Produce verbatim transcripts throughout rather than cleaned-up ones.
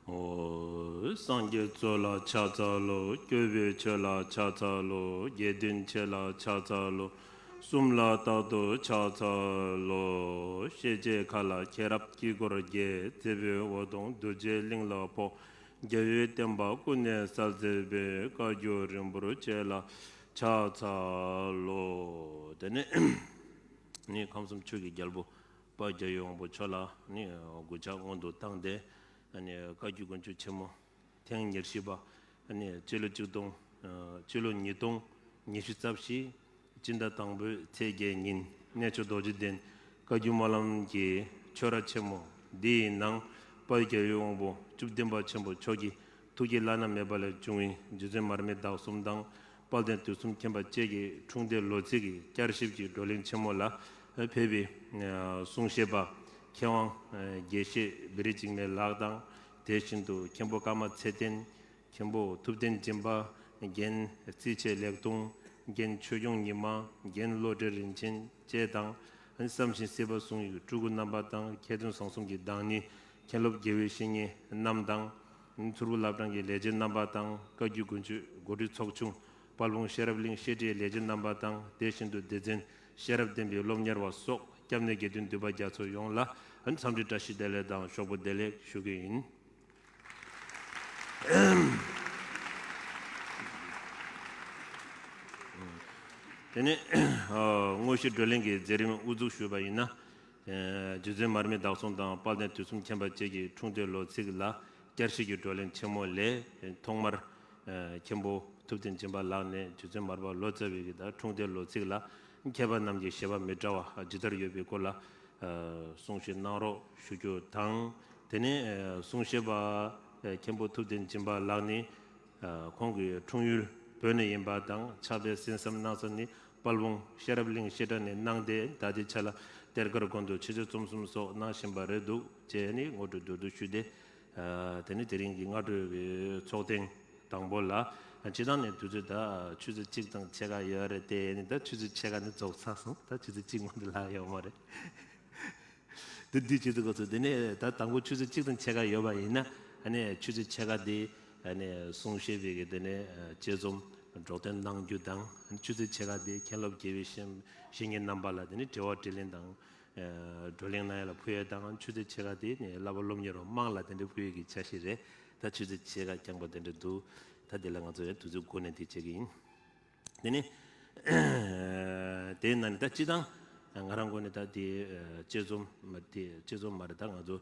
ཨོ། སངས་རྒྱས་གཙོ་ལ་ཕྱག་འཚལ་ལོ། སྐྱོབ་པའི་ཆོས་ལ་ཕྱག་འཚལ་ལོ། དགེ་འདུན་ཆོས་ལ་ཕྱག་འཚལ་ལོ། གསུམ་ལ་རྟག་ཏུ་ཕྱག་འཚལ་ལོ། ཤེས་བྱའི་མཁའ་ལ་མཁྱེན་རབ་དཀྱིལ་འཁོར་རྒྱས། སྲིད་པའི་འོད་སྟོང་རྡོ་རྗེ་གླིང་ལ་ཕོག། རྒྱལ་བའི་བསྟན་པ་ཀུན་ནས་གསལ་མཛད་པའི། བཀའ་བརྒྱུད་རིན་པོ་ཆེ་ལ་ཕྱག་འཚལ་ལོ། དེ་ནས་ནི་ཁམས་གསུམ་ཆོས་ཀྱི་རྒྱལ་པོ་དཔལ་རྒྱལ་བའི་དབང་པོ་མཆོག་ལ་ནི་གུས་ཕྱག་སྔོན་དུ་བཏང་སྟེ། ནི་བཀའ་བརྒྱུད་དགོན་མཆོག་ཆེན་མོ་ཐེངས་ཉེར་བཞི་པ། ནི་སྤྱི་ལོ་གཅིག་སྟོང་། ཨ། སྤྱི་ལོ་ཉིས་སྟོང་ཉི་ཤུ་རྩ་བཞི། སྤྱི་ཟླ་དང་པོའི་ཚེས་བརྒྱད་ཉིན་གནས་མཆོག་རྡོ་རྗེ་གདན་བཀའ་བརྒྱུད་སྨོན་ལམ་གྱི་ཆོས་ར་ཆེན་མོ་འདིའི་ནང་དཔལ་རྒྱལ་བའི་དབང་པོ་བཅུ་བདུན་པ་ཆེན་པོ་མཆོག་གི་ཐུགས་ཀྱི་བླ་ན་མེད་པ་ལས་བྱུང་བའི་རྗེ་བཙུན་མར་མེ་མདའ་གསུམ་དང་། དཔལ་ལྡན་དུས་གསུམ་མཁྱེན་པ་བཅས་ཀྱི་འཁྲུངས་འདས་ལོ་ཚིགས་ཀྱི་བསྐྱར་ཞིབ་ཀྱི་བགྲོ་གླེང་ཆེན་མོ་ལ་ཕེབས་པའི་གསུང་བཤད་པ་མཁས་དབང་དགེ་བཤེས་བེ་རི་འཇིགས་མེད་ལགས་དང་། དེ་བཞིན་དུ་མཁན་པོ་ཀརྨ་ཚེ་བརྟན། མཁན་པོ་ཐུབ་བསྟན་སྦྱིན་པ། རྒན་རྩིས་ཆེ་ལེགས་མཐོང་། རྒན་ཆོས་སྐྱོང་ཉི་མ། རྒན་བློ་གྲོས་རིན་ཆེན་བཅས་དང་། བསམ་བཞིན་སྲིད་པ་ཟུང་བའི་སྤྲུལ་སྐུ་རྣམ་པ་དང་། མཁས་བཙུན་བཟང་གསུམ་གྱི་བདག་ཉིད་མཁན་སློབ་དགེ་བའི་བཤེས་གཉེན་རྣམས་དང་། མཚུར་ཕུ་བླ་བྲང་གི་ལས་བྱེད་རྣམ་པ་དང་། བཀའ་བརྒྱུད་དགོན་ཆོས་འགོ་ཁྲིད་ཚོགས་ཆུང་དཔལ་སྤུངས་ཤེས་རབ་གླིང་བཤད་ཁྲིད་ལས་བྱེད་རྣམ་པ་དང་། དེ་བཞིན་དུ་སྡེ་ཚན་ཤེས་རབ་ལྡན་པའི་སློབ་གཉེར་བ་སོགས་སྐྱབས་གནས་དགེ་འདུན་འདུས་པ་རྒྱ་མཚོ་ཡོངས་ལ་འཚམས་འདྲི་བཀྲ་ཤིས་བདེ་ལེགས་དང་ཤོག་བུ་བདེ་ལེགས་ཞུ་གི་ཡིན། དེ་ནས་དངོས་གཞི་བགྲོ་གླེང་གི་མཛད་རིམ་དབུ་འཛུགས་ཞུས་པ་ཡིན་ན། རྗེ་བཙུན་མར་མེ་མདའ་གསུམ་དང་དཔལ་ལྡན་དུས་གསུམ་མཁྱེན་པ་བཅས་ཀྱི་འཁྲུངས་འདས་ལོ་ཚིགས་ལ་བསྐྱར་ཞིབ་ཀྱི་བགྲོ་གླེང་ཆེན་མོ་ལས། ཐོག་མར་མཁན་པོ་ཐུབ་བསྟན་སྦྱིན་པ་ལགས་ནས་རྗེ་བཙུན་མར་པ་ལོ་ཙཱ་བའི་གི་ད་འཁྲུངས་འདས་ལོ་ཚིགས་ལ་མཁས་པ་རྣམས་ཀྱི་བཞེད་པ་མི་འདྲ་བ་ཇི་ལྟར་ཡོད་པའི་སྐོར་ལ་གསུང་བཤད་གནང་རོགས་ཞུ་རྒྱུ་དང་། དེ་ནས་གསུང་བཤད་པ་མཁན་པོ་ཐུབ་བསྟན་སྦྱིན་པ་ལགས་ནི་ཁོང་གི་འཁྲུངས་ཡུལ་བོད་ནས་ཡིན་པ་དང་། ཕྱག་དཔེ་གསན་བསམ་གནང་ས་ནི་དཔལ་སྤུངས་ཤེས་རབ་གླིང་བཤད་གྲྭ་ནས་གནང་སྟེ། ད་ལྟའི་ཆ་ལ་གཏེར་སྒར་དགོན་དུ་ཆོས་རྩེ་རྩོམ་གསུམ་སོགས་གནང་བཞིན་པ་རེད་འདུག་ཅེས་ནི་ངོ་སྤྲོད་མདོར་བསྡུས་ཞུས་ཏེ། དེ་ནི་དེ་རིང་གི་སྔ་དྲོའི་ཚོགས་ཐེངས་དང་པོ་ལ། སྤྱིར་བཏང་ནས་དུས་ཚོད་ད་ཆུ་ཚོད་གཅིག་དང་ཕྱེད་ཀ་ཡོད་རེད་དེ། ནི་ད་ཆུ་ཚོད་ཕྱེད་ཀ་ནི་རྫོགས་ཚར་སོང་། ད་ཆུ་ཚོད་གཅིག་མ་གཏོགས་ལྷག་ཡོད་མ་རེད། འདི་འདི་བྱེད་དུས་སྐབས་སུ་དེ་ནས་ད་དང་པོ་ཆུ་ཚོད་གཅིག་དང་ཕྱེད་ཀ་ཡོད་པ་ཡིན་ན། ཨ་ནི་ཆུ་ཚོད་ཕྱེད་ཀ་དེ་ཨ་ནི་གསུང་བཤད་པའི་གི་དེ་ནས་དཔྱད་རྩོམ་སྒྲོག་འདོན་གནང་རྒྱུ་དང་། ཆུ་ཚོད་ཕྱེད་ཀ་དེ་མཁན་སློབ་དགེ་བའི་བཤེས་བཤེས་གཉེན་རྣམ་པ་ལ་དེ་ནས་དྲི་བ་དྲིས་ལན་དང་། བགྲོ་གླེང་གནང་ཡ་ལ་ཕུལ་ཡ་དང་། ཆུ་ཚོད་ཕྱེད་ཀ་དེ་ནས་བསླབ་པ་སློབ་གཉེར་བ་དམངས་ལ་དེ་འདྲ་ཕུལ་ཡ་གི་འཆར་གཞི་རེད། ད་ཆུ་ཚོད་ཕྱེད་ཀ་རྐྱང་པ་དེ་འདྲ་འདུག་ད་དེ་ལ་ང་ཚོ་ཡང་དུས་ཚོད་འགོར་ནས་དེ་བྱེད་ཀྱི་ཡིན། དེ་ནི་དེའི་ནང་ནས་ད་སྤྱིར་བཏང་ང་རང་ངོས་ནས་ད་དེ་དཔྱད་རྩོམ་མ་དེ་དཔྱད་རྩོམ་མ་རེད། ད་ང་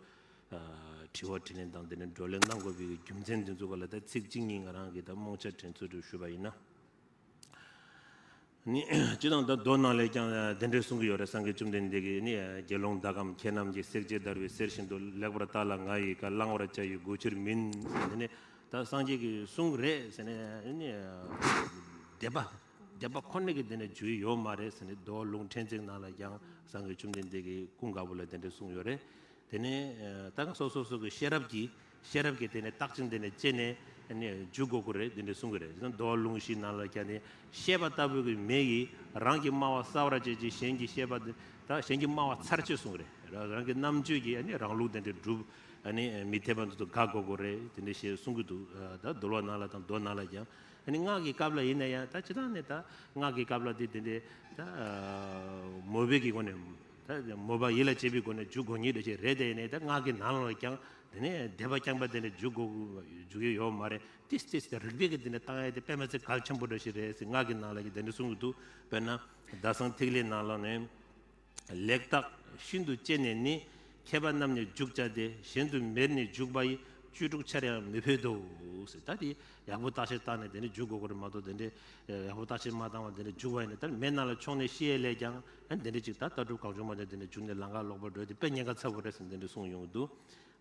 ཚོ་དྲི་བ་དྲིས་ལན་དང་དེ་ནས་བགྲོ་གླེང་གནང་དགོས་པའི་རྒྱུ་མཚན་དེ་ཚོ་སྐོར་ལ་ད་ཚིག་གཅིག་གཉིས་ང་རང་གིས་ད་རྨོངས་ཆ་དྲན་ཚུལ་དུ་ཞུས་པ་ཡིན་ན། ནི་སྤྱིར་བཏང་ད་མདོ་ནང་ལས་ཀྱང་དེ་འདྲའི་གསུང་གི་ཡོད་རེད། སངས་རྒྱས་བཅོམ་ལྡན་འདས་ཀྱིས་ནི་དགེ་སློང་དག་གམ་མཁས་རྣམས་ཀྱིས། བསྲེགས་བཅད་བརྡར་བའི་གསེར་བཞིན་དུ། ལེགས་པར་བརྟགས་ལ་ང་ཡི་བཀའ། བླང་བར་བྱ་ཡི་གོས་ཕྱིར་མིན། ཟེར་ནས་ད་སངས་རྒྱས་ཀྱིས་གསུངས་རེད་ཟེར་ནས་ནི་དད་པ་དད་པ་ཁོ་ནས་ཀྱི་དེ་ནས་འཇུག་ཡོད་མ་རེད་ཟེར་ནས། མདོ་ལུང་ཕྲན་ཚེགས་ནང་ལ་ཀྱང་སངས་རྒྱས་བཅོམ་ལྡན་འདས་ཀྱིས་ཀུན་དགའ་བོ་ལ་དེ་འདྲ་གསུངས་ཡོད་རེད། དེ་ནས་ད་སོ་སོ་སོ་གི་ཤེས་རབ་ཀྱིས་ཤེས་རབ་ཀྱིས་དེ་ནས་བརྟག་ཅིང་དེ་ནས་དཔྱད་ནས་ནི་འཇུག་དགོས་ཀྱི་རེད། དེ་འདྲ་གསུང་གི་རེད། མདོ་ལུང་བཞི་ནང་ལ་ཀྱང་ནི་ཤེས་པ་ལྟ་བུ་གི་མེ་ཡིས་རང་གི་སྨྲ་བ་གསལ་བར་བྱེད་ཅིང་། གཞན་གྱི་ཤེས་པ་དེ་ད་གཞན་གྱི་སྨྲ་བ་ཚར་གཅོད་གསུང་གི་རེད། རང་གི་རྣམ་དཔྱོད་ཀྱིས་ནི་རང་ལུགས་དེ་འདྲ་སྒྲུབ། ནི་མི་འཐད་པ་འདི་ཚོ་དགག་དགོས་ཀྱི་རེད། དེ་འདྲ་ཞེས་གསུང་གི་འདུག་ད་འདུལ་བ་ནང་ལ་དང་མདོ་ནང་ལ་ཀྱང་། ནི་སྔགས་ཀྱི་སྐབས་ལ་ཡིན་ན་ཡང་ད་སྤྱིར་བཏང་ནས་ད་སྔགས་ཀྱི་སྐབས་ལ་དེ་དེ་འདྲའི་ད་མོས་པའི་གི་སྒོ་ནས། ད་མོས་པ་ཡིད་ལ་བྱེད་པའི་སྒོ་ནས་འཇུག་དགོས་ངེས་འདྲ་ཞིག་རེད། དེ་ནས་ད་སྔགས་ཀྱི་ནང་ལ་ཀྱང་དེ་ནས་དད་པ་རྐྱང་པ་དེ་འདྲ་འཇུག་དགོས་འཇུག་ཡོད་ཡོད་མ་རེད། ཏིས་ཏིས་དེ་རིགས་པས་ཀྱི་དེ་འདྲ་བཏང་ཡ་དེ་དཔེ་མི་སྲིད་གལ་ཆེན་པོ་འདྲ་ཞིག་རེད་ཟེར་སྔགས་ཀྱི་ནང་ལ་ཀྱི་དེ་འདྲ་གསུང་གི་འདུག་དཔེར་ན་ཟླ་གསང་ཐིག་ལེ་ནང་ལ་ནས། ལེགས་བརྟགས་ཤིན་ཏུ་དཔྱད་ནས་ནི། མཁས་པ་རྣམས་ནི་འཇུག་བྱ་སྟེ། གཞན་དུ་མེད་ནས་འཇུག་པ་ཡི། བཅུ་དྲུག་ཆར་ཡང་མི་ཕོད་དོ་ཟེར། ད་དེ་ཡག་པོ་བརྟག་དཔྱད་བཏང་ནས་དེ་འདྲ་འཇུག་དགོས་ཀྱི་རེད་མ་གཏོགས། དེ་འདྲ་ཡག་པོ་བརྟག་དཔྱད་མ་བཏང་བ་དེ་འདྲ་འཇུག་པ་ཡིན་ན། ད་མེད་ན་ལ་མཆོང་ནས་ཤི་ཡས་ལས་ཀྱང་། ཨ་ནི་དེ་འདྲ་ཅིག་ད་ལྟ་གྲུབ་གང་བྱུང་མ་བྱུང་དེ་འདྲ་འཇུག་ནས་ལམ་ཁ་ལོག་པར་འགྲོ་དེ་དཔེ་ཉེན་ཁ་ཚ་པོ་རེད་ཟེར་དེ་འདྲ་གསུངས་ཡོང་གི་འདུག་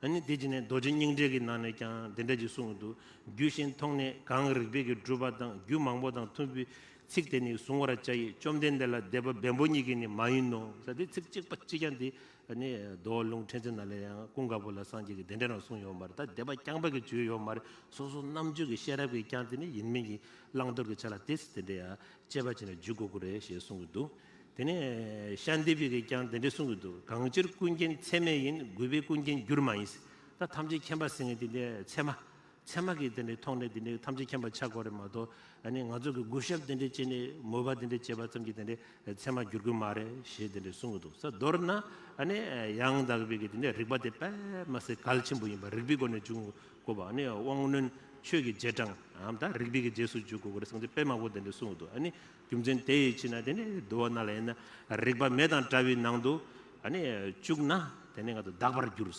ཨ་ནི་དེ་རྗེས་ནས་རྡོ་རྗེ་སྙིང་འགྲེལ་གྱི་ནང་ནས་ཀྱང་དེ་འདྲ་ཅིག་གསུངས་ཡོང་གི་འདུག་རྒྱུད་གཞན་མཐོང་ནས་གང་རིགས་པས་ཀྱི་སྒྲུབ་པ་དང་། རྒྱུད་མང་པོ་དང་མཐུན་པའི་ཚིག་དེ་ནི་གཟུང་བར་བྱ་ཡི། བཅོམ་ལྡན་འདས་ལ་དད་པ་བེམ་པོ་ཉིད་ཀྱིས་ནི་མ་ཡིན་ནོ་ཟེར། དེ་ཚིག་གཅིག་པ་གཅིག་ཀྱང་དེ་ནི་མདོ་ལུང་ཕྲན་ཚེགས་ནང་ལ་ཡང་ཀུན་དགའ་བོ་ལ་སངས་རྒྱས་ཀྱིས་དེ་འདྲ་རང་གསུངས་ཡོད་མ་རེད། ད་དད་པ་རྐྱང་པ་གིས་འཇུག་ཡོད་མ་རེད། སོ་སོ་རྣམ་དཔྱོད་ཀྱི་ཤེས་རབ་ཀྱིས་ཀྱང་དེ་ནི་ཡིན་མིན་གྱི་བླང་དོར་གྱི་ཆ་ལ་དེ་དེ་འདྲ་ཡང་དཔྱད་པ་བྱས་ནས་འཇུག་དགོས་ཀྱི་རེད་ཞེས་གསུངས་ཀྱི་འདུག་དེ་ནས་ཤཱནྟི་པའི་གིས་ཀྱང་དེ་འདྲ་གསུངས་ཀྱི་འདུག་གང་ཕྱིར་ཀུན་མཁྱེན་ཚད་མེད་ཡིན། གུས་པས་ཀུན་མཁྱེན་འགྱུར་མ་ཡིན། ད་ཐམས་ཅད་མཁྱེན་པ་ཟེར་མཁན་དེ་འདྲའི་ཚད་མ། ཚད་མ་གི་དེ་འདྲའི་ཐོག་ནས་དེ་འདྲའི་ཐམས་ཅད་མཁྱེན་པ་ཆགས་དགོས་རེད་མ་གཏོགས། ཨ་ནི་ང་ཚོ་གི་གུས་ཞབས་དེ་འདྲའི་བྱས་ནས་མོས་པ་དེ་འདྲའི་བྱས་པ་ཙམ་གྱིས་དེ་འདྲའི་ཚད་མ་འགྱུར་གི་མ་རེད་ཞེས་དེ་འདྲའི་གསུང་གི་འདུག་ས། མདོར་ན་ཨ་ནི་ཡང་དག་པའི་གི་དེ་འདྲའི་རིགས་པ་དེ་དཔེ་མ་སྲིད་གལ་ཆེན་པོ་ཡིན་པ། རིགས་པའི་སྒོ་ནས་འབྱུང་དགོས་པ། ཨ་ནི་དབང་རྣོན་ཆོས་ཀྱི་རྗེས་འབྲང་ཨམ་ད་རིགས་པའི་གི་རྗེས་སུ་འཇུག་དགོས་ཀྱི་རེད་ཟེར་ཏེ་དཔེ་མང་པོ་དེ་འདྲའི་གསུང་གི་འདུག་ཨ་ནི་རྒྱུ་མཚན་དེ་ཡི་ཕྱིར་ན་དེ་ནི་འདུལ་བ་ནང་ལ་ཡིན་ན། རིག་པ་མེ་དང་འདྲ་བའི་ནང་དུ་ཨ་ནི་བཅུག་ན་དེ་ནི་ང་ཚོ་དག་པར་འགྱུར།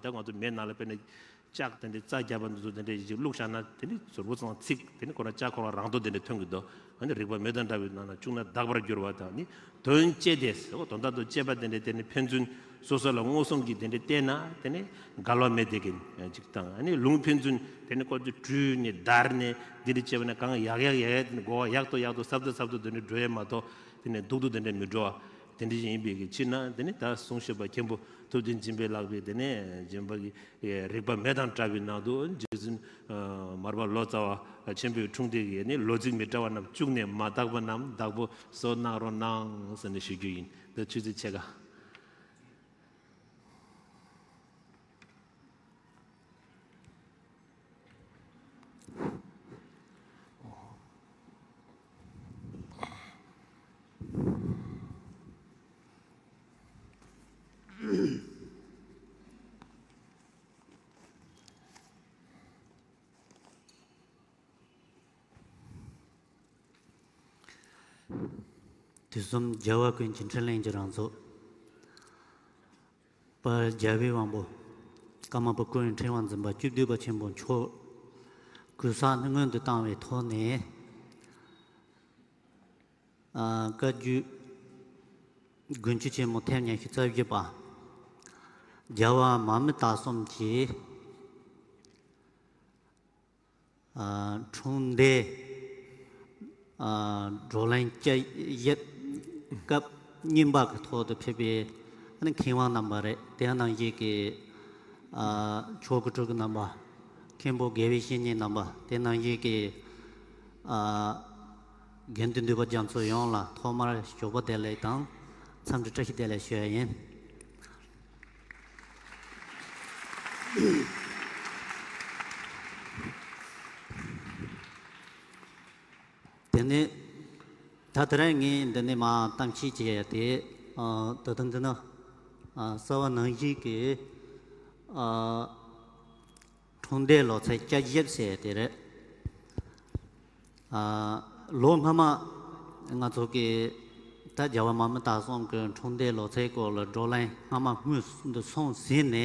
ད་ང་ཚོ་མེ་ནང་ལ་དཔེར་ན་ལྕགས་དེ་འདྲའི་རྩ་རྒྱབ་པ་འདི་ཚོ་དེ་འདྲའི་ཞིག་བླུགས་བཞག་ན་དེ་ནི་ཟུར་པོ་ཚང་ཚིག་དེ་ནི་ཁོ་ན་ལྕགས་ཁོ་རང་རང་དོན་དེ་འདྲ་ཐོན་གྱི་འདུག་ཨ་ནི་རིག་པ་མེ་དང་འདྲ་བའི་ནང་ན་བཅུག་ན་དག་པར་འགྱུར་བ་དང་ནི་དོན་གཅོད་དེ་ཟེར་བ། དོན་དག་ཏུ་གཅོད་པ་དེ་འདྲ་དེ་ནི་ཕན་ཚུན་སོ་སོ་ལ་མངོན་སུམ་གྱིས་དེ་འདྲ་བལྟས་ན་དེ་ནི་འགལ་བ་མེད་དེ་གིན་ཅིག་དང་། ཨ་ནི་ལུང་ཕན་ཚུན་དེ་ནི་ཁོ་ཚོས་བྲུས་ནས་བརྡར་ནས་འདི་འདྲ་བྱས་པ་ན་གང་ཡག་ཡག་ཡག་ཡག་དེ་ནི་གོ་བ་ཡག་ཏུ་ཡག་ཏུ་ཟབ་ཏུ་ཟབ་ཏུ་དེ་འདྲ་འགྲོ་ཡས་མ་གཏོགས་དེ་ནི་སྡུག་ཏུ་དེ་འདྲ་མི་འགྲོ་བ། དེ་འདྲ་ཞིག་ཡིན་པའི་གི་ཕྱིར་ན་དེ་ནི་ད་གསུང་བཤད་པ་མཁན་པོ་ཐུབ་བསྟན་སྦྱིན་པའི་ལགས་པས་དེ་ནས་སྦྱིན་པ་གི་རིག་པ་མེ་དང་འདྲ་བའི་ནང་དུ་རྗེ་བཙུན་མར་པ་ལོ་ཙཱ་བ་ཆེན་པོའི་འཁྲུངས་འདས་ཀྱི་ནི་ལོ་ཚིགས་མི་འདྲ་བ་རྣམས་བཅུག་ནས་མ་དག་པ་རྣམས་བདག་པོས་གསོ་གནང་རོགས་གནང་ཟེར་ནས་ཞུ་རྒྱུ་ཡིན། འདི་ཆུ་ཚོད་ཕྱེད་ཀ། དུས་གསུམ་རྒྱལ་བ་ཀུན་གྱི་འཕྲིན་ལས་ཀྱི་རང་གཟུགས། དཔལ་རྒྱལ་བའི་དབང་པོ་ཀརྨ་པ་ཀུན་འཕྲིན་དབང་འཛིན་པ་བཅུ་བདུན་པ་ཆེན་པོ་མཆོག་གུས་ཕྱག་སྔོན་དུ་བཏང་བའི་ཐོག་ནས། ཨ། བཀའ་བརྒྱུད་དགུན་ཆོས་ཆེན་མོ་ཐེངས་ཉི་ཤུ་རྩ་བཞི་པ། རྒྱལ་བ་མར་མི་དྭགས་གསུམ་གྱི། ཨ། འཁྲུངས་འདས། ཨ། བགྲོ་གླེང་བཅུ་བཞི་སྐབས་གཉིས་པ་གི་ཐོག་ཏུ་ཕེབས་པའི་ཨ་ནི་མཁས་དབང་རྣམ་པ་རེད། དེ་ནང་བཞིན་གྱི། ཨ། ཆོས་སྐུ་དྲུང་གི་རྣམ་པ། མཁན་པོ་དགེ་བའི་བཤེས་གཉེན་རྣམ་པ། དེ་ནང་བཞིན་གྱི། ཨ། དགེ་འདུན་འདུས་པ་རྒྱ་མཚོ་ཡོངས་ལ་ཐོག་མར་ཞོགས་པ་བདེ་ལེགས་དང་འཚམས་འདྲི་བཀྲ་ཤིས་བདེ་ལེགས་ཞུ་ཡ་ཡིན། དེ་ནས་ད་དེ་རིང་ངས་འདི་ནས་མར་གཏམ་བཤད་བྱེད་ཡ་དེ། ཨ། ད་ལྟ་འདི་ན། ཨ། གསལ་བ་ནང་བཞིན་གྱི། ཨ། འཁྲུངས་འདས་ལོ་ཚིགས་བཅུ་བཞི་ཟེར་དེ་རེད། ཨ། ལོ་སྔ་མ་ང་ཚོ་གི་ད་རྒྱལ་བ་མར་མི་དྭགས་གསུམ་གྱི་འཁྲུངས་འདས་ལོ་ཚིགས་སྐོར་ལ་བགྲོ་གླེང་སྔ་མ་སྔོན་དུ་སོང་ཟིན་ནས།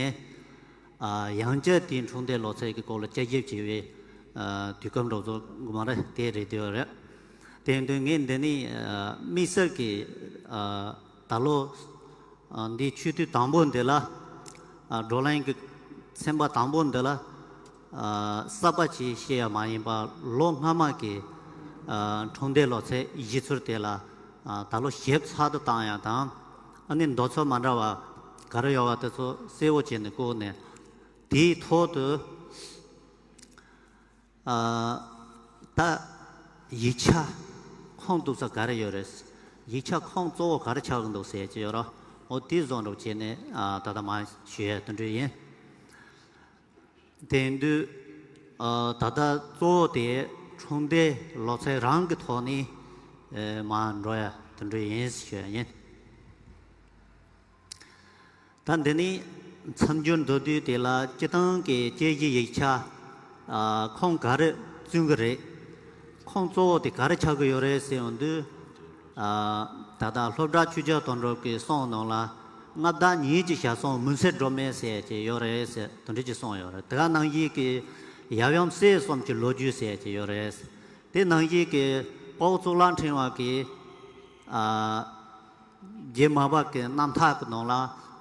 ཨ། ཡང་བསྐྱར་དེའི་འཁྲུངས་འདས་ལོ་ཚིགས་ཀྱི་སྐོར་ལ་བཅར་འདྲི་བྱས་པའི། ཨ། དུས་སྐབས་འགྲོ་ཚོ་དགོས་མ་རེད། དེ་རེད་དེ་རེད། དེ་ཡིན་དུས་ངས་འདི་ནས། ཨ། དམིགས་བསལ་གྱི། ཨ། ད་ལོ། ཨ། འདིའི་ཆུ་ཚོད་དང་པོ་འདི་ལ། ཨ། བགྲོ་གླེང་གི་ཚན་པ་དང་པོ་འདི་ལ། ཨ། གསར་པ་ཅིག་བཤད་ཡ་མ་ཡིན་པ། ལོ་སྔ་མ་གི། ཨ། འཁྲུངས་འདས་ལོ་ཚིགས་བཞེས་ཚུལ་དེ་ལ། ཨ། ད་ལོ་ཞིབ་ཚགས་དུ་བཏང་ཡ་དང་། ཨ་ནི་འདོད་ཚུལ་མ་འདྲ་བ་ག་རེ་ཡོད་པ་དེ་ཚོ་གསལ་བོ་བྱས་ནས་བཀོད་ནས། དེའི་ཐོག་ཏུ། ཨ། ད་ཡིག་ཆ་ཁུངས་གཏུགས་ས་ག་རེ་ཡོད་རེད། ཡིག་ཆ་ཁུངས་གཙོ་བོ་ག་རེ་ཆགས་ཀྱི་འདུག་ཟེར་གྱི་ཡོད་ར། འོ་དེ་བཟོ་འདྲ་བྱས་ནས། ཨ། ད་ལྟ་མར་ཞུ་ཡ་དེ་འདྲ་ཡིན། དེ་དུས། ཨ། ད་ལྟ་གཙོ་བོ་དེ་འཁྲུངས་འདས་ལོ་ཚིགས་རང་གི་ཐོག་ནས། ཨ། མར་འགྲོ་ཡ་དེ་འདྲ་ཡིན་ཞུ་ཡ་ཡིན། ད་འདི་ནས་མཚམས་སྦྱོར་མདོར་བསྡུས་དེ་ལ་སྤྱིར་བཏང་གི་དཔྱད་གཞི་ཡིག་ཆ། ཨ། ཁུངས་ག་རེ་བཙུན་གི་རེད། ཁུངས་གཙོ་བོ་དེ་ག་རེ་ཆགས་ཀྱི་ཡོད་རེད་ཟེར་ཡོང་དུས། ཨ། ད་ལྟ་སློབ་གྲྭ་ཆོས་རྒྱག་དོན་གྲུབ་ཀྱི་གསུང་ནང་ལ། མངའ་བདག་ཉིད་ཀྱི་ཞལ་གསུང་མུན་སེལ་སྒྲོན་མེ་ཟེར་གྱི་ཡོད་རེད་ཟེར་དེ་འདྲ་ཅིག་གསུངས་ཡོད་རེད། དེ་ག་ནང་བཞིན་གྱི་ཡབ་ཡུམ་སྲས་གསུམ་གྱི་ལོ་རྒྱུས་ཟེར་གྱི་ཡོད་རེད། དེ་ནང་བཞིན་གྱི་དཔའ་བོ་གཙུག་ལག་ཕྲེང་བ་གི། ཨ། རྗེ་མར་པ་གི་རྣམ་ཐར་གྱི་ནང་ལ་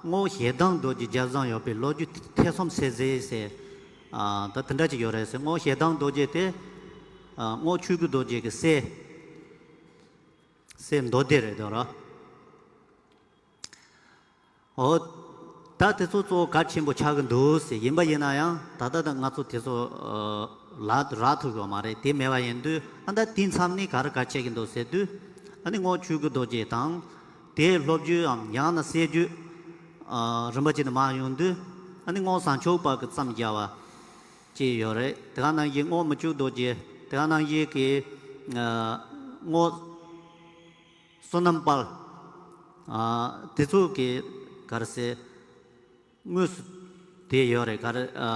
རྔོག་ཞེ་སྡང་རྡོ་རྗེ་རྒྱབ་བཟུང་ཡོད་པའི་ལོ་རྒྱུས་ཐེ་ཚོམ་ཟད་ཟད་ཟེར། ཨ། ད་དེ་འདྲ་ཅིག་ཡོད་རེད་ཟེར། རྔོག་ཞེ་སྡང་རྡོ་རྗེ་དེ། ཨ། རྔོག་ཆོས་སྐུ་རྡོ་རྗེ་གི་སྲས། སྲས་མདོ་སྡེ་རེད་དོ་ར། འོ། ད་དེ་ཚོ་གཙོ་བོ་གལ་ཆེན་པོ་ཆགས་ཀྱི་འདུག་ཟེར། ཡིན་པ་ཡིན་ན་ཡང་ད་ལྟ་ད་ང་ཚོ་དེ་ཚོ། ཨ། ལ་རག་ཐུབ་ཡོད་མ་རེད། དེ་མེད་པ་ཡིན་དུས། ཨ། ད་དེ་མཚམས་ནས་ག་རེ་གལ་ཆེ་གི་འདུག་ཟེར་དུས། ཨ་ནི་རྔོག་ཆོས་སྐུ་རྡོ་རྗེ་དང་། དེའི་སློབ་བརྒྱུད་འམ་ཡང་ན་སྲས་བརྒྱུད། ཨ། རིམ་པ་བྱས་ནས་མར་ཡོང་དུས། ཨ་ནི་རྔོག་བཟང་མཆོག་པ་གི་བརྩམས་བཞག་པ་ཅིག་ཡོད་རེད། དེ་ག་ནང་བཞིན་རྔོག་མི་བཅུ་རྡོ་རྗེ། དེ་ག་ནང་བཞིན་གྱི་ཨ་རྔོག་བསོད་ནམས་དཔལ། ཨ་དེ་ཚོ་གི་ག་རེ་ཟེར། དངོས་སུ་དེ་ཡོད་རེད། ག་རེ། ཨ་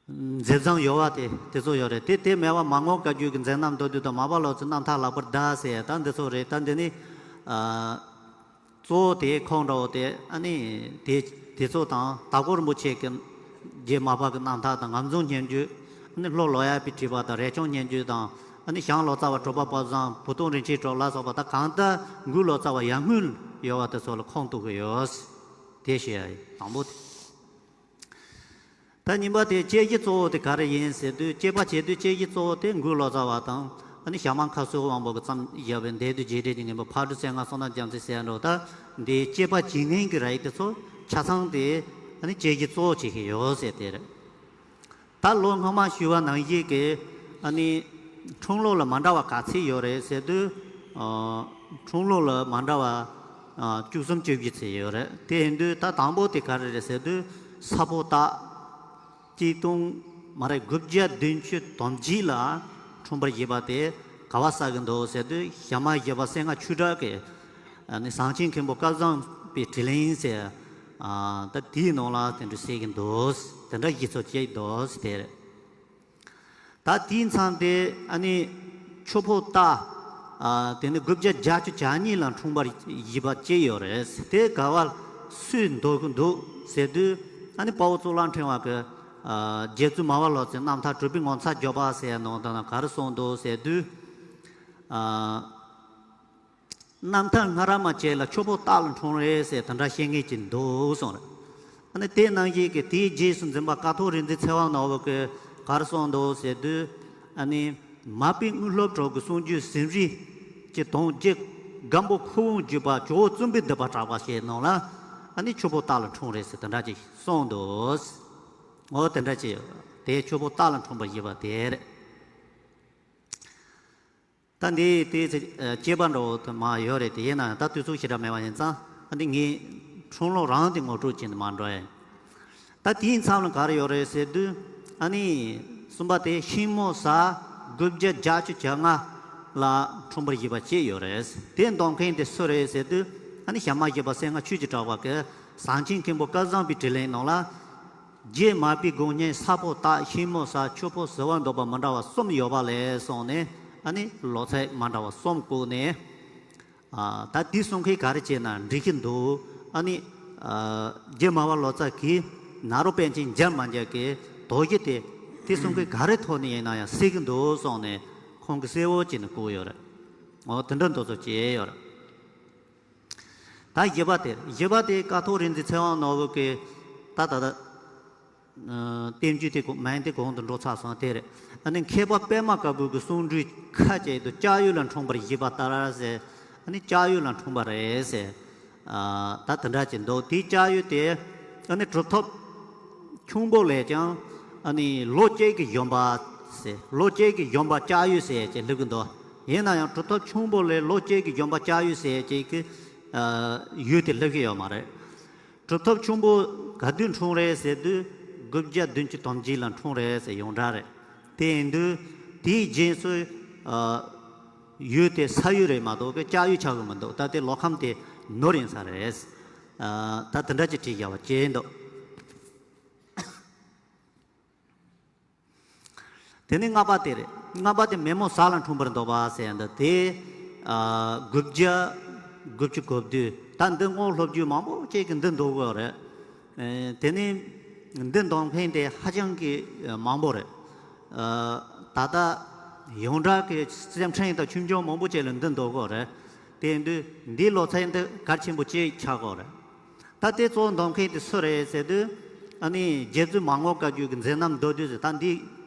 མཛད་བཟང་ཡོད་པ་དེ་དེ་ཚོ་ཡོད་རེད། དེ་དེ་མེད་པ་མར་རྔོག་བཀའ་བརྒྱུད་ཀྱི་མཛད་རྣམ་མདོར་བསྡུས་དང་། མར་པ་ལོ་ཙཱའི་རྣམ་ཐར་ལྷག་པར་བརྡ་ཟེར་ད་འདི་ཚོ་རེད། ད་འདི་ནི་ཨ་གཙོ་བོ་དེ་ཁོང་འདྲ་བོ་དེ། ཨ་ནི་དེ་དེ་ཚོ་དང་། དྭགས་པོ་རིན་པོ་ཆེ་གི་རྗེ་མར་པ་གི་རྣམ་ཐར་དང་། ངམ་རྫོང་སྙན་བརྒྱུད། ཨ་ནི་ལྷོ་ལོ་ཡབ་པའི་བྲིས་པ་དང་། རས་ཆུང་སྙན་བརྒྱུད་དང་། ཨ་ནི་ཞང་ལོ་ཙཱ་བ་གྲུབ་པ་དཔལ་བཟང་། བུ་སྟོན་རིན་ཆེན་གྲགས་ལ་སོགས་པ། ད་གང་ལྟར་འགོས་ལོ་ཙཱ་བ་ཡར་སྔོན་ཡོད་པ་དེ་ཚོ་ལ་ཁུངས་གཏུག་གི་ཡོད། དེ་བཤད་ཡ་ཡིན། དང་པོ་དེ། ད་གཉིས་པ་དེ་དཔྱད་གཞི་གཙོ་བོ་དེ་ག་རེ་ཡིན་ཟེར་དུས། དཔྱད་པ་བྱེད་དུས་དཔྱད་གཞི་གཙོ་བོ་དེ་འགོས་ལོ་ཙཱ་བ་དང་། ཨ་ནི་ཞྭ་དམར་མཁའ་སྲུང་དབང་པོ་གིས་བརྩམས་བཞག་པའི་འདས་དུས་རྗེས་དྲན་གྱི་མགོན་པོ། ཕག་གྲུ་གསེར་མངའ། བསོད་ནམས་རྒྱ་མཚོ་ཟེར་ཡ་འདྲ་བོ། ད་འདི་དཔྱད་པ་བྱེད་མཁན་གྱི་རིགས་དེ་ཚོ་ཆ་ཚང་དེ་ཨ་ནི་དཔྱད་གཞི་གཙོ་བོ་བྱེད་ཀྱི་ཡོད་ཟེར་དེ་རེད། ད་ལོ་སྔ་མ་ཞུས་པ་ནང་བཞིན་གྱི་ཨ་ནི་འཁྲུངས་ལོ་ལ་མ་འདྲ་བ་ག་ཚད་ཡོད་རེད་ཟེར་དུས། ཨ་འཁྲུངས་ལོ་ལ་མ་འདྲ་བ་ཨ་བཅུ་གསུམ་བཅུ་བཞི་ཚད་ཡོད་རེད། དེ་ཡིན་དུས་ད་དང་པོ་དེ་ག་རེ་རེད་ཟེར་དུས། ས་ཕོ་སྟག། གཅིག་སྟོང་མ་རེད། དགུ་བརྒྱ་བདུན་ཅུ་དོན་གཅིག་ལ་འཁྲུངས་པར་བཞེད་པ་དེ་ག་པར་གསལ་གྱི་འདུག་ཟེར་དུས། ཞྭ་དམར་བཞད་པ་གསེར་མངའ་ཆོས་གྲགས་ཀྱི་ཨ་ནི་ཟངས་ཆེན་མཁན་པོ་སྐལ་བཟང་པའི་དྲི་ལན་ཟེར། ཨ་ད་དེའི་ནང་ལ་དེ་འདྲ་གསལ་གྱི་འདུག། དེ་འདྲ་གཞི་ཚོ་བྱས་འདུག་ཟེར་དེ་རེད། ད་དེའི་མཚམས་དེ་ཨ་ནི་ཆུ་ཕོ་སྟག། ཨ་དེ་ནི་དགུ་བརྒྱ་བརྒྱད་ཅུ་གྱ་གཉིས་ལ་འཁྲུངས་པར་བཞེད་པ་ཅིག་ཡོད་རེད། དེ་ག་པར་སུས་འདོད་ཀྱི་འདུག་ཟེར་དུས། ཨ་ནི་དཔའ་བོ་གཙུག་ལག་ཕྲེང་བ་གི་ཨ་རྗེ་བཙུན་མར་པ་ལོ་ཙཱའི་རྣམ་ཐར་གྲུབ་པའི་ངོ་མཚར་བརྗོད་པ་ཟེར་ཡ་ནང་དུ་ན་ག་རེ་གསུངས་འདུག་ཟེར་དུས། ཨ་རྣམ་ཐར་སྔ་རབས་མ་བཅས་ལ་ཆུ་ཕོ་སྟག་ལ་འཁྲུངས་རེད་ཟེར་དེ་འདྲ་བཤད་མཁན་ཅིག་འདུག་གསུངས་རེད། ཨ་ནི་དེ་ནང་བཞིན་གྱི་དེའི་རྗེས་སུ་འཛིན་པ་ཀཿཐོག་རིག་འཛིན་ཚེ་དབང་ནོར་བུ་གིས་ག་རེ་གསུངས་འདུག་ཟེར་དུས། ཨ་ནི་མར་པའི་དངོས་སློབ་གྲོགས་ཀྱི་གསུང་རྒྱུན་ཟིན་རིས་ཀྱི་དོན་རྗེ་སྒམ་པོ་ཁུ་བོང་བརྒྱུད་པ་ཇོ་བོ་བཙུན་པའི་སྡིག་པ་དྲག་པ་ཞེས་ནང་ལ། ཨ་ནི་ཆུ་ཕོ་སྟག་ལ་འཁྲུངས་རེད་ཟེར་དེ་འདྲ་ཅིག་གསུངས་འདུག། འོ་དེ་འདྲ་ཅིག་དེ་ཆུ་ཕོ་སྟག་ལ་འཁྲུངས་པར་བཞེད་པ་དེ་རེད། ད་འདི་དེའི་ཚེ་ཨ་དཔྱད་པ་འདྲ་བོ་དེ་མར་ཡོད་རེད་དེ། ཡིན་ན་ཡང་ད་དུས་ཚོད་ཞེ་དྲག་མེད་པ་ཡིན་ཙང་། ཨ་ནི་ངས་འཁྲུངས་ལོ་རང་དེ་ངོ་སྤྲོད་བྱས་ནས་མར་འགྲོ་ཡ་ཡིན། ད་དེའི་མཚམས་ལ་ག་རེ་ཡོད་རེད་ཟེར་དུས། ཨ་ནི་གསུམ་པ་དེ་ཤིང་མོ་གཟའ་དགུ་བརྒྱ་བརྒྱད་ཅུ་གྱ་ལྔ་ལ་འཁྲུངས་པར་བཞེད་པ་ཅིག་ཡོད་རེད། དེ་འདོན་མཁན་དེ་སུ་རེད་ཟེར་དུས། ཨ་ནི་ཞྭ་དམར་བཞད་པ་གསེར་མངའ་ཆོས་ཀྱི་གྲགས་པ་གིས་ཟངས་ཆེན་མཁན་པོ་སྐལ་བཟང་པའི་དྲི་ལན་ནང་ལ། རྗེ་མར་པའི་དགོངས་བརྙེས་ས་ཕོ་སྟག། ཤིང་མོ་གཟའ། ཆུ་ཕོ་ཟེར་བ་འདོད་པ་མི་འདྲ་བ་གསུམ་ཡོད་པ་ལས་གསུངས་ནས། ཨ་ནི་ལོ་ཚད་མི་འདྲ་བ་གསུམ་བཀོད་ནས། ཨ་ད་དེ་གསུང་མཁན་ག་རེ་བྱས་ན་འགྲིག་གི་འདུག། ཨ་ནི་ཨ་རྗེ་མར་པ་ལོ་ཙཱ་གིས་ནཱ་རོ་པཎ་ཆེན་མཇལ་མ་མཇལ་གི་དོགས་གཞི་དེ། དེ་གསུང་མཁན་ག་རེ་ཐོག་ནས་ཡིན་ན་ཡང་སེལ་གི་འདུག་གསུངས་ནས་ཁོང་གིས་གསལ་བོ་བྱས་ནས་བཀོད་ཡོད་རེད། འོ་དེ་འདྲ་འདུག་ཚོ་བྱས་ཡོད་རེད། ད་བཞི་པ་དེ། བཞི་པ་དེ་ཀཿཐོག་རིག་འཛིན་ཚེ་དབང་ནོར་བུ་གིས་ད་ད་ད་ཨ་བསྟན་བཅོས་དེ་གོ་མིང་དེ་གོང་དུ་འགྲོ་ཚར་སོང་དེ་རེད། ཨ་ནི་མཁས་པ་པདྨ་དཀར་པོ་གི་གསུང་སྒྲོས་ཁ་ཅིག་ཏུ་ལྕགས་ཡོས་ལ་འཁྲུངས་པར་བཞེད་པ་ལྟར་ཟེར། ཨ་ནི་ལྕགས་ཡོས་ལ་འཁྲུངས་པ་རེད་ཟེར། ཨ་ད་དེ་འདྲ་ཅིག་འདུག། དེའི་ལྕགས་ཡོས་དེ་ཨ་ནི་གྲུབ་ཐོབ་ཁྱུང་པོ་ལས་ཀྱང་ཨ་ནི་ལོ་གཅིག་གི་གཞོན་པ་ཟེར། ལོ་གཅིག་གི་གཞོན་པ་ལྕགས་ཡོས་ཟེར་ཅིག་སླེབས་ཀྱི་འདུག། ཡིན་ན་ཡང་གྲུབ་ཐོབ་ཁྱུང་པོ་ལས་ལོ་གཅིག་གི་གཞོན་པ་ལྕགས་ཡོས་ཟེར་ཅིག་གི་ཨ་ཡོས་དེ་སླེབས་ཀྱི་ཡོད་མ་རེད། གྲུབ་ཐོབ་ཁྱུང་པོ་ག་དུས་འཁྲུངས་རེད་ཟེར་དུས། དགུ་བརྒྱ་བདུན་ཅུ་དོན་གཅིག་ལ་འཁྲུངས་རེད་ཟེར་ཡོངས་གྲགས་རེད། དེ་ཡིན་དུས་དེའི་རྗེས་སུ་ཨ་ཡོས་དེ་ས་ཡོས་རེད་མ་གཏོགས་ཀྱི་ལྕགས་ཡོས་ཆགས་ཀྱི་མི་འདུག། ད་དེ་ལོ་ཁམས་དེ་ནོར་ཡིན་ས་རེད། ཨ་ད་དེ་འདྲ་ཅིག་བྲིས་བཞག་པ་ཅིག་འདུག། དེ་ནས་ལྔ་པ་དེ་རེད། ལྔ་པ་དེ་མེ་མོ་གཟའ་ལ་འཁྲུངས་པར་འདོད་པ་ཟེར་ཡ་འདི་དེ། ཨ་དགུ་བརྒྱ་དགུ་བཅུ་གོ་བདུན། ད་འདི་རྔོག་སློབ་བརྒྱུད་མང་པོ་ཅིག་གིས་འདི་འདོན་གི་ཡོད་རེད། ཨེ་དེ་ནས་འདི་འདོན་མཁན་དེ་ཧ་ཅང་གི་མང་པོ་རེད། ཨ་ད་ལྟ་ཡོངས་གྲགས་ཀྱི་སེམས་ཁྲལ་དང་ཆུང་ཆུང་མང་པོ་ཅིག་ལ་འདི་འདོན་གི་ཡོད་རེད། དེ་ཡིན་དུས་འདིའི་ལོ་ཚད་འདི་གལ་ཆེན་པོ་ཅིག་ཆགས་ཀྱི་ཡོད་རེད། ད་དེ་གཙོ་བོ་འདོན་མཁན་དེ་སུ་རེད་ཟེར་དུས། ཨ་ནི་རྗེ་བཙུན་མར་རྔོག་བཀའ་བརྒྱུད་ཀྱི་མཛད་རྣམ་མདོར་བསྡུས་ཟེར། ད་འདི་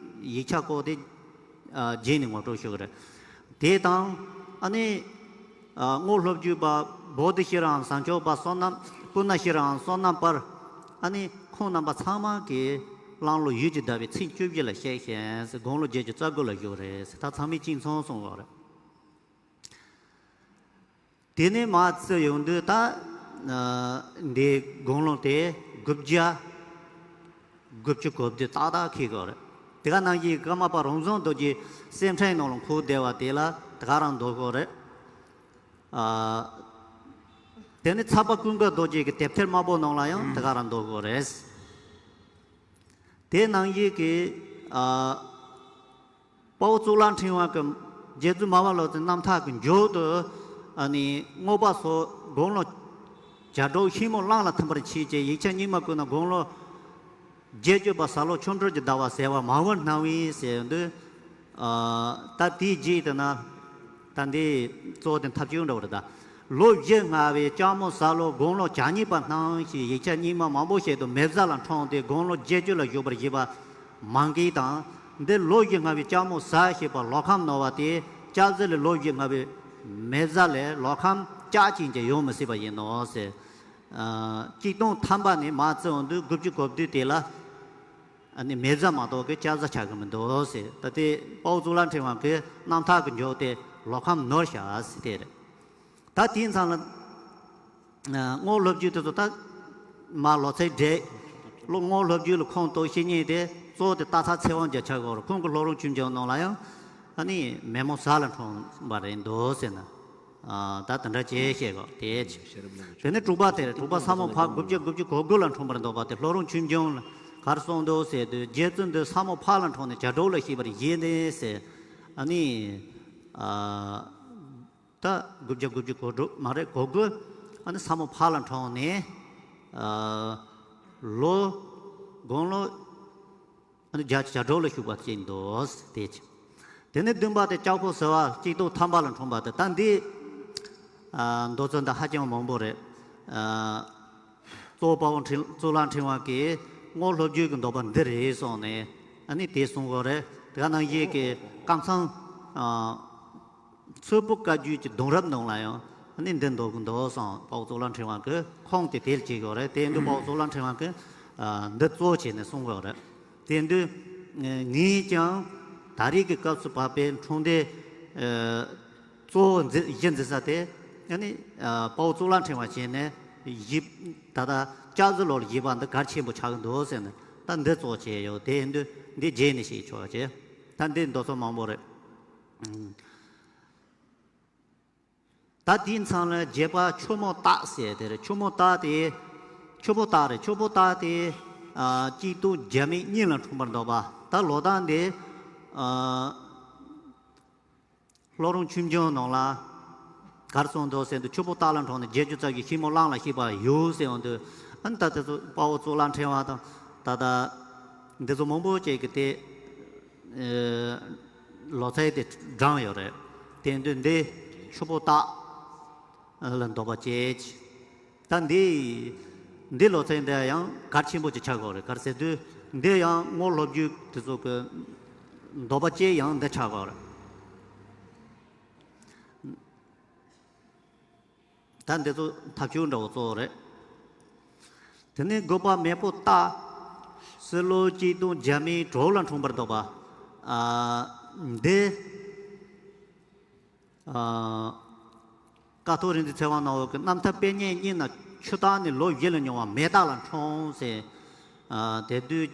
ཡིག་ཆ་བཀོད་དེ་ཨ་རྗེས་ནས་ངོ་སྤྲོད་ཞུ་གི་རེད། དེ་དང་ཨ་ནི་ཨ་རྔོག་སློབ་བརྒྱུད་པ་བོ་དྷི་ཤྲཱི་ཟངས་མཆོག་པ་བསོད་ནམས། པུ་ན་ཤྲཱི་བསོད་ནམས་དཔལ། ཨ་ནི་ཁོང་རྣམ་པ་ཚང་མ་གིས་གླང་ལོ་ཡོས་ཀྱི་ཟླ་བའི་ཚེས་བཅུ་བཞི་ལ་གཤེགས་ཤིང་ཟེར། དགུང་ལོ་བརྒྱད་ཅུ་རྩ་དགུ་ལ་བཞུགས་རེད་ཟེར། ད་ཚང་མས་གཅིག་མཚུངས་གསུངས་ཡོད་རེད། དེ་ནས་མར་བརྩིས་ཡོང་དུས་ད་ འདིའི་དགུང་ལོ་དེ་དགུ་བརྒྱ་དགུ་བཅུ་གོ་བདུན་ཏག་ཏག་འཁེལ་དགོས་རེད། དེ་ག་ནང་བཞིན་ཀརྨ་པ་རོང་ཟོམ་རྡོ་རྗེ་སེམས་ཁྲལ་ནང་ལ་འཁོར་བསྡད་པ་དེ་ལ་དེ་ག་རང་འདོགས་དགོས་རེད། དེ་ནས་ཚལ་པ་ཀུན་དགའ་རྡོ་རྗེ་གི་དེབ་ཐེར་དམར་པོ་ནང་ལ་ཡང་དེ་ག་རང་འདོགས་དགོས་རེད། དེ་ནང་བཞིན་གྱི་དཔའ་བོ་གཙུག་ལག་ཕྲེང་བ་གི་རྗེ་བཙུན་མར་པ་ལོ་ཙཱའི་རྣམ་ཐར་གྱི་མཇུག་ཏུ་ཨ་ནི་རྔོག་པ་ཚོ་དགུང་ལོ་བརྒྱད་དྲུག་ཤིང་མོ་གླང་ལ་ཐིམ་པར་བྱེད་ཅེས། ཡིག་ཆ་རྙིང་མ་ཀུན་ན་དགུང་ལོ་བརྒྱད་ཅུ་པ་གཟའ་ལོ་ཆོ་འཕྲུལ་གྱི་ཟླ་བ་ཟེར་བ་མང་བོར་སྣང་བས་ཟེར་དུས། ད་དེའི་རྗེས་དེ་ན་ད་འདི་གཙོ་བོ་དེ་ཐབས་ཇུས་འདྲ་བོ་རེད་ད། ལོ་བཞི་སྔ་བའི་ལྕགས་མོ་གཟའ་ལོ་དགུང་ལོ་གྱ་གཉིས་པ་སྣང་ཞེས་ཡིག་ཆ་རྙིང་མ་མང་པོ་ཞིག་ཏུ་མེ་བཟའ་ལ་འཁྲུངས་ཏེ་དགུང་ལོ་བརྒྱད་ཅུ་ལ་བཞུགས་པར་བཞེད་པ་མང་གི་དང་། འདི་ལོ་བཞི་སྔ་བའི་ལྕགས་མོ་གཟའ་ཞེས་པ་ལོ་ཁམས་ནོར་བ་དེ་ལྕགས་གཟའ་ལས་ལོ་བཞི་སྔ་བའི་མེ་བཟའ་ལས་ལོ་ཁམས་ལྕགས་ཅན་གྱི་ཡོང་མི་སྲིད་པ་ཡིན་ནོ་ཟེར། གཅིག་སྟོང་ཐམ་པ་ནས་མར་བརྩི་འོང་དུས་དགུ་བཅུ་གོ་བདུན་དེ་ལ་ཨ་ནི་མེ་བཟའ་མ་གཏོགས་ཀྱི་ལྕགས་གཟའ་ཆགས་ཀྱི་མི་འདུག་ཟེར། ད་ལྟའི་དཔའ་བོ་གཙུག་ལག་ཕྲེང་བ་གི་རྣམ་ཐར་གྱི་མཇུག་དེ་ལོ་ཁམས་ནོར་བཞག་ཟེར་དེ་རེད། ད་དེའི་མཚམས་ལ་རྔོག་ལྷོ་བརྒྱུད་དེ་ཚོ་ད་མར་ལོ་ཙཱའི་འདྲེ་ལོ་རྔོག་ལྷོ་བརྒྱུད་ལ་ཁོང་གཏོགས་ཤེས་མཁན་དེ་གཙོ་བོ་དེ་སྟག་ཚང་ཚེ་དབང་རྒྱལ་ཆགས་ཀྱི་ཡོད་རེད། ཁོང་གི་སློབ་དཔོན་ཆོས་འབྱུང་ནང་ལ་ཡང་ཨ་ནི་མེ་མོ་གཟའ་ལ་འཁྲུངས་པ་རེད་འདུག་ཟེར་ན། ད་དེ་འདྲ་བྱས་བཤད་གོ་དེ་བྱས། དེ་ནས་དྲུག་པ་དེ་རེད། དྲུག་པ་ས་མོ་ཕག་དགུ་བརྒྱ་དགུ་བཅུ་གོ་དགུ་ལ་འཁྲུངས་པར་འདོད་པ་དེ་སློབ་དཔོན་ཆོས་འབྱུང་ལ་ག་རེ་གསུངས་འདུག་ཟེར་དུས། རྗེ་བཙུན་འདི་ས་མོ་ཕག་ལ་འཁྲུངས་ནས་བྱ་གྲོགས་ལ་ཤེས་པར་བཞེད་ནས་ཟེར། ཨ་ནི་ད་དགུ་བརྒྱ་དགུ་བཅུ་གོ་དྲུག་མ་རེད་གོ་དགུ། ཨ་ནི་ས་མོ་ཕག་ལ་འཁྲུངས་ནས་ལོ་དགུང་ལོ། ཨ་ནི་བྱ་བྱ་གྲོགས་ལ་ཞུགས་པ་ཅིག་འདུག་དེ་ཅི། དེ་ནས་བདུན་པ་དེ་ལྕགས་ཕོ་ཟེར་བ་གཅིག་སྟོང་ཐམ་པ་ལ་འཁྲུངས་པ་དེ་ད་འདི། མདོ་ཚོ་འདི་ཧ་ཅང་མང་པོ་རེད། གཙོ་བོ་དཔའ་བོ་འཕྲིན་གཙུག་ལག་ཕྲེང་བ་གིས་རྔོག་ལྷོ་བརྒྱུད་ཀྱི་འདོད་པ་འདི་རེད་གསུངས་ནས་ཨ་ནི་དེ་གསུང་གི་རེད། དེ་ག་ནང་བཞིན་གྱི་ཀམ་ཚང་། མཚོ་བོད་བཀའ་བརྒྱུད་ཀྱི་གདུང་རབས་ནང་ལ་ཡང་ནི་འདི་འདོགས་ཀྱི་འདུག་གསུངས། དཔའ་བོ་གཙུག་ལག་ཕྲེང་བ་གིས་ཁུངས་དེ་དེ་ལ་བྱེད་དགོས་རེད། དེ་ཡིན་དུས་དཔའ་བོ་གཙུག་ལག་ཕྲེང་བ་གིས་འདི་གཙོ་བྱས་ནས་གསུང་དགོས་རེད། དེ་ཡིན་དུས་ངས་ཀྱང་ད་རེས་ཀྱི་སྐབས་སུ་བབས་པའི་འཁྲུངས་འདས་གཙོ་བོ་མཛད་གཞི་འཛིན་ས་དེ་ནི་དཔའ་བོ་གཙུག་ལག་ཕྲེང་བ་བྱས་ནས་བཞེད། ད་ལྟ་ལྕགས་གཟའ་ལོ་ལ་བཞེད་པ་འདི་གལ་ཆེན་པོ་ཆགས་ཀྱི་འདུག་ཟེར་ནས་ད་འདི་གཙོ་བྱས་ཡོད། དེ་ཡིན་དུས་འདི་རྗེས་ནས་བཤད་ཆོག་ཅེས་ད་འདི་མདོ་ཚོ་མང་པོ་རེད། ད་དེའི་མཚམས་ལ་བརྒྱད་པ་ཆུ་མོ་སྟག་ཟེར་དེ་རེད། ཆུ་མོ་སྟག་དེ་ཆུ་ཕོ་སྟག་རེད། ཆུ་ཕོ་སྟག་དེ་གཅིག་སྟོང་བརྒྱ་མེད་གཉིས་ལ་འཁྲུངས་པར་འདོད་པ། ད་ལོ་རྟགས་འདི་སློབ་དཔོན་ཆོས་འབྱུང་ནང་ལ་ག་རེ་གསུངས་འདུག་ཟེར་དུས་ཆུ་ཕོ་སྟག་ལ་འཁྲུངས་ནས་བརྒྱད་ཅུ་རྩ་བཞི་ཤིང་མོ་གླང་ལ་གཤེགས་པ་ཡོད་ཟེར་འོང་དུས། ཨ་ནི་ད་དེ་ཚོ་དཔའ་བོ་གཙུག་ལག་ཕྲེང་བ་དང་ད་ལྟ་འདི་ཚོ་མང་པོ་ཅིག་གིས་དེ་ལོ་ཙཱའི་དེ་བགྲངས་ཡོད་རེད། དེ་དུས་འདི་ཆུ་ཕོ་སྟག་ལ་འདོད་པ་སྐྱེས། ད་འདི་འདི་ལོ་ཙཱའི་འདི་ཡང་གལ་ཆེན་པོ་ཅིག་ཆགས་ཀྱི་ཡོད་རེད། ག་རེ་ཟེར་དུས་འདི་ཡང་རྔོག་ལྷོ་བརྒྱུད་དེ་ཚོ་གི་འདོད་པ་སྐྱེས་ཡང་འདི་ཆགས་ཀྱི་ཡོད་རེད། ད་འདི་ཚོ་ཐབས་ཇུས་འདྲ་བོ་གཙོ་བོ་རེད། དེ་ནས་དགུ་པ་མེ་ཕོ་སྟག་སྤྱི་ལོ་གཅིག་སྟོང་བརྒྱ་མེད་དྲུག་ལ་འཁྲུངས་པར་འདོད་པ། ཨ་འདི་ཨ་ཀཿཐོག་རིག་འཛིན་ཚེ་དབང་ནོར་བུ་གི་རྣམ་ཐར་དཔེ་རྙིང་གཉིས་ན་ཆུ་སྟག་ནི་ལོ་བཞི་ལ་མྱོང་བ་མེ་སྟག་ལ་འཁྲུངས་ཟེར། ཨ་དེ་དུས་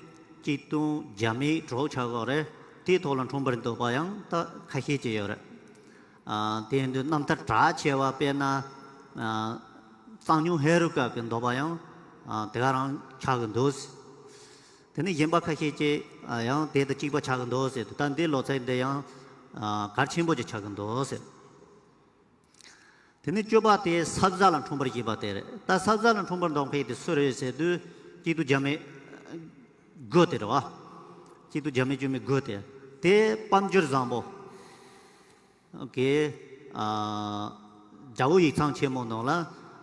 གཅིག་སྟོང་བརྒྱ་མེད་དྲུག་ཆགས་ཀྱི་ཡོད་རེད། དེའི་ཐོག་ལ་འཁྲུངས་པར་འདོད་པ་ཡང་ད་ཁ་ཤས་ཅིག་ཡོད་རེད། ཨ་དེ་ཡིན་དུས་རྣམ་ཐར་གྲགས་ཆེ་བ་དཔེར་ན་ཨ་གཙང་སྨྱོན་ཧེ་རུ་ཀ་གི་འདོད་པ་ཡང་ཨ་དེ་ག་རང་ཆགས་ཀྱི་འདུག། དེ་ནས་གཞན་པ་ཁ་ཤས་ཀྱིས་ཨ་ཡང་དེ་དང་གཅིག་པ་ཆགས་ཀྱི་འདུག་ཟེར་དུས། ད་འདི་ལོ་ཙཱའི་འདི་ཡང་ཨ་གལ་ཆེན་པོ་ཅིག་ཆགས་ཀྱི་འདུག་ཟེར། དེ་ནས་བཅུ་པ་དེ་ས་བཟའ་ལ་འཁྲུངས་པར་བཞེད་པ་དེ་རེད། ད་ས་བཟའ་ལ་འཁྲུངས་པར་འདོད་མཁན་དེ་སུ་རེད་ཟེར་དུས་གཅིག་སྟོང་བརྒྱ་མེད་དགུ་དེ་རེད་བ། གཅིག་སྟོང་བརྒྱ་མེད་བཅུ་མེད་དགུ་དེ། དེ་དཔལ་འབྱོར་བཟང་པོ་གི་ཨ་རྒྱལ་པོ་ཡིག་ཚང་ཆེན་མོ་ནང་ལ་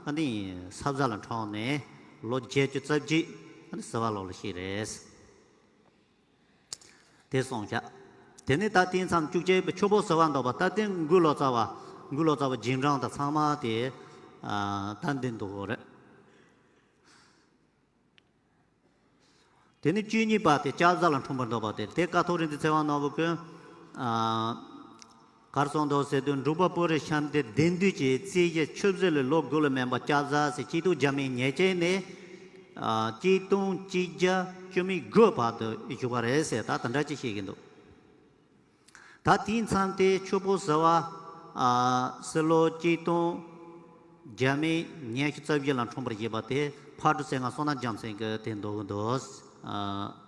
ཨ་ནི་ས་བཟའ་ལ་འཁྲུངས་ནས་ལོ་བརྒྱད་ཅུ་རྩ་བརྒྱད་ཨ་ནི་བྱེ་བ་ལོ་ལ་གཤེགས་རེད། དེ་སོང་ཤག། དེ་ནས་ད་དེང་སང་བཅུ་གཅིག་པའི་ཆུ་ཕོ་ཟེར་བ་འདོགས་པ། ད་དེ་མགུལ་ལོ་ཙཱ་བ། མགུལ་ལོ་ཙཱ་བ་རྗེས་འབྲང་དང་ཚང་མ་དེ་ཨ་ད་འདི་འདུག་གོ་རེད། དེ་ནས་བཅུ་གཉིས་པ་དེ་ལྕགས་གཟའ་ལ་འཁྲུངས་པར་འདོད་པ་དེ། དེ་ཀཿཐོག་རིག་འཛིན་ཚེ་དབང་ནོར་བུ་གིས་ཨ་ གར་སོང་འདུག་ཟེར་དུས། འབྲུག་པ་པོ་རི་གཤམ་དུ་བདུད་འདུལ་གྱི་རྩིས་བཞི་ཆུ་བཞི་ལས་ལོ་དགུ་ལ་སྨིན་པ་སྐྱ་བཟའ་ཟེར། གཅིག་སྟོང་བརྒྱ་མེད་ཉེར་གཅིག་ནས་ཨ་གཅིག་སྟོང་གཅིག་བརྒྱ་བཅུ་མེད་དགུ་བར་དུ་བཞུགས་པ་རེད་ཟེར། ད་དེ་འདྲ་ཅིག་བཤད་ཀྱི་འདུག་ད་དེའི་མཚམས་དེ་ཆུ་སྤོ་ཟེར་བ་ཨ་སྲིད་ལོ་གཅིག་སྟོང་བརྒྱ་མེད་ཉི་ཤུ་རྩ་བཞི་ལ་འཁྲུངས་པར་བཞེད་པ་དེ་ཕག་གྲུ་ཟེར་ང་བསོད་ནམས་རྒྱལ་མཚན་གྱིས་དེ་འདོད་ཀྱི་འདུག་ཨ་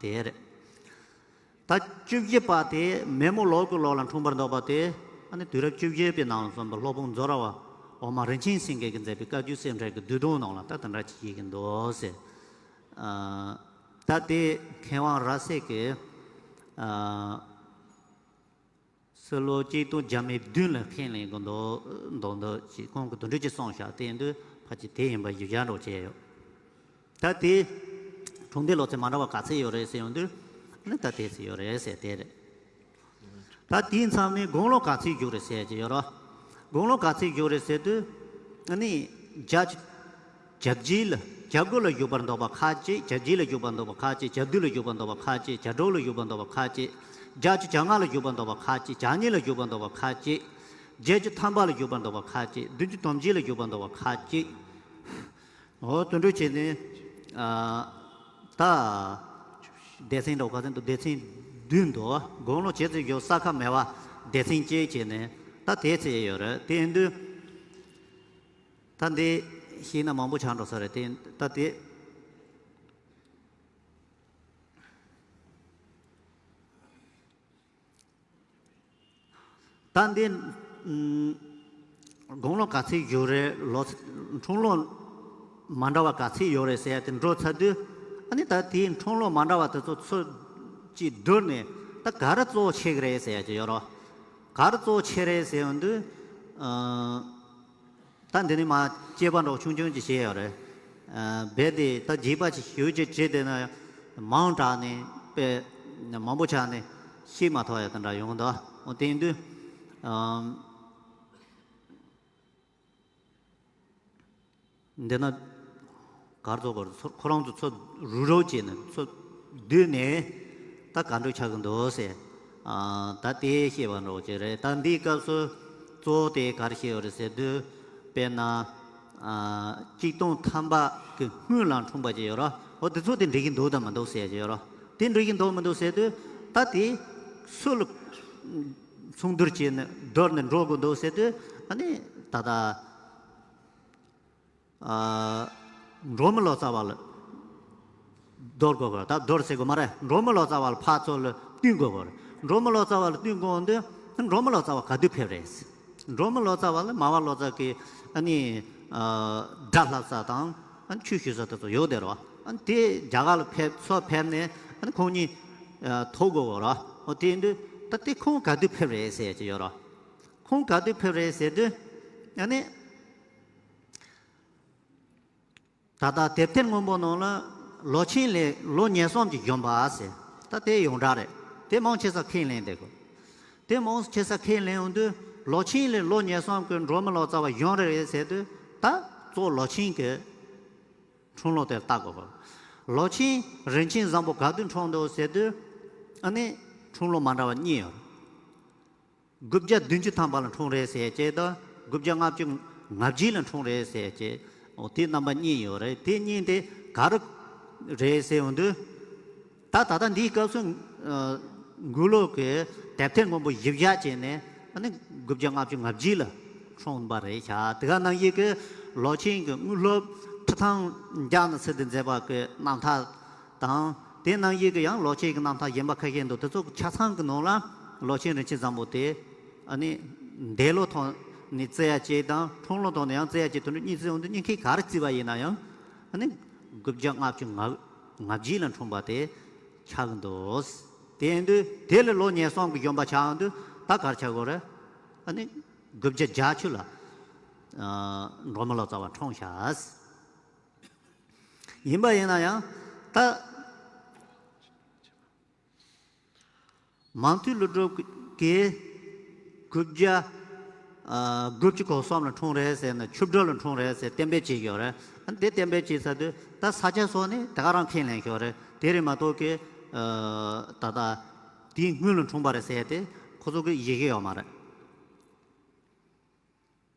དེ་རེད། ད་བཅུ་བཞི་པ་དེ་མེ་མོ་ལོ་ཀུ་ལོ་ལ་འཁྲུངས་པར་འདོད་པ་དེ། ཨ་ནི་དུས་རབས་བཅུ་བཞི་པའི་ནང་ལ་སོན་པའི་སློབ་དཔོན་མཛོ་ར་བ་འོག་མ་རིན་ཆེན་སེང་གེ་གིས་མཛད་པའི་བཀའ་བརྒྱུད་སེམས་འགྲེལ་གྱི་བསྡུས་དོན་ནང་ལ་ད་དེ་འདྲ་ཅིག་བཤད་ཀྱི་འདུག་ཟེར། ཨ་ད་དེ་མཁས་དབང་རབ་གསལ་གྱིས་ཨ་སྲིད་ལོ་གཅིག་སྟོང་བརྒྱ་མེད་བདུན་ལ་ཁས་ལེན་གྱི་འདུག་འདུག་འདུག་ཅེས་ཁོང་གིས་དེ་འདྲ་ཅིག་གསུངས་ཤག་དེ་ཡིན་དུས་ཕལ་ཆེར་དེ་ཡིན་པ་གཞི་བཞག་འགྲོ་བྱས་ཡོད། ད་དེ་འཁྲུངས་འདས་ལོ་ཚིགས་མ་འདྲ་བ་ག་ཚད་ཡོད་རེད་ཟེར་ཡོང་དུས། ཨ་ནི་ད་དེ་ཚད་ཡོད་རེད་ཟེར་དེ་རེད། ད་དེའི་མཚམས་ནས་དགུང་ལོ་ག་ཚད་བཞུགས་རེད་ཟེར་གྱི་ཡོད་རེད། དགུང་ལོ་ག་ཚད་བཞུགས་རེད་ཟེར་དུས། ཨ་ནི་བརྒྱ་བརྒྱད་ལ་བརྒྱད་དགུ་ལ་བཞུགས་པར་འདོད་པ་ཁ་ཅིག་བརྒྱད་བརྒྱད་ལ་བཞུགས་པར་འདོད་པ་ཁ་ཅིག་བརྒྱད་བདུན་ལ་བཞུགས་པར་འདོད་པ་ཁ་ཅིག་བརྒྱད་དྲུག་ལ་བཞུགས་པར་འདོད་པ་ཁ་ཅིག་བརྒྱད་ཅུ་གྱ་ལྔ་ལ་བཞུགས་པར་འདོད་པ་ཁ་ཅིག་བརྒྱད་གཉིས་ལ་བཞུགས་པར་འདོད་པ་ཁ་ཅིག་བརྒྱད་ཅུ་ཐམ་པ་ལ་བཞུགས་པར་འདོད་པ་ཁ་ཅིག་བདུན་ཅུ་དོན་གཅིག་ལ་བཞུགས་པར་འདོད་པ་ཁ་ཅིག་འོ་དེ་འདྲ་བྱས་ནས་ཨ་ད་སྡེ་ཚན་འདྲ་བོ་ག་ཚོད་འདུག་སྡེ་ཚན་བདུན་འདུག་དགུང་ལོ་ཇི་ཙམ་བཞུགས་ས་ཁ་མེད་པ་སྡེ་ཚན་གཅིག་བྱས་ནས་ད་དེ་ཚད་ཡོད་རེད། དེ་ཡིན་དུས་ད་འདི་ཤེས་ན་མང་པོ་ཆགས་འགྲོ་ས་རེད། དེ་ད་དེ། ད་འདི་ཨམ་དགུང་ལོ་ག་ཚད་བཞུགས་རེད། ལོ་འཁྲུངས་ལོ་མ་འདྲ་བ་ག་ཚད་ཡོད་རེད་ཟེར་ཡ་དེ་འགྲོ་ཚར་དུས། ཨ་ནི་ད་དེའི་འཁྲུངས་ལོ་མ་འདྲ་བ་དེ་ཚོ་ཚུར་ཅིག་བསྡུར་ནས་ད་ག་རེ་གཙོ་བོ་ཆགས་ཀྱི་རེད་ཟེར་ཡ་ཅིག་ཡོད་རོ། ག་རེ་གཙོ་བོ་ཆགས་རེད་ཟེར་ཡོང་དུས། ཨ། ད་འདི་ནི་མ་དཔྱད་པ་འདྲ་བོ་ཆུང་ཆུང་ཅིག་བྱས་ཡོད་རེད། ཨ། རྦད་དེ་ད་རྒྱས་པ་ཅིག་ཞུ་ཅིག་བྱས་བསྡད་ན་མང་དྲགས་ནས་དཔེ་མང་པོ་ཆགས་ནས་ཤེས་མ་ཐུབ་ཡ་དེ་འདྲ་ཡོང་གི་འདུག་འོ་དེ་ཡིན་དུས། ཨམ། འདི་ན་གར་ཚོ་གར་ཚོ་ཁོ་རང་ཚོ་ཚོ་རུག་རུག་བྱས་ནས་ཚོ་བསྡུས་ནས་ད་ག་འདྲ་ཆགས་ཀྱི་འདུག་ཟེར། ཨ། ད་དེ་ཤེས་པ་འདྲ་བོ་ཅིག་རེད། ད་འདིའི་སྐབས་སུ་གཙོ་བོ་དེ་ག་རེ་བཤད་ཡོད་རེད་ཟེར་དུས། དཔེར་ན། ཨ། གཅིག་སྟོང་ཐམ་པ་གི་སྔོན་ལ་འཁྲུངས་པ་ཅིག་ཡོད་ར། འོ་དེ་ཚོ་དེ་འགྲིག་གི་འདུག་དང་མི་འདུག་ཟེར་གྱི་ཡོད་ར། དེ་འགྲིག་གི་འདུག་མི་འདུག་ཟེར་དུས། ད་དེ་སུ་ལ་མཚུངས་བསྡུར་བྱས་ནས་བསྡུར་ནས་འགྲོ་དགོས་འདུག་ཟེར་དུས། ཨ་ནི་ད་ལྟ། ཨ། འབྲོག་མི་ལོ་ཙཱ་བ་ལ་བསྡུར་དགོས་གི། ད་བསྡུར་ཟེར་དགོས་མ་རེད། འབྲོག་མི་ལོ་ཙཱ་བ་ལ་ཕར་ཚུར་ལ་བསྟུན་དགོས་གི། འབྲོག་མི་ལོ་ཙཱ་བ་ལ་བསྟུན་དགོས་འདི། འབྲོག་མི་ལོ་ཙཱ་བ་ག་དུས་ཕེབས་རེད། འབྲོག་མི་ལོ་ཙཱ་བ་ལ་མར་པ་ལོ་ཙཱ་གི་ཨ་ནི། ཨ། སྒྲ་ལྷག་ས་དང་། ཨ་ནི་ཆོས་ཞུ་ས་དེ་ཚོ་ཡོད་དེ་རོ། ཨ་ནི་དེ་རྒྱ་གར་ལ་ཕེབས་ཚུར་ཕེབས་ནས། ཨ་ནི་ཁོང་གཉིས་ཨ་ཐུག་དགོས་གི་རོ། འོ་དེ་འདི་ད་དེ་ཁོང་ག་དུས་ཕེབས་རེད་ཟེར་གྱི་ཡོད་རོ། ཁོང་ག་དུས་ཕེབས་རེད་ཟེར་དུས། ཨ་ནི། ད་ལྟ་དེབ་ཐེར་སྔོན་པོ་ནང་ལ་ལོ་ཆེན་ལས་ལོ་ཉེར་གསུམ་གྱི་བཞོན་པ་ཟེར། ད་དེ་ཡོངས་གྲགས་རེད། དེ་མང་ཆེ་ས་ཁས་ལེན་བསྡད་དགོས། དེ་མང་ཆེ་ས་ཁས་ལེན་ཡོང་དུས། ལོ་ཆེན་ལས་ལོ་ཉེར་གསུམ་གྱི་འབྲོག་མི་ལོ་ཙཱ་བ་གཞོན་རེད་ཟེར་དུས། ད་གཙོ་བོ་ལོ་ཆེན་གྱི་འཁྲུངས་ལོ་དེར་བལྟ་དགོས་པ། ལོ་ཆེན་རིན་ཆེན་བཟང་པོ་ག་དུས་འཁྲུངས་འདུག་ཟེར་དུས། ཨ་ནི་འཁྲུངས་ལོ་མ་འདྲ་བ་གཉིས་ཡོད། དགུ་བརྒྱ་བདུན་ཅུ་ཐམ་པ་ལ་འཁྲུངས་རེད་ཟེར་བྱས་དང་། དགུ་བརྒྱ་ལྔ་བཅུ་ང་བརྒྱད་ལ་འཁྲུངས་རེད་ཟེར་བྱས། འོ་དེ་རྣམ་པ་གཉིས་ཡོད་རེད། དེ་གཉིས་དེ་ག་རེ་རེད་ཟེར་ཡོང་དུས། ད་ད་ལྟ་འདིའི་སྐབས་སུ་ཨ་འགུག་ལོག་གི་དེབ་ཐེར་སྔོན་པོ་གཞི་བཞག་བྱས་ནས། ཨ་ནི་དགུ་བརྒྱ་ལྔ་བཅུ་ང་བརྒྱད་ལ་འཁྲུངས་པ་རེད་ཤག་དེ་ག་ནང་བཞིན་གྱི་ལོ་ཆེན་གྱི་དངོས་སློབ་ཁྲི་ཐང་རྒྱ་ནས་ཚུར་དུ་མཛད་པ་གི་རྣམ་ཐར་དང་། དེ་ནང་བཞིན་གྱི་ཡང་ལོ་ཆེན་གྱི་རྣམ་ཐར་གཞན་པ་ཁ་ཤས་འདུག་དེ་ཚོ་ཆ་ཚང་གི་ནང་ལ་ལོ་ཆེན་རིན་ཆེན་བཟང་པོ་དེ། ཨ་ནི་འདས་ལོ་ཐོག་ནས་བརྩི་ཡ་གཅིག་དང་། འཁྲུངས་ལོ་ཐོག་ནས་ཡང་བརྩི་ཡ་གཅིག་དེ་འདྲ་གཉིས་བརྩི་ཡོང་དུས། གཉིས་ཀའི་ག་རེ་བརྩིས་པ་ཡིན་ན་ཡང་། ཨ་ནི་དགུ་བརྒྱ་ལྔ་བཅུ་ང་ང་བརྒྱད་ལ་འཁྲུངས་པ་དེ་ཆགས་ཀྱི་འདུག་དེ་ཡིན་དུས་དེ་ལས་ལོ་ཉེར་གསུམ་གྱི་བཞོན་པ་ཆགས་ཡོང་དུས། ད་ག་རེ་ཆགས་དགོས་རེད། ཨ་ནི་དགུ་བརྒྱ་བརྒྱད་ཅུ་ལ་ཨ་འབྲོག་མི་ལོ་ཙཱ་བ་འཁྲུངས་ཤག་ཡིན་པ་ཡིན་ན་ཡང་ད་མང་ཐོས་ཀླུ་སྒྲུབ་ཀྱིས་དགུ་བརྒྱ་ཨ་དགུ་བཅུ་གོ་གསུམ་ལ་འཁྲུངས་རེད་ཟེར་ནས། ཆུ་སྦྲུལ་ལ་འཁྲུངས་རེད་ཟེར་གཏན་འབེབས་བྱེད་ཀྱི་ཡོད་རེད། ཨ་ནི་དེ་གཏན་འབེབས་བྱེད་ཚར་དུས་ད་ས་སྐྱ་སོགས་ནས་དེ་ག་རང་ཁས་ལེན་ཀྱི་ཡོད་རེད། དེ་རེད་མ་གཏོགས་ཀྱི་ཨ་ད་ལྟ་དེའི་སྔོན་ལ་འཁྲུངས་པ་རེད་ཟེར་དེ་ཁོ་ཚོ་གི་ཡི་གེ་ཡོད་མ་རེད།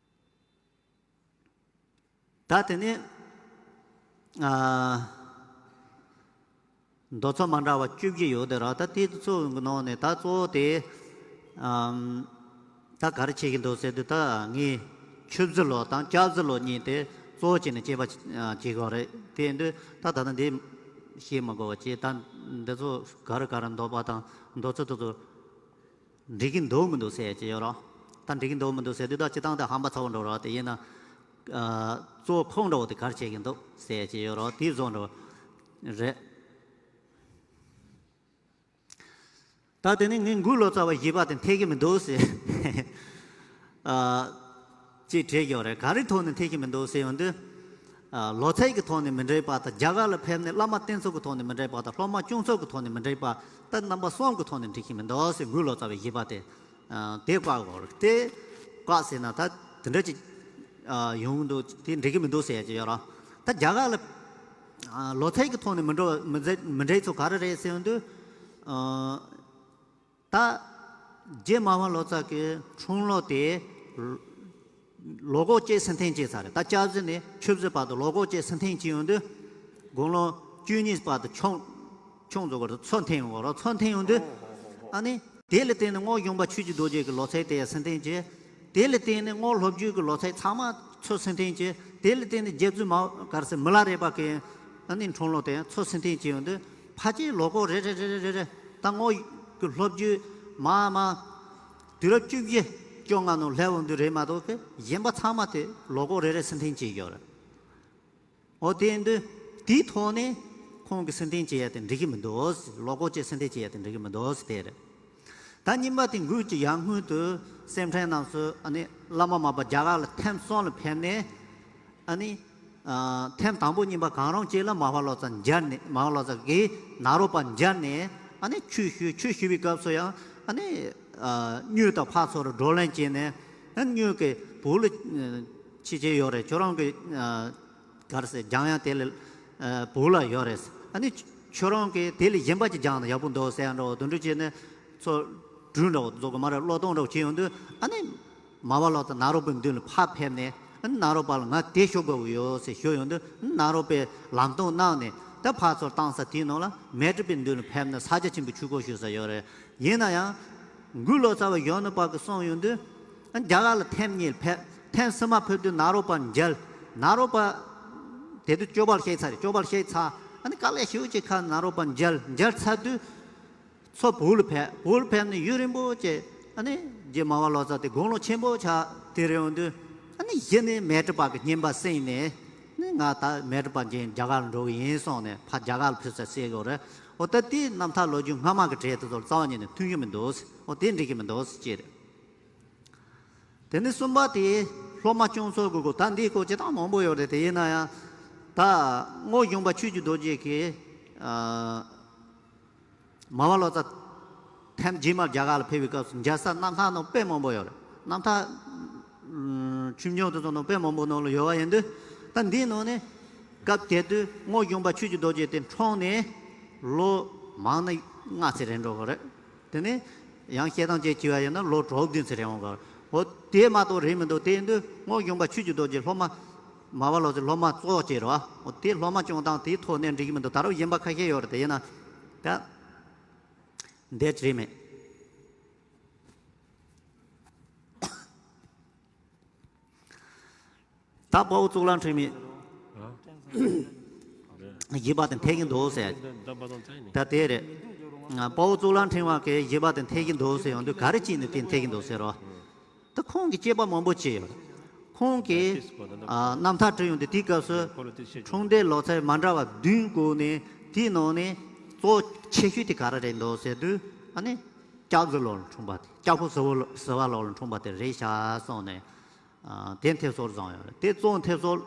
ད་དེ་ནས་ཨ། མདོ་ཚོགས་མ་འདྲ་བ་བཅུ་བཞི་ཡོད་དེ་ར། ད་དེ་ཚོའི་ནང་ནས་ད་གཙོ་བོ་དེ་ཨམ། ད་ག་རེ་བྱེད་ཀྱི་འདུག་ཟེར་དུས། ད་ངས་ཆུ་བཞི་ལོ་དང་སྐྱ་བཞི་ལོ་གཉིས་དེ་གཙོ་བོ་བྱས་ནས་དཔྱད་པ་བྱེད་དགོས་རེད། དེ་ཡིན་དུས་ད་ད་ལྟ་འདི་བཤད་མི་དགོས་པ་བྱས། ད་འདི་ཚོ་ག་རེ་ག་རེ་འདོད་པ་དང་མདོ་ཚོགས་དེ་ཚོ་འགྲིག་གི་འདུག་མི་འདུག་ཟེར་ཡ་ཅིག་ཡོད་ར། ད་འགྲིག་གི་འདུག་མི་འདུག་ཟེར་དུས། ད་སྤྱིར་བཏང་དེ་ཧམ་པ་ཚ་བོ་འགྲོ་ར། དེ་ཡིན་ན་ཨ་གཙོ་བོ་ཁོང་འདྲ་བོ་དེ་ག་རེ་བྱེད་ཀྱི་འདུག་ཟེར་ཡ་ཅིག་ཡོད་ར། དེ་བཟོ་འདྲ་བོ་རེད། ད་དེ་ནས་ངས་འགུལ་ལོ་ཙཱ་བ་བཞི་པ་དེ་འཐད་ཀྱི་མི་འདུག་ཟེར་ཨ་ཅེས་བྲིས་ཡོད་རེད། ག་རེ་ཐོག་ནས་འཐད་ཀྱི་མི་འདུག་ཟེར་ཡོང་དུས། ཨ་ལོ་ཚད་ཀྱི་ཐོག་ནས་མི་འགྲིག་པ་དང་། རྒྱ་གར་ལ་ཕེབས་ནས་བླ་མ་བསྟེན་ཚུལ་གྱི་ཐོག་ནས་མི་འགྲིག་པ་དང་། སློབ་མ་སྐྱོང་ཚུལ་གྱི་ཐོག་ནས་མི་འགྲིག་པ། ད་རྣམ་པ་གསུམ་གྱི་ཐོག་ནས་འགྲིག་གི་མི་འདུག་ཟེར། འགུལ་ལོ་ཙཱ་བའི་བཞི་པ་དེ་ཨ་དེ་བཀག་དགོས་རེད། དེ་བཀག་ཟེར་ན་ད་དེ་འདྲ་ཅིག་ཨ་ཡོང་གི་འདུག་དེ་འགྲིག་གི་མི་འདུག་ཟེར་ཡ་ཅིག་ཡོད་ར། ད་རྒྱ་གར་ལ་ཨ་ལོ་ཚད་ཀྱི་ཐོག་ནས་མི་འགྲོ་མི་འཛད་མི་འགྲིག་ཚུལ་ག་རེ་རེད་ཟེར་ཡོང་དུས། ཨ་ད་རྗེ་མར་པ་ལོ་ཙཱ་གི་འཁྲུངས་ལོ་དེ་ལོ་གོ་གཅིག་སུན་འཐེན་བྱས་ཚར་རེད། ད་སྐྱ་བཞི་ནས་ཆུ་བཞི་བར་དུ་ལོ་གོ་གཅིག་སུན་འཐེན་བྱས་ཡོང་དུས། དགུང་ལོ་བཅུ་གཉིས་བར་དུ་ཆུང་ཆུང་བཟོ་དགོས་རེད། ཚོ་འཐེན་ཡོང་དགོས་རེད། ཚོ་འཐེན་ཡོང་དུས། ཨ་ནི་དེ་ལ་བརྟེན་ནས་རྔོག་གཞོན་པ་ཆོས་ཀྱི་རྡོ་རྗེ་གི་ལོ་ཚད་དེ་ཡང་སུན་འཐེན་བྱས། དེ་ལ་བརྟེན་ནས་རྔོག་ལྷོ་བརྒྱུད་ཀྱི་ལོ་ཚད་ཚང་མ་ཚོ་སུན་འཐེན་བྱས། དེ་ལ་བརྟེན་ནས་རྗེ་བཙུན་མ་ག་རེ་ཟེར་མི་ལ་རས་པ་གི་ཨ་ནི་འཁྲུངས་ལོ་དེ་ཚོ་སུན་འཐེན་བྱས་ཡོང་དུས། ཕལ་ཆེར་ལོ་གོ་རེ་རེ་རེ་རེ་རེ་རེ་ད་རྔོག་གི་ལྷོ་བརྒྱུད་མར་མར་དུས་རབས་བཅུ་བཞི་བཅོ་ལྔ་ནང་སླེབས་ཡོང་དུས་རེད་མ་གཏོགས་གི་གཞན་པ་ཚང་མ་དེ་ལོ་གོ་རེ་རེ་སུན་འཐེན་བྱས་ཡོད་རེད། འོ་དེ་ཡིན་དུས་དེའི་ཐོག་ནས་ཁོང་གིས་སུན་འཐེན་བྱེད་ཡ་དེ་འགྲིག་གི་མི་འདུག་ཟེར། ལོ་གོ་གཅིག་སུན་འཐེན་བྱེད་ཡ་དེ་འགྲིག་གི་མི་འདུག་ཟེར་དེ་རེད། ད་གཉིས་པ་དེ་འགུལ་གྱི་ཡར་སྔོན་དུ་སེམས་ཁྲལ་རྣམས་སུ་ཨ་ནི་བླ་མ་མར་པ་རྒྱ་གར་ལ་ཐེངས་གསུམ་ལ་ཕེབས་ནས། ཨ་ནི་ཨ་ཐེངས་དང་པོ་གཉིས་པ་གང་རུང་གཅིག་ལ་མར་པ་ལོ་ཙཱ་མཇལ་ནས། མར་པ་ལོ་ཙཱ་གིས་ནཱ་རོ་པ་མཇལ་ནས་ཨ་ནི་ཆོས་ཞུས། ཆོས་ཞུ་བའི་སྐབས་སུ་ཡང་ཨ་ནི་ཨ་སྨྱོས་དང་ཕར་ཚུར་བགྲོ་གླེང་བྱས་ནས། ཨ་སྨྱོས་ཀྱིས་བོད་ལ་ཨ་ཕྱི་རྒྱལ་ཡོད་རེད། ཁྱོད་རང་གི་ཨ་ག་རེ་ཟེར་སྦྱང་ཡག་དེ་ལ་ཨ་བོད་ལ་ཡོད་རེད། ཨ་ནི་ཁྱོད་རང་གིས་དེ་ལས་གཞན་པ་ཅིག་སྦྱངས་ན་ཡག་པོ་འདུག་ཟེར་ཡག་འདྲ་བོ་དེ་འདྲ་བྱས་ནས། ཚོ་གྲོས་འདྲ་བོ་བཟོ་དགོས་མ་རེད། བློས་གཏོང་འདྲ་བོ་བྱས་ཡོང་དུས། ཨ་ནི་མར་པ་ལོ་ཙཱ་ནཱ་རོ་པའི་མདུན་ལ་ཕར་ཕེབས་ནས། ཨ་ནི་ནཱ་རོ་པ་ལ་ང་དེ་ཞུ་དགོས་ཡོད་ཟེར་ཞུ་ཡོང་དུས། ཨ་ནི་ནཱ་རོ་པས་ལམ་སྟོན་གནང་ནས། ད་ཕར་ཚུར་བཏང་ས་དེའི་ནང་ལ་མཻ་ཏྲི་པའི་མདུན་ལ་ཕེབས་ནས་ས་སྐྱ་ཆེན་པོའི་ཆོས་སྐོར་ཞུ་ས་ཡོད་རེད། ཡིན་ན་ཡང་འགུལ་ལོ་ཙཱ་བ་གཞོན་ནུ་པ་གིས་གསུངས་ཡོང་དུས། ཨ་རྒྱ་གར་ལ་ཐེངས་གཉིས་ཕེབས། ཐེངས་གསུམ་པ་ཕེབས་དུས་ནཱ་རོ་པ་མཇལ། ནཱ་རོ་པ་དེ་དུས་སྐྱོབ་པ་ལ་བཤད་ཚར་རེད། སྐྱོབ་པ་ལ་བཤད་ཚར། ཨ་ནི་དཀའ་ལས་ཞེ་པོ་ཅིག་ཁག་ནཱ་རོ་པ་མཇལ། མཇལ་ཚར་དུས་ཚོ་བོད་ལ་ཕེབས། བོད་ལ་ཕེབས་ནས་ཡུན་རིང་པོ་བྱས། ཨ་ནི་རྗེ་མར་པ་ལོ་ཙཱ་དེ་དགུང་ལོ་ཆེན་པོ་ཆགས་དེ་རེད་ཡོང་དུས། ཨ་ནི་གཞི་ནས་མཻ་ཏྲི་པ་གི་བསྙེན་པ་བསྲིངས་ནས། ནི་ང་ད་མཻ་ཏྲི་པ་མཇལ་རྒྱ་གར་ལ་འགྲོ་གི་ཡིན་གསུངས་ནས་ཕར་རྒྱ་གར་ལ་ཕེབས་ས་བསལ་དགོས་རེད། འོ་ད་དེའི་རྣམ་ཐར་ལོ་རྒྱུས་སྔ་མ་གི་གྲས་དེ་ཚོ་རྩ་བ་ཉིད་ནས་མཐུན་གྱི་མི་འདུག་ཟེར། འོ་དེ་འགྲིག་གི་མི་འདུག་ཟེར་ཅེས་རེད། དེ་ནས་གསུམ་པ་དེ་སློབ་མ་སྐྱོང་ཚུལ་གྱི་སྐོར། ད་འདིའི་སྐོར་བྱེད་སྟངས་མང་པོ་ཡོད་རེད། དེ་ཡིན་ན་ཡང་ད་རྔོག་གཞོན་པ་ཆོས་ཀྱི་རྡོ་རྗེ་གིས་ཨ་མར་པ་ལོ་ཙཱ་ཐེངས་རྗེས་མར་རྒྱ་གར་ལ་ཕེབས་པའི་སྐབས་སུ་མཇལ་ས་རྣམ་ཐར་ནང་དཔེ་མང་པོ་ཡོད་རེད། རྣམ་ཐར་ཨ་ཆོས་འབྱུང་དེ་ཚོ་ནང་དཔེ་མང་པོ་ནང་ལ་ཡོད་པ་ཡིན་དུས། ད་འདིའི་ནང་ནས་སྐབས་དེ་དུས་རྔོག་གཞོན་པ་ཆོས་ཀྱི་རྡོ་རྗེ་དེ་འཁྲུངས་ནས་ལོ་མང་ན་ལྔ་ཙམ་རེད་འགྲོ་གི་རེད། དེ་ནས་ཡང་བཤད་སྟངས་བཅས་བྱས་པ་ཡིན་ན་ལོ་དྲུག་བདུན་ཙམ་རེད་འོང་གི་རེད། འོ་དེ་མ་གཏོགས་རེད་མི་འདུག་དེ་ཡིན་དུས་རྔོག་གཞོན་པ་ཆོས་ཀྱི་རྡོ་རྗེ་སློབ་མ་མར་པ་ལོ་ཙཱའི་སློབ་མ་གཙོ་བོ་བྱས་རེད་པ། འོ་དེ་སློབ་མ་སྐྱོང་སྟངས་དེའི་ཐོག་ནས་འགྲིག་གི་མི་འདུག་ད་རུང་གཞན་པ་ཁ་ཤས་ཡོད་རེད། དེ་ཡིན་ན་ད་འདས་རེད་མེད། ད་དཔའ་བོ་གཙུག་ལག་ཕྲེང་བའི་བཞི་པ་དེ་འཐད་ཀྱི་འདུག་ཟེར། ད་དེ་རེད། དཔའ་བོ་གཙུག་ལག་ཕྲེང་བ་གི་བཞི་པ་དེ་འཐད་ཀྱི་འདུག་ཟེར་ཡོང་དུས། ག་རེ་བྱས་ནས་དེ་འཐད་ཀྱི་འདུག་ཟེར་རོ། ད་ཁོང་གིས་དཔྱད་པ་མང་པོ་བྱས་ཡོད། ཁོང་གིས་ཨ་རྣམ་ཐར་བྲིས་ཡོང་དུས། དེའི་སྐབས་སུ་འཁྲུངས་འདས་ལོ་ཚད་མ་འདྲ་བ་བདུན་བཀོད་ནས། དེའི་ནང་ནས་གཙོ་ཆེ་ཤོས་དེ་ག་རེ་རེད་འདུག་ཟེར་དུས། ཨ་ནི་སྐྱ་བཞི་ལོ་ལ་འཁྲུངས་པ་དེ། སྐྱ་ཕོ་ཟི་བོ་ལོ་ཟི་བ་ལོ་ལ་འཁྲུངས་པ་དེ་རེད་ཤག་གསུངས་ནས། ཨ་དེ་འཐེབ་སོར་བཟུང་ཡོད་རེད། དེ་གཙོ་འཐེབ་སོར་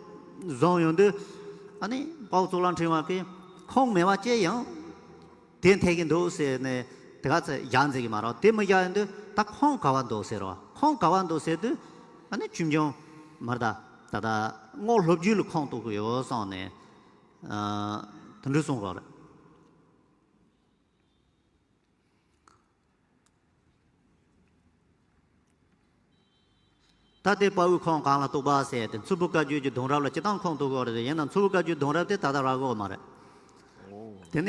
བཟུང་ཡོང་དུས། ཨ་ནི་དཔའ་བོ་གཙུག་ལག་ཕྲེང་བ་གིས་ཁོང་མེད་པ་ཅི་ཡང་དེ་འཐད་ཀྱི་འདུག་ཟེར་ནས་དེ་ག་ཚོད་བཞག་འཛིན་གྱི་མ་རེད། དེ་མི་བཞག་ཡོང་དུས་ད་ཁོང་ག་པར་འདུག་ཟེར་བ། ཁོང་ག་པར་འདུག་ཟེར་དུས། ཨ་ནི་ཆོས་འབྱུང་མར་ད་ད་ད་རྔོག་ལྷོ་བརྒྱུད་ལ་ཁོང་གཏོགས་ཀྱི་ཡོད་གསུངས་ནས། ཨ་དེ་འདྲ་གསུངས་པ་རེད། ད་དེ་དཔའ་བོའི་ཁོང་གང་ལ་གཏུགས་པ་ཟེར་ཏེ། མཚུར་ཕུ་བཀའ་བརྒྱུད་ཀྱི་གདུང་རབས་ལ་སྤྱིར་བཏང་ཁོང་གཏུགས་དགོས་རེད། ཡིན་ན་མཚུར་ཕུ་བཀའ་བརྒྱུད་གདུང་རབས་དེ་ད་ལྟ་རག་གི་ཡོད་མ་རེད། དེ་ནས་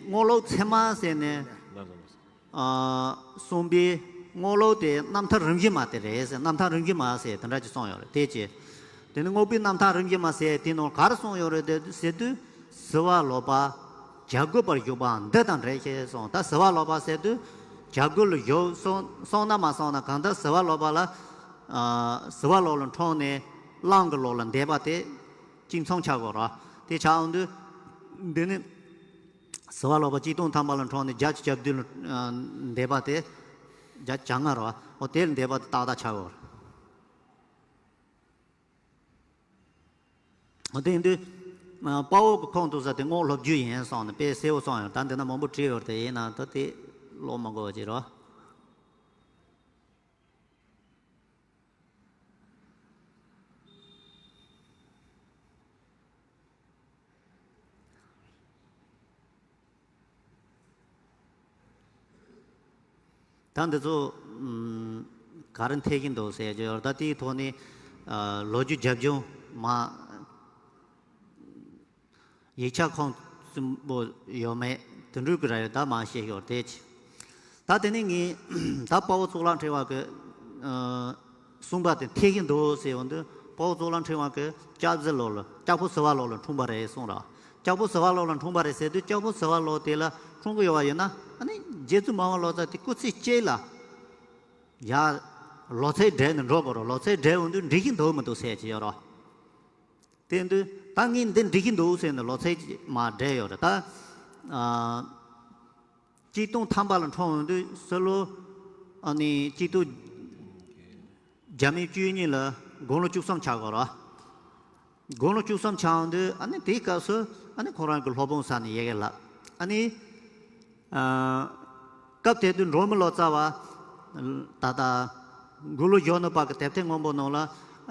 རྔོག་ལོག་ཚད་མ་ཟེར་ནས། ཨ། གསུངས་པའི་རྔོག་ལོག་དེ་རྣམ་ཐར་རིམ་བཞིན་མ་དེ་རེད་ཟེར། རྣམ་ཐར་རིམ་བཞིན་མ་ཟེར་དེ་འདྲ་ཅིག་གསུངས་ཡོད་རེད། དེ་ཅི། དེ་ནི་རྔོག་པའི་རྣམ་ཐར་རིམ་བཞིན་མ་ཟེར་དེའི་ནང་ག་རེ་གསུངས་ཡོད་རེད་དེ་ཟེར་དུས། ཟིལ་པ་ལོག་པ་བྱ་རྒོད་པར་བཞུགས་པའང་འདི་དང་འདྲ་ཞེས་གསུངས། ད་ཟིལ་པ་ལོག་པ་ཟེར་དུས་བྱ་རྒོད་ལ་བཞུགས་སོང་སོང་ན་མ་སོང་ན། གང་ལྟར་ཟིལ་པ་ལོག་པ་ལ། ཨ། ཟིལ་པ་ལོག་ལ་འཁྲུངས་ནས་གླང་གི་ལོག་ལ་འདས་པ་དེ་གཅིག་མཚུངས་ཆགས་དགོས་རེད། དེ་ཆགས་འོང་དུས་འདི་ནི། ཟིལ་པ་ལོག་པ་གཅིག་སྟོང་ཐམ་པ་ལ་འཁྲུངས་ནས་བརྒྱད་ཅུ་གྱ་བདུན་ལ་འདས་པ་དེ། བརྒྱད་ཅུ་གྱ་ལྔ་རེད་པ། འོ་དེ་ལ་འདས་པ་དེ་ཏག་ཏག་ཆགས་ཡོད་རེད། འོ་དེ་ཡིན་དུས། དཔའ་བོ་གི་ཁོངས་གཏུགས་ས་དེ་རྔོག་ལོ་རྒྱུས་ཡིན་གསུངས་ནས་དཔེ་གསལ་བོ་གསུངས་ཡོད། ད་འདི་ན་མང་པོ་བྲིས་ཡོད་རེད། དེ་ཡིན་ན་ད་དེ་ཀློག་མི་དགོས་པ་ཅིག་རེད། ད་འདི་ཚོ་ཨམ། ག་རེ་འཐད་ཀྱི་འདུག་ཟེར་གྱི་ཡོད་རེད། ད་དེའི་ཐོག་ནས། ཨ། ལོ་རྒྱུས་རྒྱབ་ལྗོངས་མ་ཡིག་ཆ་ཁུངས་བཙུན་པོ་ཡོད་མེད་དེ་འདྲ་གི་ར་ཡོད། ད་མ་བཤད་ཡོད་དེ་ཅི། ད་དེ་ནས་ངས་ད་དཔའ་བོ་གཙུག་ལག་ཕྲེང་བ་གི། ཨ། གསུངས་པ་དེ་འཐད་ཀྱི་འདུག་ཟེར་ཡོང་དུས། དཔའ་བོ་གཙུག་ལག་ཕྲེང་བ་གི་ལྕགས་ཟིལ་ལོག་ལ་ལྕགས་ཕོ་ཟིལ་པ་ལོག་ལ་འཁྲུངས་པ་རེད་གསུངས་ར། ལྕགས་ཕོ་ཟིལ་པ་ལོག་ལ་འཁྲུངས་པ་རེད་ཟེར་དུས། ལྕགས་ཕོ་ཟིལ་པ་ལོག་དེ་ལ་འཁྲུངས་གི་ཡོད་པ་ཡིན་ན། ཨ་ནི་རྗེ་བཙུན་མར་པ་ལོ་ཙཱ་དེ་སྐུ་ཚེ་གཅིག་ལ་ཡ་ལོ་ཚད་བགྲེས་ནས་འགྲོ་དགོས་རེད། ལོ་ཚད་བགྲེས་འོང་དུས་འགྲིག་གི་འདུག་མི་འདུག་ཟེར་གྱི་ཡོད་ར། དེ་དུས་ད་ངས་འདི་འགྲིག་གི་འདུག་ཟེར་ནས་ལོ་ཚད་མར་བགྲེས་ཡོད་རེད། ད། ཨ། གཅིག་སྟོང་ཐམ་པ་ལ་འཁྲུངས་ཡོང་དུས་སྲིད་ལོ། ཨ་ནི་གཅིག་སྟོང་བརྒྱ་མེད་བཅུ་གཉིས་ལ་དགུང་ལོ་བཅུ་གསུམ་ཆགས་དགོས་རེད། དགུང་ལོ་བཅུ་གསུམ་ཆགས་ཡོང་དུས། ཨ་ནི་དེའི་སྐབས་སུ་ཨ་ནི་ཁོ་རང་གི་སློབ་དཔོན་ས་ནས་ཡི་གེ་བསླབས། ཨ་ནི། ཨ། སྐབས་དེ་དུས་འབྲོག་མི་ལོ་ཙཱ་བ། ད་ལྟ་མགུར་གླུ་གཞོན་ནུ་པ་གི་དེབ་ཐེར་སྔོན་པོ་ནང་ལ།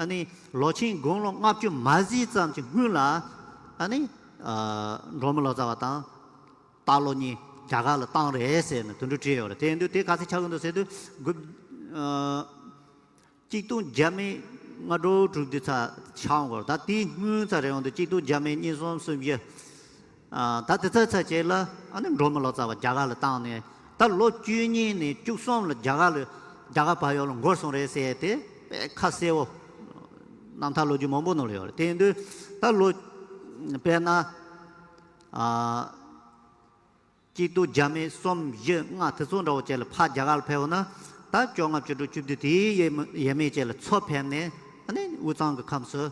ཨ་ནི་ལོ་ཆེན་དགུང་ལོ་ལྔ་བཅུ་མ་ཟིན་ཙམ་གྱི་སྔོན་ལ། ཨ་ནི། ཨ། འབྲོག་མི་ལོ་ཙཱ་བ་དང་སྟག་ལོ་གཉིས་རྒྱ་གར་ལ་བཏང་རེད་ཟེར་ནས་དེ་འདྲ་བྲིས་ཡོད་རེད། དེ་ཡིན་དུས་དེ་ག་ཚོད་ཆགས་ཀྱི་འདུག་ཟེར་དུས། དགུ། ཨ། གཅིག་སྟོང་བརྒྱ་མེད་ལྔ་དྲུག་དྲུག་བདུན་ཚ་ཆགས་འོང་གི་རེད། ད་དེའི་སྔོན་ཚ་རེད་འོང་དུས། གཅིག་སྟོང་བརྒྱ་མེད་གཉིས་གསུམ་གསུམ་བཞི། ཨ། ད་དེ་ཚ་ཚ་བྱས་ལ་ཨ་ནི་འབྲོག་མི་ལོ་ཙཱ་བ་རྒྱ་གར་ལ་བཏང་ནས། ད་ལོ་བཅུ་གཉིས་ནས་བཅུ་གསུམ་ལ་རྒྱ་གར་ལ། རྒྱ་གར་བལ་ཡུལ་ལ་འགོར་སོང་རེད་ཟེར་དེ་དཔེ་ཁ་གསལ་བོ་རྣམ་ཐར་ལོ་རྒྱུས་མང་པོ་ནང་ལ་ཡོད་རེད། དེ་ཡིན་དུས་ད་ལོ། དཔེར་ན། ཨ། གཅིག་སྟོང་བརྒྱ་མེད་གསུམ་བཞི་ལྔ་དེ་ཚོ་འདྲ་བོ་བྱས་ལ་ཕར་རྒྱ་གར་ལ་ཕེབས་ཡོང་ན། ད་བཅོ་ལྔ་བཅུ་དྲུག་བཅུ་བདུན་དེའི་ཡས་མས་བྱས་ལ་ཚུར་ཕེབས་ནས། ཨ་ནི་དབུས་གཙང་གི་ཁམས་སུ་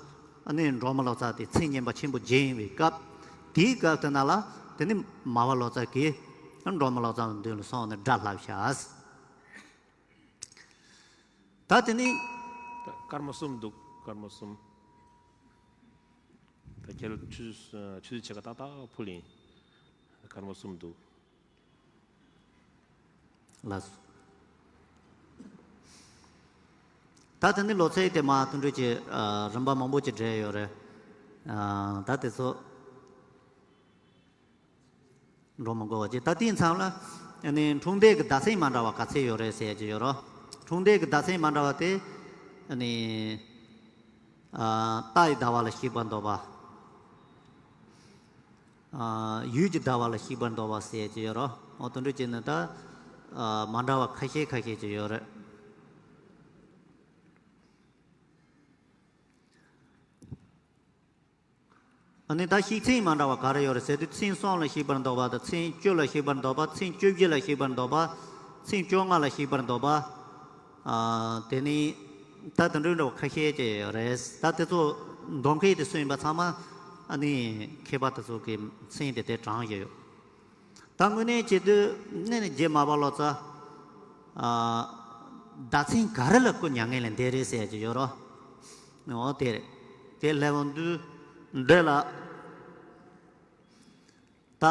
ཨ་ནི་འབྲོག་མི་ལོ་ཙཱ་དེ་མཚན་སྙན་པ་ཆེན་པོ་བརྗེད་ཡིན་པའི་སྐབས། དེའི་སྐབས་དེ་ན་ལ་དེ་ནི་མར་པ་ལོ་ཙཱ་གིས་འབྲོག་མི་ལོ་ཙཱ་མདུན་ལ་སོང་ནས་སྒྲ་ལྷག་བཞག། ད་དེ་ནི། ད་སྐར་མ་གསུམ་འདུག་སྐར་མ་གསུམ། ད་ཁྱེད་ཆུ་ཆུ་ཚོད་ཕྱེད་ཀ་ཏག་ཏག་ཕུལ་ཡིན། སྐར་མ་གསུམ་འདུག་ལགས་སོ། ད་དེ་ནི་ལོ་ཚད་དེ་མ་དུད་འགྲོ་གྱི། ཨ། རིམ་པ་མང་པོ་ཅིག་འགྲེལ་ཡོད་རེད། ཨ། ད་དེ་ཚོ་འགྲོ་མི་དགོས་པ་ཅིག་ད་དེའི་མཚམས་ལ་ཨ་ནི་འཁྲུངས་འདས་ཀྱི་ཟླ་ཚེས་མ་འདྲ་བ་ག་ཚད་ཡོད་རེད་ཟེར་གྱི་ཡོད་རེད། འཁྲུངས་འདས་ཀྱི་ཟླ་ཚེས་མ་འདྲ་བ་དེ་ཨ་ནི། ཨ། རྟ་ཡི་ཟླ་བ་ལ་གཤེགས་པར་འདོད་པ། ཨ། ཡོས་ཀྱི་ཟླ་བ་ལ་གཤེགས་པར་འདོད་པ་ཟེར་གྱི་ཡོད་རེད། འོ་དེ་འདྲ་བྱས་ནས་ད། ཨ། མ་འདྲ་བ་ཁ་ཤས་ཁ་ཤས་ཅིག་ཡོད་རེད། ཨ་ནི་ད་གཤེགས་ཚེས་མ་འདྲ་བ་ག་རེ་ཡོད་རེད་ཟེར་དུས། མཚན་གསུམ་ལ་གཤེགས་པར་འདོད་པ་དང་། མཚན་བཅུ་ལ་གཤེགས་པར་འདོད་པ། མཚན་བཅུ་བཞི་ལ་གཤེགས་པར་འདོད་པ། མཚན་བཅོ་ལྔ་ལ་གཤེགས་པར་འདོད་པ། ཨ། དེ་ནི་ད་དེ་འདྲའི་འདྲ་བ་ཁ་ཤས་ཅིག་ཡོད་རེད། ད་དེ་ཚོ་མདོ་མཁས་དེ་སུ་ཡིན་པ་ཚང་མ་ཨ་ནི་མཁས་པ་དེ་ཚོ་གི་མཚན་དེ་དེ་དྲངས་བཞག་ཡོད། ད་དངོས་གནས་བྱེད་དུས་ནི་ནི་རྗེ་མར་པ་ལོ་ཙཱ། ཨ། ཟླ་མཚན་ག་རེ་ལ་སྐུ་མྱ་ངན་ལས་འདས་རེད་ཟེར་གྱི་ཡོད་རེད། འོ་དེ་རེད། དེ་སླེབས་ཡོང་དུས་འདི་ལ་ད་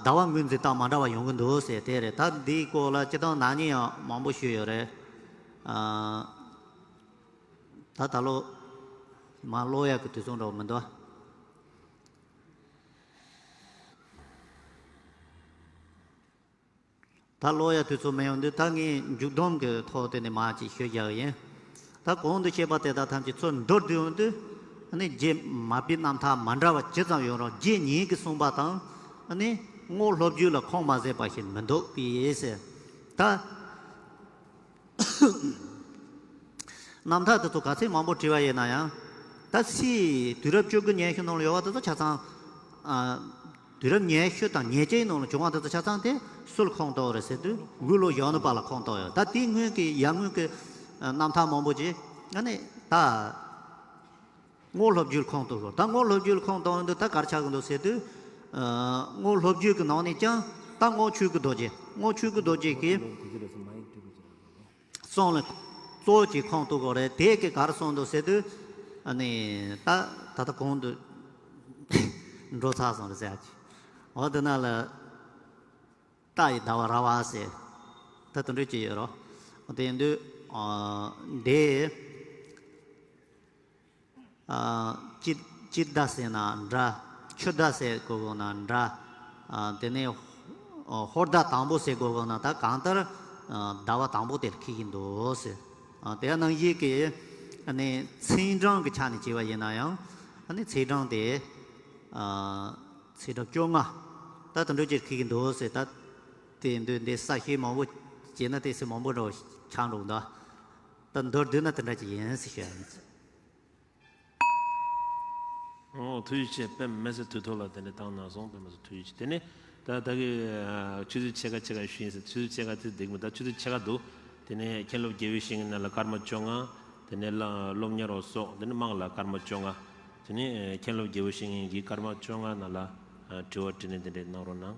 ཟླ་བ་ངོས་འཛིན་སྟངས་མ་འདྲ་བ་ཡོང་གི་འདུག་ཟེར་དེ་རེད། ད་འདིའི་སྐོར་ལ་སྤྱིར་བཏང་ནག་ཉེས་ཡང་མང་པོ་ཞུས་ཡོད་རེད། ཨ། ད་ད་ལོ་མར་ཀློག་ཡག་གི་དུས་ཚོད་འདྲ་བོ་མི་འདུག་ད་ཀློག་ཡག་དུས་ཚོད་མི་ཡོང་དུས། ད་ངས་མཇུག་སྡོམ་གྱི་ཐོག་དེ་ནས་མར་ཅིག་ཤོད་རྒྱག་གི་ཡིན། ད་གོང་དུ་བཤད་པ་དེ་དག་ཐམས་ཅད་ཚུར་མདོར་བསྡུས་ཡོང་དུས། ཨ་ནི་རྗེ་མར་པའི་རྣམ་ཐར་མ་འདྲ་བ་ཇི་ཙམ་ཡོད་རུང་རྗེ་ཉིད་ཀྱིས་གསུངས་པ་དང་། ཨ་ནི་རྔོག་ལྷོ་བརྒྱུད་ལ་ཁུངས་མ་ཟད་པ་ཞིག་མི་འདུག་པས་ཟེར། ད་རྣམ་ཐར་དེ་ཚོ་ག་ཚད་མང་པོ་བྲིས་པ་ཡིན་ན་ཡང་། ད་སའི་དུས་རབས་བཅུ་དགུ་ཉི་ཤུ་ནང་ལ་ཡོད་པ་དེ་ཚོ་ཆ་ཚང་། ཨ། དུས་རབས་ཉི་ཤུ་དང་ཉེར་བརྒྱད་ནང་ལ་བྱུང་བ་དེ་ཚོ་ཆ་ཚང་དེ་སུ་ལ་ཁུངས་གཏུགས་རེད་ཟེར་དུས། མགོན་སློབ་ཡང་ནུ་པ་ལ་ཁུངས་གཏུགས་ཡོད། ད་དེའི་སྔོན་གྱི་ཡར་སྔོན་གྱི་རྣམ་ཐར་མང་པོ་ཅིག་ཨ་ནི་ད་རྔོག་ལྷོ་བརྒྱུད་ལ་ཁུངས་གཏུགས་ཡོད། ད་རྔོག་ལྷོ་བརྒྱུད་ལ་ཁུངས་གཏུགས་ཡོང་དུས་ད་ག་རེ་ཆགས་ཀྱི་འདུག་ཟེར་དུས། ཨ། རྔོག་ལྷོ་བརྒྱུད་ཀྱི་ནང་ནས་ཀྱང་ད་རྔོག་ཆོས་ཀྱི་རྡོ་རྗེ། རྔོག་ཆོས་ཀྱི་རྡོ་རྗེ་གིས་གསུང་ལ་གཙོ་བོ་གཅིག་ཁུངས་གཏུགས་དགོས་རེད། དེ་གིས་ག་རེ་གསུངས་འདུག་ཟེར་དུས། ཨ་ནི་ད་ད་ལྟ་གོང་དུ་འགྲོ་ཚར་སོང་རེད་ཟེར་ཡ་ཅིག་འོ་དེ་ན་ལ། རྟ་ཡི་ཟླ་བ་ར་བ་ཟེར། ད་དེ་འདྲ་ཅིག་ཡོད་རོ། དེ་ཡིན་དུས། ཨ། འདི། ཨ། དཔྱིད་དཔྱིད་ཟླ་ཟེར་ན་འདྲ། ཆུ་ཟླ་ཟེར་དགོས་དགོས་ན་འདྲ། ཨ། དེ་ནས། ཨ། ཧོར་ཟླ་དང་པོ་ཟེར་དགོས་དགོས་ན་ད་གང་ལྟར། ཨ། ཟླ་བ་དང་པོ་དེ་ལ་འཁེལ་གྱི་འདུག་ཟེར། ཨ། དེ་ནང་བཞིན་གྱི། ཨ་ནི་ཚེས་གྲངས་ཀྱི་ཆ་ནས་བྱས་པ་ཡིན་ན་ཡང་། ཨ་ནི་ཚེས་གྲངས་དེ། ཨ། ཚེས་གྲངས་བཅོ་ལྔ། ད་དེ་འདྲ་ཅིག་འཁེལ་གྱི་འདུག་ཟེར། ད་དེ་འདུག་འདི་གསལ་བཤད་མང་པོ་བྱས་ན་དེ་ཚོ་མང་པོ་འདྲ་བོ་ཆགས་འགྲོ་གི་འདུག་ད་མདོར་བསྡུས་ན་དེ་འདྲ་ཅིག་ཡིན་ཟེར་ཞུ་ཡ་ཡིན། ཨོ། ཐུགས་རྗེ་ཆེ། དཔེ་མི་སྲིད་དུས་ཐོག་ལ་དེ་འདྲ་བཏང་གནང་སོང་། དཔེ་མི་སྲིད་ཐུགས་རྗེ་ཆེ། དེ་ནས་ད་ད་གི་ཆུ་ཚོད་ཕྱེད་ཀ་ཕྱེད་ཀ་ཞུས་ཡིན་ཟེར། ཆུ་ཚོད་ཕྱེད་ཀ་དེ་འདུག་མི་འདུག་ཆུ་ཚོད་ཕྱེད་ཀ་འདུག་དེ་ནས་མཁན་སློབ་རྒྱལ་བའི་བཤེས་གཉེན་ལ་སྐར་མ་བཅོ་ལྔ། དེ་ནས་ལ་སློབ་གཉེར་བ་སོགས། དེ་ནས་དམངས་ལ་སྐར་མ་བཅོ་ལྔ། དེ་ནས་མཁན་སློབ་རྒྱལ་བའི་བཤེས་གཉེན་གྱིས་སྐར་མ་བཅོ་ལྔ་ནང་ལ་དྲི་བ་དྲིས་ལན་དེ་འདྲ་གནང་རོགས་གནང་།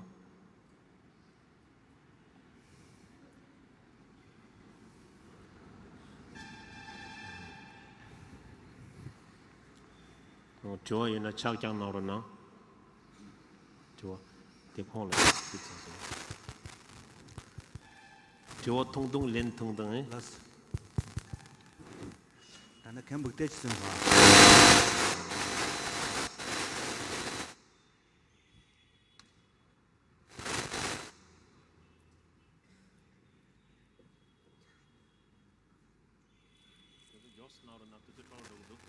དྲི་བ་ཡོད་ན་ཕྱག་རྐྱང་གནང་རོགས་གནང་། དྲི་བ་དེ་ཁོང་ལ་ཞུས་ཚར་སོང་། དྲི་བ་ཐུང་ཐུང་ལན་ཐུང་ཐུང་ཨེ། ལགས་སོ། ད་ནི་མཁན་པོ་བལྟས་ཅི་སོང་བ། མགྱོགས་སུ་གནང་རོགས་གནང་། དུས་ཚོད་འཕྲོ་བརླག་འགྲོ་གི་འདུག་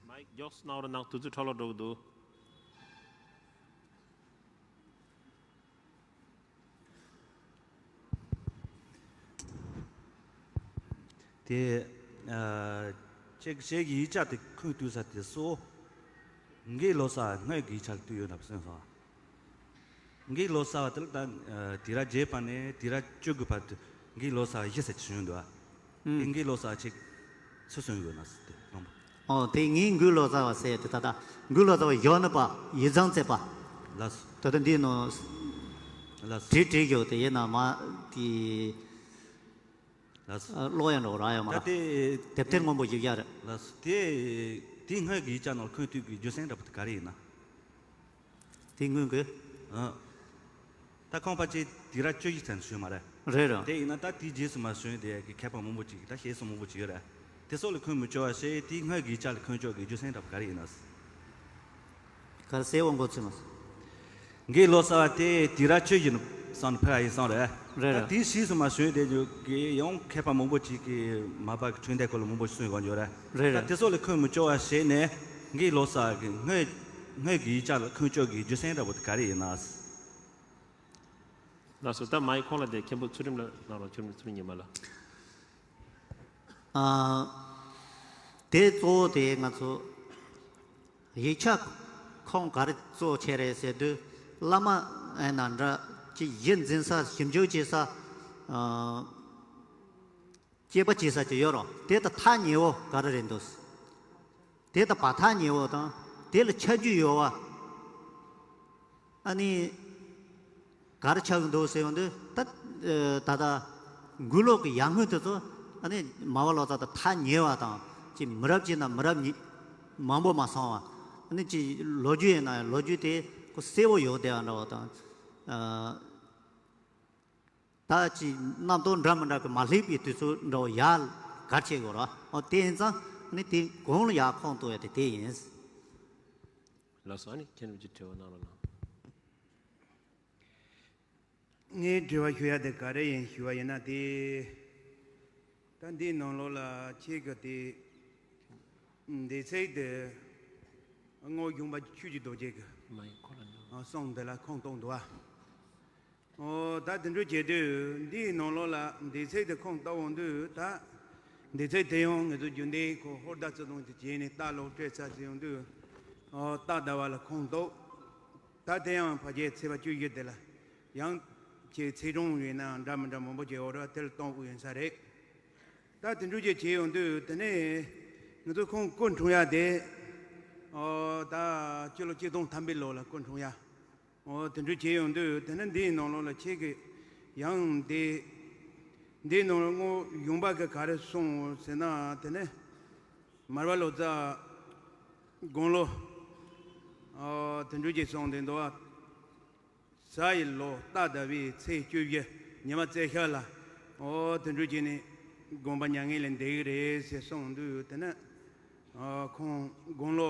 མའིག་མགྱོགས་སུ་གནང་རོགས་གནང་། དུས་ཚོད་འཕྲོ་བརླག་འགྲོ་གི་འདུག་དེ། ཨ། ཁྱེད་ཁྱེད་ཀྱི་ཡིག་ཆ་དེ་ཁུངས་གཏུགས་ས་དེ་སུ། དགེ་ལོ་ཙཱ་བ་སྔོན་གྱི་ཡིག་ཆ་ལ་གཏུགས་ཡོད་ན་བསམ་སོང་། དགེ་ལོ་ཙཱ་བ་དེ་ལ་ད་དུས་རབས་བརྒྱད་པ་ནས་དུས་རབས་བཅུ་དགུ་བར་དུ་དགེ་ལོ་ཙཱ་བ་བཞི་ཟེར་གྱི་བྱུང་འདུག་ཨ། དེ་དགེ་ལོ་ཙཱ་བ་ཁྱེད་ཚུར་གསུངས་ཡོད་ན་ཟེར་དེ་མང་པོ། ཨོ། དེ་ངས་མགོན་ལོ་ཙཱ་བ་ཟེར་དེ་ད་ལྟ་མགོན་ལོ་ཙཱ་བ་ཡང་ནུ་པ་ཡིག་ཚང་བཙལ་པ། ལགས་སོ། ད་ལྟ་འདི་ནང་ལགས་སོ། བྲིས་བྲིས་ཡོད་དེ་ཡིན་ན་མ་དེ། ལགས་སོ། ཨ། ཀློག་ཡ་འགྲོ་ར་ཡོད་མ་ར། ད་དེ་དེབ་ཐེར་སྔོན་པོ་ཞིག་ཡ་རེད། ལགས་སོ། དེ་དེ་སྔོན་གྱི་ཡིག་ཆ་ནང་ཁུངས་གཏུགས་ཀྱི་རྒྱུ་མཚན་འདྲ་པོ་དེ་ག་རེ་ཡིན་ན། དེ་སྔོན་གྱི། ཨ། ད་ཁོང་ཕལ་ཆེར་དུས་རབས་བཅུ་བཞི་ཚུན་ཞུས་མ་རེད། རེད་རེད། དེ་ཡིན་ན་ད་དེའི་རྗེས་སུ་མ་བྱོན་དེ་གི་མཁས་པ་མང་པོ་ཅིག་གིས་ད་བཤད་སྲོལ་མང་པོ་ཅིག་ཡོད་རེད། དེ་སོགས་ལ་ཁུངས་མི་འཁྱོལ་བ་བྱས། དེའི་སྔོན་གྱི་ཡིག་ཆ་ལ་ཁུངས་འཁྱོལ་གྱི་རྒྱུ་མཚན་འདྲ་པོ་ག་རེ་ཡིན་ན། ག་རེ་ཟེར་བ་མགོ་ཚོས་མ་སོང་། དགེ་ལོ་ཙཱ་བ་དེ་དུས་རབས་བཅུ་བཞི་ནས་བཟུང་ནས་ཕེབས་པ་ཡིན་གསུངས་རེད། རེད་ད་རེད། དེའི་རྗེས་སུ་མ་བྱོན་དེ་ཡོད་གི་ཡང་མཁས་པ་མང་པོ་ཅིག་གིས་མར་པ་གི་འཕྲིན་ལས་སྐོར་ལ་མང་པོ་ཞིག་གསུངས་ཡོད་རེད། རེད་ད་རེད། དེ་སོགས་ལ་ཁུངས་མི་འཁྱོལ་བ་བྱས་ནས་དགེ་ལོ་ཙཱ་བ་གི་སྔོན་སྔོན་གྱི་ཡིག་ཆ་ལ་ཁུངས་འཁྱོལ་གྱི་རྒྱུ་མཚན་འདྲ་པོ་དེ་ག་རེ་ཡིན་ན། ལགས་སོ། ད་མའི་ཁོང་ལ་དེ་མཁན་པོ་ཚུལ་ཁྲིམས་ལ་གནང་རོགས། ཚུལ་ཁྲིམས་ཚུལ་ཁྲིམས་ཉི་མ་ལགས། ཨ། དེ་གཙོ་བོ་དེ་ང་ཚོ་ཡིག་ཆ་ཁུངས་ག་རེ་གཙོ་ཆེ་རེད་ཟེར་དུས། བླ་མ་ཨེ་ན་འདྲ་ཅིག་གཞི་འཛིན་ས་ཞིབ་འཇུག་བྱེད་ས། ཨ། དཔྱད་པ་བྱེད་ས་ཅིག་ཡོད་རོགས། དེ་དང་ཐག་ཉེ་བོ་ག་རེ་རེད་འདུག་དེ་དང་བར་ཐག་ཉེ་བོ་དང་དེ་ལ་ཁྱབ་རྒྱུ་ཡོད་པ། ཨ་ནི་ག་རེ་ཆགས་ཀྱི་འདུག་ཟེར་ཡོང་དུས། ད་ད་ལྟ་མགོན་སློབ་ཀྱི་ཡར་སྔོན་དེ་ཚོ་ཨ་ནི་མར་པ་ལོ་ཙཱ་དང་ཐག་ཉེ་བ་དང་། ཅིག་མི་རབས་གཅིག་ནས་མི་རབས་གཉིས་མང་པོ་མ་སོང་བ། ཨ་ནི་ཅིག་ལོ་རྒྱུས་ཡིན་ན་ཡང་ལོ་རྒྱུས་དེ་ཁོ་གསལ་པོ་ཡོད་བསྡད་པ་འདྲ་བ་དང་། ཨ། ད་ཅིག་རྣམ་རྟོག་འདྲ་མི་འདྲ་གི་མ་སླེབས་པའི་དུས་ཚོད་འདྲ་བོ་ཡར་ག་རེ་བྱེད་དགོས་ར། ཨོ། དེ་ཡིན་ཙང་ནི་དེ་གོང་ལ་ཡར་ཁུངས་གཏུགས་ཡ་དེ་དེ་ཡིན། ལགས་སོ། ཨ་ནི་མཁན་རིན་པོ་ཆེ་དྲི་བ་གནང་རོགས་གནང་། ངས་དྲི་བ་ཞུ་ཡ་དེ་ག་རེ་ཡིན་ཞུ་བ་ཡིན་ན་དེ། ད་འདིའི་ནང་ལོགས་ལ་ཁྱེད་ཀྱི་དེ། འདི་ཚིག་དེ། རྔོག་གཞུང་པ་ཆོས་ཀྱི་རྡོ་རྗེ་གི། མ་ཡིན་ཁོ་ལ་འདུག་གསུང་འདི་ལ་ཁུངས་གཏུགས་འདུག་ཨ། ཨོ་ད་དེ་འདྲ་བྱེད་དུས་འདིའི་ནང་ལོགས་ལ་འདི་ཚིག་དེ་ཁུངས་གཏུགས་འོང་དུས་ད། འདི་ཚིག་དེ་ཡང་ངེད་ཚོ་རྒྱུན་ལྡན་ཁོ་ཧོར་ཟླ་བཅུ་གསུམ་དུ་བྱས་ནས་རྟ་ལོག་སྤྲད་ཚར་ཟིན་འོང་དུས། ཨོ་རྟ་ཟླ་བ་ལ་ཁུངས་གཏུགས། ད་དེ་ཡང་ཕལ་ཆེར་ཚེས་པ་བཅུ་བཞི་དེ་ལ། ཡང་། ཁྱེད་ཚེས་གྲངས་ཡིན་ན་འདྲ་མི་འདྲ་མང་པོ་བྱས་འོ་ར་དེ་ལ་གཏོང་དགོས་ཡིན་ས་རེད། ད་དེ་འདྲ་ཅིག་བྱས་ཡོང་དུས་དེ་ནས། ང་ཚོ་ཁོང་སྐུ་འཁྲུངས་ཡ་དེ། ཨོ་ད་སྤྱི་ལོ་ཆིག་སྟོང་ཐམ་པའི་ལོ་ལ་སྐུ་འཁྲུངས་ཡ། ཨོ་དེ་འདྲ་བྱས་ཡོང་དུས་དེ་ནས་འདིའི་ནང་ལོགས་ལ་ཁྱེད་ཀྱི་ཡང་དེ། འདིའི་ནང་ལོགས་རྔོག་གཞུང་པ་གི་ག་རེ་གསུངས་ཟེར་ན་དེ་ནས། མར་པ་ལོ་ཙཱ། དགུང་ལོ། ཨོ་དེ་འདྲ་ཅིག་གསུངས་དེ་འདུག་ཨ། གཟའ་ཡི་ལོ་རྟ་ཟླ་བའི་ཚེས་བཅུ་བཞི་ཉི་མ་རྩེ་ཤ་ལ། ཨོ་དེ་འདྲ་བྱས་ནས་དགོན་པ་མྱ་ངན་ལས་འདས་ཀྱི་རེད་ཟེར་གསུངས་འདུག་དེ་ནི། ཨོ་ཁོང་དགུང་ལོ་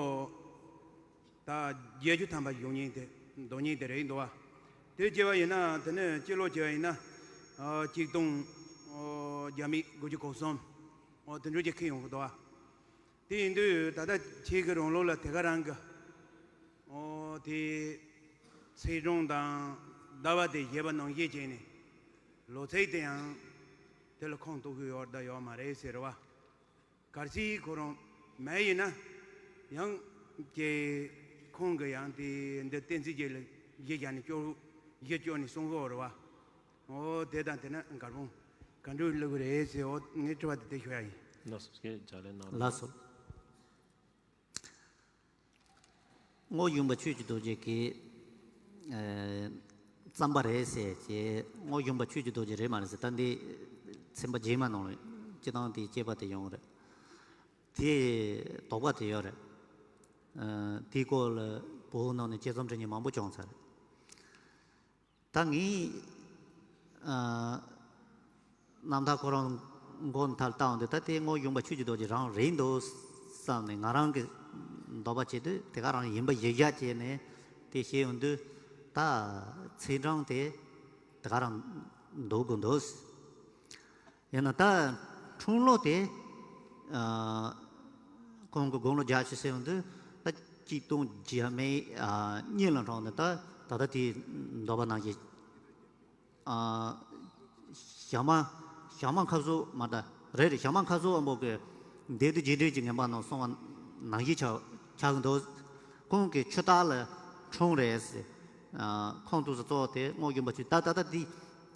ད་བརྒྱད་ཅུ་ཐམ་པ་བཞུགས་མཁན་དེ་འདུག་མཁན་དེ་རེད་འདུག་བ། དེ་བྱས་པ་ཡིན་ན་དེ་ནི་སྤྱི་ལོ་བྱས་པ་ཡིན་ན། ཨོ་གཅིག་སྟོང་། ཨོ་བརྒྱ་མེད་དགུ་བཅུ་གོ་གསུམ། ཨོ་དེ་འདྲ་ཅིག་འཁེལ་ཡོང་གི་འདུག་བ། དེ་ཡིན་དུས་ད་ལྟ་ཁྱེད་ཀྱི་རང་ལུགས་ལ་དེ་ག་རང་གི། ཨོ་དེ། ཚེས་གྲངས་དང་ཟླ་བ་དེ་བཞེས་པ་ནང་བཞིན་བྱས་ནས། ལོ་ཚིགས་དེ་ཡང་། དེ་ལ་ཁུངས་གཏུགས་ཀྱི་ཡོད་ད་ཡོད་མ་རེད་ཟེར་བ། གལ་སྲིད་ཁོ་རང་མེད་ཡིན་ན། ཡང་། ཀྱེ། ཁོང་གི་ཡང་དེ་འདི་བསྟན་འཛིན་རྒྱལ་ལ་གཞི་བཞག་ནས་སྐྱོར། གཞི་བཅོལ་ནས་གསུང་གི་ཡོད་རེད་བ། ཨོ་དེ་དང་དེ་ན་དགའ་སྤོང་ག་འདྲ་བླུག་གི་རེད་ཟེར། ཨོ་ངས་དྲི་བ་དེ་དེ་ཞུ་ཡ་ཡིན། ལགས་སོ། ཁྱེད་ལགས་སོ། རྔོག་གཞུང་པ་ཆོས་ཀྱི་རྡོ་རྗེ་གི་ཨ་རྩོམ་པ་རེད་ཟེར་གྱི། རྔོག་གཞུང་པ་ཆོས་ཀྱི་རྡོ་རྗེ་རེད་མ་རེད་ཟེར། ད་འདི་ཚན་པ་རྗེས་མ་ནང་ལ་སྤྱི་བཏང་དེ་དཔྱད་པ་དེ་ཡོང་རེད། དེ་དོགས་པ་དེ་ཡོད་རེད། ཨ་དེའི་སྐོར་ལ་བོད་ནང་ནས་དཔྱད་རྩོམ་འབྲི་མཁན་མང་པོ་བྱུང་ཚར་རེད། ད་ངས་ཨ་རྣམ་ཐར་ཁོ་རང་མགོ་མཐའ་བཏང་དུས་ད་དེ་རྔོག་གཞུང་པ་ཆོས་ཀྱི་རྡོ་རྗེ་རང་རེད་འདུག་བསམ་ནས་ང་རང་གི་འདོད་པ་བྱེད་དུས་དེ་ག་རང་ཡིན་པ་གཞི་བཞག་བྱས་ནས་དེ་བཤད་ཡོང་དུས། ད་ཚེས་གྲངས་དེ་དེ་ག་རང་འདུག་དགོས་འདུག་ཡིན་ན་ད་འཁྲུངས་ལོ་དེ་ཨ་ཁོང་གི་དགུང་ལོ་བརྒྱད་ཅུ་ཟེར་ཡོང་དུས་ད་གཅིག་སྟོང་བརྒྱ་མེད་ཨ་གཉིས་ལ་འཁྲུངས་ནས། ད་ད་ལྟ་དེའི་འདོད་པ་ནང་བཞིན་ཨ་ཞྭ་དམར། ཞྭ་དམར་ཁ་སོ་མ་ད་རེད་རེད། ཞྭ་དམར་ཁ་སོ་དབང་པོ་གི་འདས་དུས་རྗེས་དྲན་གྱི་ངན་པ་རྣམས་གསོལ་བ་ནང་བཞིན་ཆགས་ཆགས་ཀྱི་འདུག་ཁོང་གི་ཆུ་སྟག་ལ་འཁྲུངས་རེད་ཟེར། ཨ་ཁོང་ཐུགས་སུ་གཙོ་བོ་དེ་རྔོག་གཞུང་པ་ཆོས། ད་ད་ལྟ་འདི་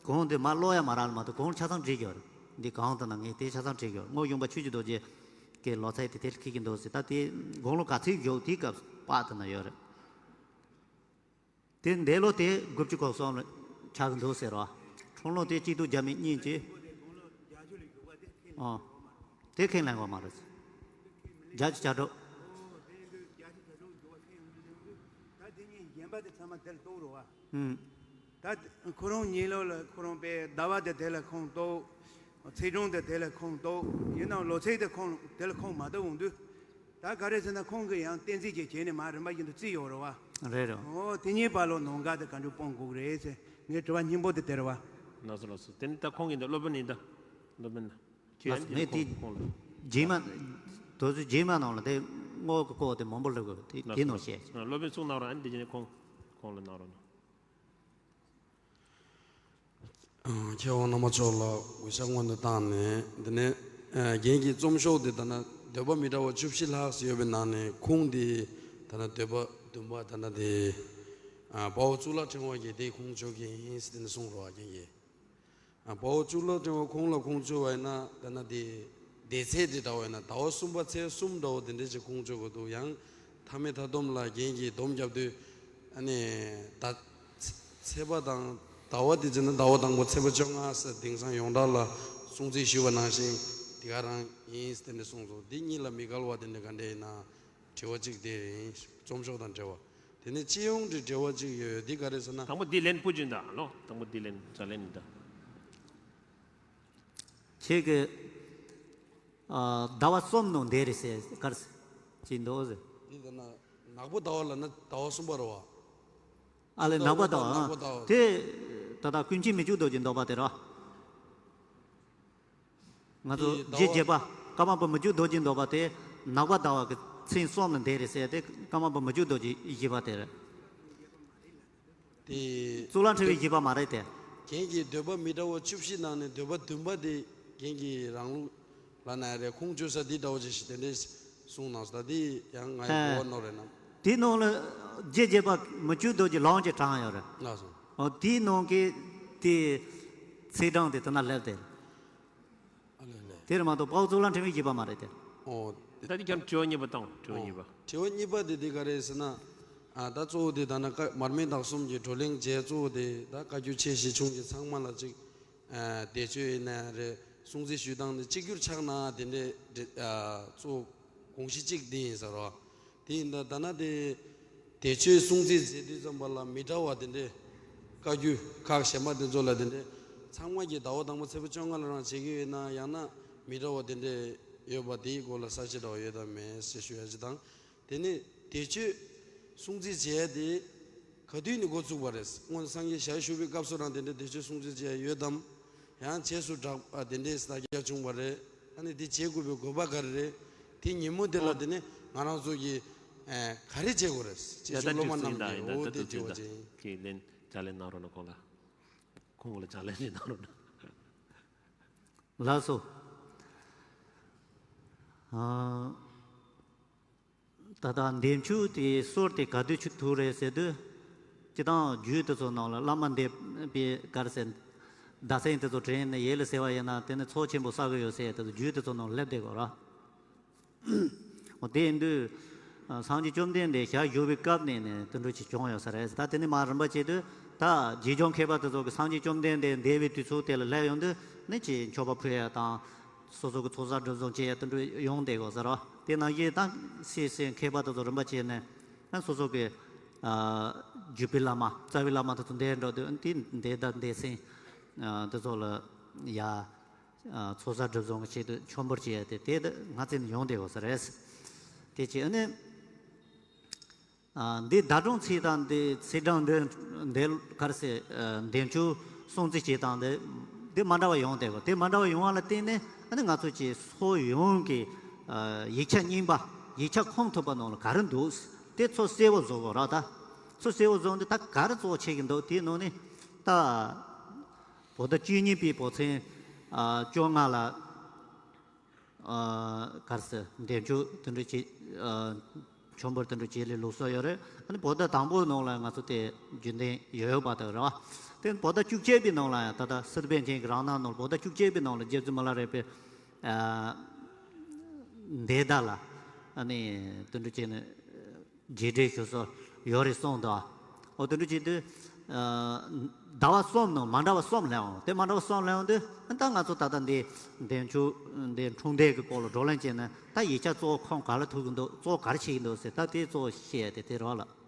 གོང་དེ་མ་ཀློག་ཡ་མ་རག་ལ་མ་གཏོགས་གོང་ཆ་ཚང་བྲིས་ཡོད་རེད། འདི་གང་ལྟར་ན་ངས་དེ་ཆ་ཚང་བྲིས་ཡོད། རྔོག་གཞུང་པ་ཆོས་ཀྱི་རྡོ་རྗེ་གི་ལོ་ཚད་དེ་དེ་ལ་འཁེལ་གྱི་འདུག་ཟེར། ད་དེ་དགུང་ལོ་ག་ཚོད་བཞུགས་དེའི་སྐབས་དཔག་ཏུ་ན་ཡོད་རེད། དེ་འདས་ལོ་དེ་དགུ་བཅུ་གོ་གསུམ་ལ་ཆགས་ཀྱི་འདུག་ཟེར་བ། འཁྲུངས་ལོ་དེ་གཅིག་སྟོང་བརྒྱ་མེད་གཉིས་ཀྱི། ཨོ། དེ་ཁས་ལེན་དགོས་མ་རེད། བརྒྱད་ཅུ་གྱ་དྲུག་ད་དེ་གཉིས་གཞན་པ་དེ་ཚང་མ་དེར་གཏོགས་རོ་བ། ཨུམ། ད་ཁོ་རང་ཉིད་ལོ་ལ་ཁོ་རང་པའི་ཟླ་བ་དེ་དེ་ལ་ཁོང་གཏོགས། ཚེས་གྲངས་དེ་དེ་ལ་ཁོང་གཏོགས། ཡིན་ནའང་ལོ་ཚིགས་དེ་ཁོང་དེ་ལ་ཁོང་མ་གཏོགས་འོང་དུས། ད་ག་རེ་ཟེར་ན་ཁོང་གིས་ཡང་བསྟན་འཛིན་གྱི་བྱས་ནས་མ་རིམ་པ་བཞིན་དུ་བརྩིས་ཡོད་རེད་བ། རེད་རེད། ཨོ་དེ་གཉིས་བར་ལ་ནང་འགལ་དེ་ག་འདྲ་སྤོང་དགོས་རེད་ཟེར། ངའི་དྲི་བ་སྙིང་པོ་དེ་དེ་རེད་བ། ལགས་སོ་ལགས་སོ། དེ་ནི་ད་ཁོང་གི་འདི་སློབ་དཔོན་ཡིན་ད། སློབ་དཔོན་ན། ཁྱེད་ལགས་སོ། ཡན་ངས་དེ་ཁོང་ཁོང་ལ། རྗེས་མ། དུས་ཚོད་རྗེས་མ་ནང་ལ་དེ་རྔོག་གི་སྐོར་དེ་མང་པོ་ལབ་དགོས། དེ་ལགས་དེ་སོ་ནང་ལགས་བཤད། སོ། སློབ་དཔོན་གསུང་གནང་རོགས། ཨ་ནི་དེ་རྗེས་ནས་ཁོང་ཁོང་ལ་གནང་རོགས་གནང་། མཁས་དབང་རྣམ་པ་མཆོག་ལ་གུས་ཞབས་སྔོན་དུ་བཏང་ནས། འདི་ནས་རྒན་གྱི་རྩོམ་ཤོག་དེ་ད་ན་འདོད་པ་མི་འདྲ་བ་བཅུ་བཞི་ལྷག་ཙམ་ཡོད་པའི་ནང་ནས་ཁུངས་དེ་ད་ན་འདོད་པ་བདུན་པ་ད་ན་དེ། དཔའ་བོ་གཙུག་ལག་ཕྲེང་བ་གིས་དེ་ཁུངས་བཅོལ་གྱི་ཡིན་ཟེར་དེ་ནས་གསུངས་རོགས་རྒན་གྱིས། དཔའ་བོ་གཙུག་ལག་ཕྲེང་བ་ཁོང་ལ་ཁུངས་བཅོལ་བ་ཡིན་ན་ད་ན་དེ། དེ་ཚེ་དེ་འདྲ་བ་ཡིན་ན་ཟླ་བ་གསུམ་པ་ཚེས་གསུམ་འདྲ་བོ་དེ་འདྲས་ཅིག་ཁུངས་བཅོལ་དགོས་འདུག་ཡང་མཐའ་མེད་མཐའ་སྡོམ་ལ་རྒན་གྱིས་སྡོམ་བརྒྱབ་དུས། ཨ་ནི་ད། ཚེས་པ་དང་ཟླ་བ་དེ་བྱས་ན་ཟླ་བ་དང་པོ་ཚེས་པ་བཅོ་ལྔ་ཟེར་དེང་སང་ཡོངས་གྲགས་ལ་སྲུང་བརྩི་ཞུས་པ་ནང་བཞིན་དེ་ག་རང་ཡིན་ཟེར་དེ་འདྲས་གསུངས་སོང་། འདི་གཉིས་ལ་མི་འགལ་བ་དེ་འདྲས་ག་འདྲས་ཡིན་ན། དྲི་བ་གཅིག་དེ་ཡིན། རྩོམ་ཤོག་དང་འབྲེལ་བ། དེ་ནས་སྤྱི་ཡོངས་ཀྱི་འབྲེལ་བ་གཅིག་ཡོད། འདི་ག་རེ་ཟེར་ན། དང་པོ་འདི་ལན་ཕུལ་རྒྱུ་ཡིན་ད་ལོ། དང་པོ་འདི་ལན་ཛ་ལན་ཡིན་ད། ཁྱེད་ཀྱི། ཨ། ཟླ་བ་གསུམ་ནང་འདས་རེད་ཟེར་གར་ཟེར་གྱི་འདུག་ཟེར། འདི་ལྟ་ན་ ནག་པོ་ཟླ་བ་ལབ་ན་ཟླ་བ་གསུམ་པ་རེད་བ། ཨ་ལས། ནག་པོ་ཟླ་བ། ནག་པོ་ཟླ་བ། དེ་ད་ལྟ་ཀུན་མཁྱེན་མི་བསྐྱོད་རྡོ་རྗེ་འདོགས་པ་དེ་རེད། ང་ཚོ་དེ་ཟླ་བ། རྗེ་བཞི་པ་ཀརྨ་པ་མི་བསྐྱོད་རྡོ་རྗེ་འདོགས་པ་དེ་ནག་པོ་ཟླ་བ་གི་མཚན་གསུམ་ལ་འདས་རེད་ཟེར་ཏེ། ཀརྨ་པ་མི་བསྐྱོད་རྡོ་རྗེ་བཞི་པ་དེ་རེད། དེ་གཙུག་ལག་ཕྲེང་བའི་བཞི་པ་མ་རེད་དེ། རྒན་གྱིས་འདོད་པ་མི་འདྲ་བ་བཅུ་བཞི་ནང་ནས་འདོད་པ་བདུན་པ་དེ་རྒན་གྱིས་རང་ལུགས་ལ་ན་རེ་ཁུངས་བཅོལ་ས་འདི་འདྲ་བོ་ཅིག་ཞིག་དེ་འདྲས་གསུངས་གནང་སོང་། ད་འདི་ཡང་ང་ཡི་ཧེ། གོ་བ་ནོར་རེད་ན། དེའི་ནང་ལ་རྗེ་བཞི་པ་མི་བསྐྱོད་རྡོ་རྗེ་ལུང་གི་དྲངས་ཡོད་རེད། ལགས་སོ། འོ། དེའི་ནང་གི་དེ་ཚིག་དྲངས་དེ་དེ་ན་སླེབས་ཏེ། ཨ་ལས་ལས། དེར་མ་གཏོགས་དཔའ་བོ་གཙུག་ལག་ཕྲེང་བའི་བཞི་པ་མ་རེད་དེ། ཨོ། ད་དེ་ཀྱང་དྲི་བ་གཉིས་པ་དང་། དྲི་བ་གཉིས་པ། དྲི་བ་གཉིས་པ་དེ་དེ་ག་རེད་ཟེར་ན། ཨ། ད་གཙོ་བོ་དེ་ད་ན་བཀའ་མར་མེ་མདའ་གསུམ་གྱི་བགྲོ་གླེང་བྱས། གཙོ་བོ་དེ་ད་བཀའ་བརྒྱུད་ཆེ་བཞི་ཆུང་བཞི་ཚང་མ་ལ་ཅིག་ཨ། བདེ་སྤྱོད་ཡིན་ན་རེད། སྲུང་བརྩི་ཞུ་སྟངས་དེ་གཅིག་གྱུར་ཆགས་ན་དེ་འདྲའི་འདྲ། ཨ། གཙོ་བོ་དགོངས་གཞི་གཅིག་འདི་ཡིན་ཟེར་རོ། དེ་ཡིན་ད་ད་ན་དེ་བདེ་སྤྱོད་སྲུང་བརྩི་མཛད་དུས་ཙམ་པ་ལ་མི་འདྲ་བ་དེ་འདྲའི་བཀའ་བརྒྱུད་ཁག་གཞན་པ་དེ་ཚོ་ལ་དེ་འདྲའི་ཚང་མ་གྱིས་ཟླ་བ་དང་པོ་ཚེས་པ་བཅོ་ལྔ་ལ་རང་བྱེད་ཀྱི་ཡོད་ན། ཡང་ན་མི་འདྲ་བ་དེ་འདྲའི་ཡོད་པ། དེའི་སྐོར་ལ་གསལ་བཤད་འདྲ་བ་ཡོད་དམ་མེད་ཅེས་ཞུ་ཡ་ཅིག་དང་། དེ་ནས་བདེ་སྤྱོད་སྲུང་བརྩི་བྱས་ཏེ་ག་དུས་ནས་འགོ་བཙུགས་པ་རེད། སྔོན་སངས་རྒྱས་ཞལ་བཞུགས་པའི་སྐབས་སུ་རང་དེ་འདྲའི་བདེ་སྤྱོད་སྲུང་བརྩི་བྱས་ཡོད་དམ། ཡང་རྗེས་སུ་འབྲངས་པ་དེ་འདྲའི་ལྟ་རྒྱ་བྱུང་བ་རེད། ཨ་ནི་དེ་བྱེད་དགོས་པའི་དགོས་པ་ག་རེ་རེད། དེ་ཉིན་མོ་དེ་ལ་དེ་ནས་ང་རང་ཚོ་གིས་ཨེ་ག་རེ་བྱེད་དགོས་རེད། རྗེས་སུ་སློབ་མ་རྣམས་ཀྱིས། འོ་དེ་དྲི་བ་ཅན། ཁྱེད་ལན་ལྗགས་ལན་གནང་རོགས་གནང་། ཁོང་ལ་ལྗགས་ལན་ཞིག་གནང་རོགས་གནང་། ལགས་སོ། ཨ། ད་ལྟ་འདེམས་ཆོས་དེ་སྲོལ་དེ་ག་དུས་ཆུ་ཐུག་རེད་ཟེར་དུས། སྤྱིར་བཏང་རྒྱུད་དེ་ཚོ་ནང་ལ་བླ་མ་འདས་པའི་ག་རེ་ཟེར། བརྡ་མཚོན་དེ་ཚོ་དྲན་ནས་ཡིད་ལ་ཟེར་བ་ཡིན་ན། དེ་ནི་ཚོགས་ཆེན་པོ་བསགས་ཀྱི་ཡོད་ཟེར་དེ་ཚོ་རྒྱུད་དེ་ཚོ་ནང་སླེབས་བསྡད་དགོས་ར། འོ། དེ་ཡིན་དུས་སངས་རྒྱས་བཅོམ་ལྡན་འདས་ཞལ་བཞུགས་པའི་སྐབས་ནས་ནས་དེ་འདྲ་ཅིག་བྱུང་ཡོད་ས་རེད། ད་དེ་ནས་མར་རིམ་པ་བྱས་དུས། ད་རྗེས་འཇུག་མཁས་པ་དེ་ཚོ་གིས་སངས་རྒྱས་བཅོམ་ལྡན་འདས་འདས་པའི་དུས་ཚོད་དེ་ལ་སླེབས་ཡོང་དུས་ནི་ཅིག་མཆོད་པ་ཕུལ་ཡ་དང་། སོ་སོ་གི་ཚོགས་བསགས་སྒྲིབ་སྦྱོང་བྱེད་ཡ་དེ་འདྲ་ཡོང་བསྡད་དགོས་ས་རེད། དེ་ནང་བཞིན་ད་སེམས་སེམས་མཁས་པ་དེ་ཚོ་རིམ་པ་བྱས་ནས། ཨ། སོ་སོ་གི་ཨ་བརྒྱུད་པའི་བླ་མ། རྩ་བའི་བླ་མ་དེ་ཚོ་འདས་འགྲོ་དུས། དེ་འདས་ད་འདས་ཟིན་ཨ་དེ་ཚོ་ལ་ཡ། ཨ། ཚོགས་བསགས་སྒྲིབ་སྦྱོང་གི་ཆེད་དུ་མཆོད་འབུལ་བྱེད་ཡ་དེ་དེ་སྔ་རྩིས་ནས་ཡོང་བསྡད་ཡོད་ས་རེད། དེ་བྱས་ནས། ཨ། འདི་ཟླ་སྒྲོན་ཚིག་དང་འདི་ཚིག་དྲངས་འདི་འདི་ག་རེ་ཟེར། ཨ། འདེམས་ཆོས་སྲུང་བརྩི་བྱེད་སྟངས་འདི་འདི་མ་འདྲ་བ་ཡོང་བསྡད་ཡོད། དེ་མ་འདྲ་བ་ཡོང་བ་ལ་བརྟེན་ནས། ཨ་ནི་ང་ཚོ་ཀྱི་སྲོལ་ཡོངས་ཀྱི་ཨ་ཡིག་ཆ་རྙིང་པ། ཡིག་ཆ་ཁུངས་ཐུབ་པ་ནང་ལ་ག་རེ་འདུག་དེ་ཚོ་གསལ་པོ་བཟོ་དགོས་ར། ད་ཚོ་གསལ་པོ་བཟོ་འདི་ད་ག་རེ་གཙོ་བོ་ཆགས་ཀྱི་འདུག་དེའི་ནང་ནས་ད་བོད་ཟླ་བཅུ་གཉིས་པའི་བོད་ཚེས་ཨ་བཅོ་ལྔ་ལ། ཨ། ག་རེ་ཟེར། འདེམས་ཆོས་དེ་འདྲ་བྱེད། ཨ། མཆོད་འབུལ་དེ་འདྲ་བྱེད་ལས་ལུགས་སྲོལ་ཡོད་རེད། ཨ་ནི་བོད་ཟླ་དང་པོའི་ནང་ལ་ང་ཚོ་དེ་རྒྱུན་ལྡན་ཡོད་ཡོད་པ་དང་རེད་བ། དེ་བོད་ཟླ་བཅུ་གཅིག་པའི་ནང་ལ་ཡང་ད་ལྟ་སི་ཏུ་པཎ་ཆེན་གྱི་རང་སྣང་ནང་ལ་བོད་ཟླ་བཅུ་གཅིག་པའི་ནང་ལ་རྗེ་བཙུན་མི་ལ་རས་པས། ཨ། འདས་ཟླ་ལ་ཨ་ནི་དེ་འདྲ་བྱས་ནས། རྗེས་དྲན་ཞུ་སྲོལ་ཡོད་རེད་གསུངས་འདུག་འོ། དེ་འདྲ་བྱེད་དུས། ཨ། ཟླ་བ་གསུམ་ནང་མ་འདྲ་བ་གསུམ་སླེབས་འོང་། དེ་མ་འདྲ་བ་གསུམ་སླེབས་འོང་དུས། ད་ང་ཚོ་ད་ལྟ་འདི་འདེམས་ཆོས་འདི་འཁྲུངས་འདས་ཀྱི་སྐོར་ལ་བགྲོ་གླེང་བྱས་ནས། ད་ཡིག་ཆ་གཙོ་བོ་ཁུངས་ག་ལ་ཐུག་གི་འདུག་གཙོ་བོ་ག་རེ་བྱེད་ཀྱི་འདུག་ཟེར། ད་དེ་གཙོ་བོ་བཤད་ཡ་དེ་དེ་རེད་ལགས།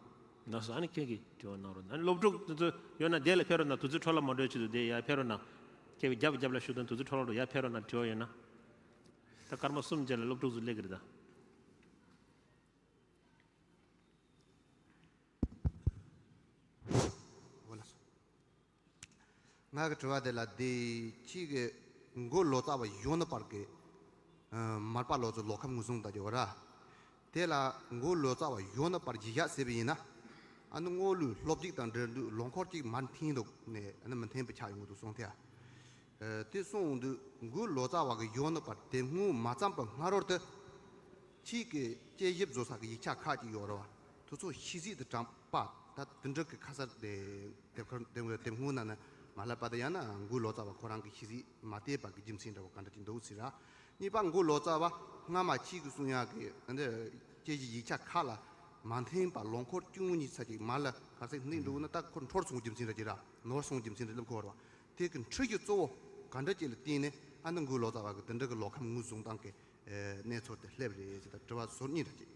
ལགས་སོ། ཨ་ནི་ཁྱེད་ཀྱིས་དྲི་བ་གནང་རོགས་གནང་། ཨ་ནི་སློབ་ཕྲུག་དེ་ཚོ་ཡོད་ན་དེ་ལ་ཕེབས་རོགས་གནང་། དུས་ཚོད་འཕྲོ་བརླག་མ་འགྲོ་ཆེད་དུ་དེ་ཡར་ཕེབས་རོགས་གནང་། ཁྱེད་ཀྱི་རྒྱབ་རྒྱབ་ལ་བཞུགས་དང་། དུས་ཚོད་འཕྲོ་བརླག་འགྲོ། ཡར་ཕེབས་རོགས་གནང་། དྲི་བ་ཡོད་ན། ད་སྐར་མ་གསུམ་རྗེས་ལ་སློབ་ཕྲུག་ཚོ་སླེབས་ཀྱི་རེད་ད། འོ་ལགས་སོ། ང་གི་དྲི་བ་དེ་ལ། འདི་ཁྱེད་ཀྱིས་མགོ་ལོ་ཙཱ་བ་གཞོན་ནུ་བར་གྱི་ཨ་མར་པ་ལོ་ཙཱ་ལོ་ཁམས་ངོས་བཟུང་ལྟ་རྒྱུ་ར། དེ་ལ་མགོ་ལོ་ཙཱ་བ་གཞོན་ནུ་བར་གྱི་ཡ་ཟེར་བ་ཡིན་ན། ཨ་ནི་དངོས་ལུགས་སློབ་ཁྲིད་དང་འབྲེལ་དུས་ལོ་འཁོར་གཅིག་མར་འཐེན་འདུག་ནས། ཨ་ནི་མི་འཐེན་པ་ཆགས་ཡོང་གི་འདུག་གསུངས་ཐལ། ཨ། དེ་གསུངས་དུས་མགོ་ལོ་ཙཱ་བ་གི་གཞོན་ནུ་བར་དེབ་སྔོན་མ་བརྩམས་པའི་སྔ་རོལ་དུ། ཁྱེད་ཀྱིས་དཔྱད་ཞིབ་བཟོ་ས་གི་ཡིག་ཆ་ཁག་ཅིག་ཡོད་རེད་བ། དེ་ཚོ་ཤེས་ཚིག་དང་གྲངས་པ། ད་དེ་འདྲ་གི་ཁ་གསལ་དེ་དེབ་ཁར་དེབ་དེབ་སྔོན་ན་ནི་མ་སླེབས་པ་དང་། ཡང་ན་མགོ་ལོ་ཙཱ་བ་ཁོ་རང་གི་ཤེས་ཚིག་མ་བལྟས་པ་གི་རྒྱུ་མཚན་འདྲ་བོ་ག་འདྲ་ཅིག་འདུག་ཟེར་ར། གཉིས་པ། མགོ་ལོ་ཙཱ་བ་སྔ་མ་ཁྱེད་ཀྱིས་གསུང་ཡག་གི་འདི་དཔྱད་ཞིབ་ཡིག་ཆ་ཁག་ལ་མ་འཐེན་པ་ལོ་འཁོར་བཅུ་གཉིས་ཙམ་ཅིག་མར་ལ་ག་ཚད་སླེབས་འགྲོ་ན། ད་ཁོ་འཁྲུལ་སོང་རྒྱུ་མཚན་འདྲ་ཅིག་ར། ནོར་སོང་རྒྱུ་མཚན་འདྲ་སླེབས་ཁོ་ར་བ། དེ་གི་འཁྲུལ་རྒྱུ་གཙོ་བོ་ག་འདྲ་ཅིག་ལ་བརྟེན་ནས། ཨ་ནི་མགོ་ལོ་ཙཱ་བ་གི་དེ་འདྲ་གི་ལོ་ཁམས་ངོས་བཟུང་སྟངས་ཀྱི་ཨེ་གནས་ཚུལ་དེ་སླེབས་རེད་ཟེར། ད་དྲི་བ་ཟུར་གཉིས་འདྲ་ཅིག་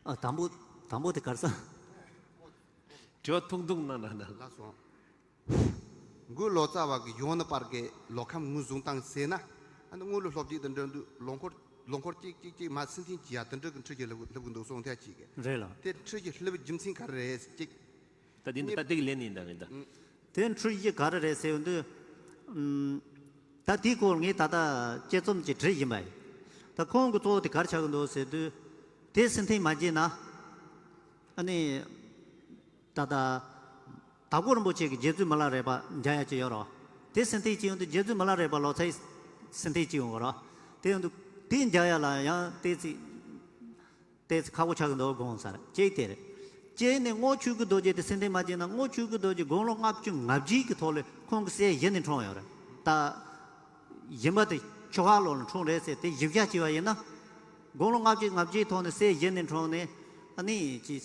ཨ། དང་པོ། དང་པོ་དེ་ག་རེ་ཟེར། དྲི་བ་ཐུང་ཐུང་གནང་ན་ན། ལགས་སོ། མགོ་ལོ་ཙཱ་བ་གི་གཞོན་ནུ་བར་གྱི་ལོ་ཁམས་ངོས་བཟུང་སྟངས་ཟེར་ན། ཨ་ནི་དངོས་ལུགས་སློབ་ཁྲིད་དང་འབྲེལ་དུས་ལོ་འཁོར་ ལོ་འཁོར་གཅིག་གཅིག་གཅིག་མ་སེམས་ཐིང་གྱིས་ཡ་དེ་འདྲ་གི་འཁྲུལ་གྱིས་སླེབས་སླེབས་གི་འདུག་སོང་ཐལ་གཅིག་གི། རེད་ལ། དེ་འཁྲུལ་གྱིས་སླེབས་རྒྱུ་མཚན་ག་རེ་རེད་གཅིག་ད་དེ་འདི་ད་དེ་གི་ལན་ཡིན་ད་རེད་ད། དེ་འཁྲུལ་གྱིས་ག་རེ་རེད་ཟེར་ཡོང་དུས། ཨུམ། ད་དེའི་སྐོར་ངས་ད་ལྟ་དཔྱད་རྩོམ་ཅིག་བྲིས་ཡིན་པ་ཡིན། ད་ཁོང་གི་གཙོ་བོ་དེ་ག་རེ་ཆགས་ཀྱི་འདུག་ཟེར་དུས། དེ་སེམས་ཐིང་མ་བྱས་ན། ཨ་ནི། ད་ལྟ། དྭགས་པོ་རིན་པོ་ཆེ་གི་རྗེ་བཙུན་མི་ལ་རས་པ་མཇལ་ཡ་ཅིག་ཡོད་རོ། དེ་སེམས་ཐིང་ཅིག་ཡོང་དུས་རྗེ་བཙུན་མི་ལ་རས་པ་ལོ་ཙཱའི་སེམས་ཐིང་ཅིག་ཡོང་གི་རོ། དེ་ཡོང་དུས་དེ་མཇལ་ཡ་ལ་ཡང་ཏོག་ཙམ། ཏོག་ཙམ་ཁག་པོ་ཆགས་ཀྱི་འདུག་དགོངས་ས་རེད། གཅིག་དེ་རེད། གཅིག་ནི་རྔོག་ཆོས་སྐུ་རྡོ་རྗེ་དེ་སེམས་ཐིང་མ་བྱས་ན་རྔོག་ཆོས་སྐུ་རྡོ་རྗེ་དགུང་ལོ་ལྔ་བཅུ་ང་བརྒྱད་ཀྱི་ཐོག་ལ་ཁོང་གི་སྲས་གཞི་ནས་འཁྲུངས་ཡོད་རེད། ད། ཡིན་པ་དེ་ཆུ་ཕག་ལོ་ལ་འཁྲུངས་རེད་ཟེར་དེ་ཞིབ་ཆ་བྱས་པ་ཡིན་ན། དགུང་ལོ་ལྔ་བཅུ་ང་བརྒྱད་ཐོག་ནས་སྲས་གཞི་ནས་འཁྲུངས་ནས་ཨ་ནི་ཅི།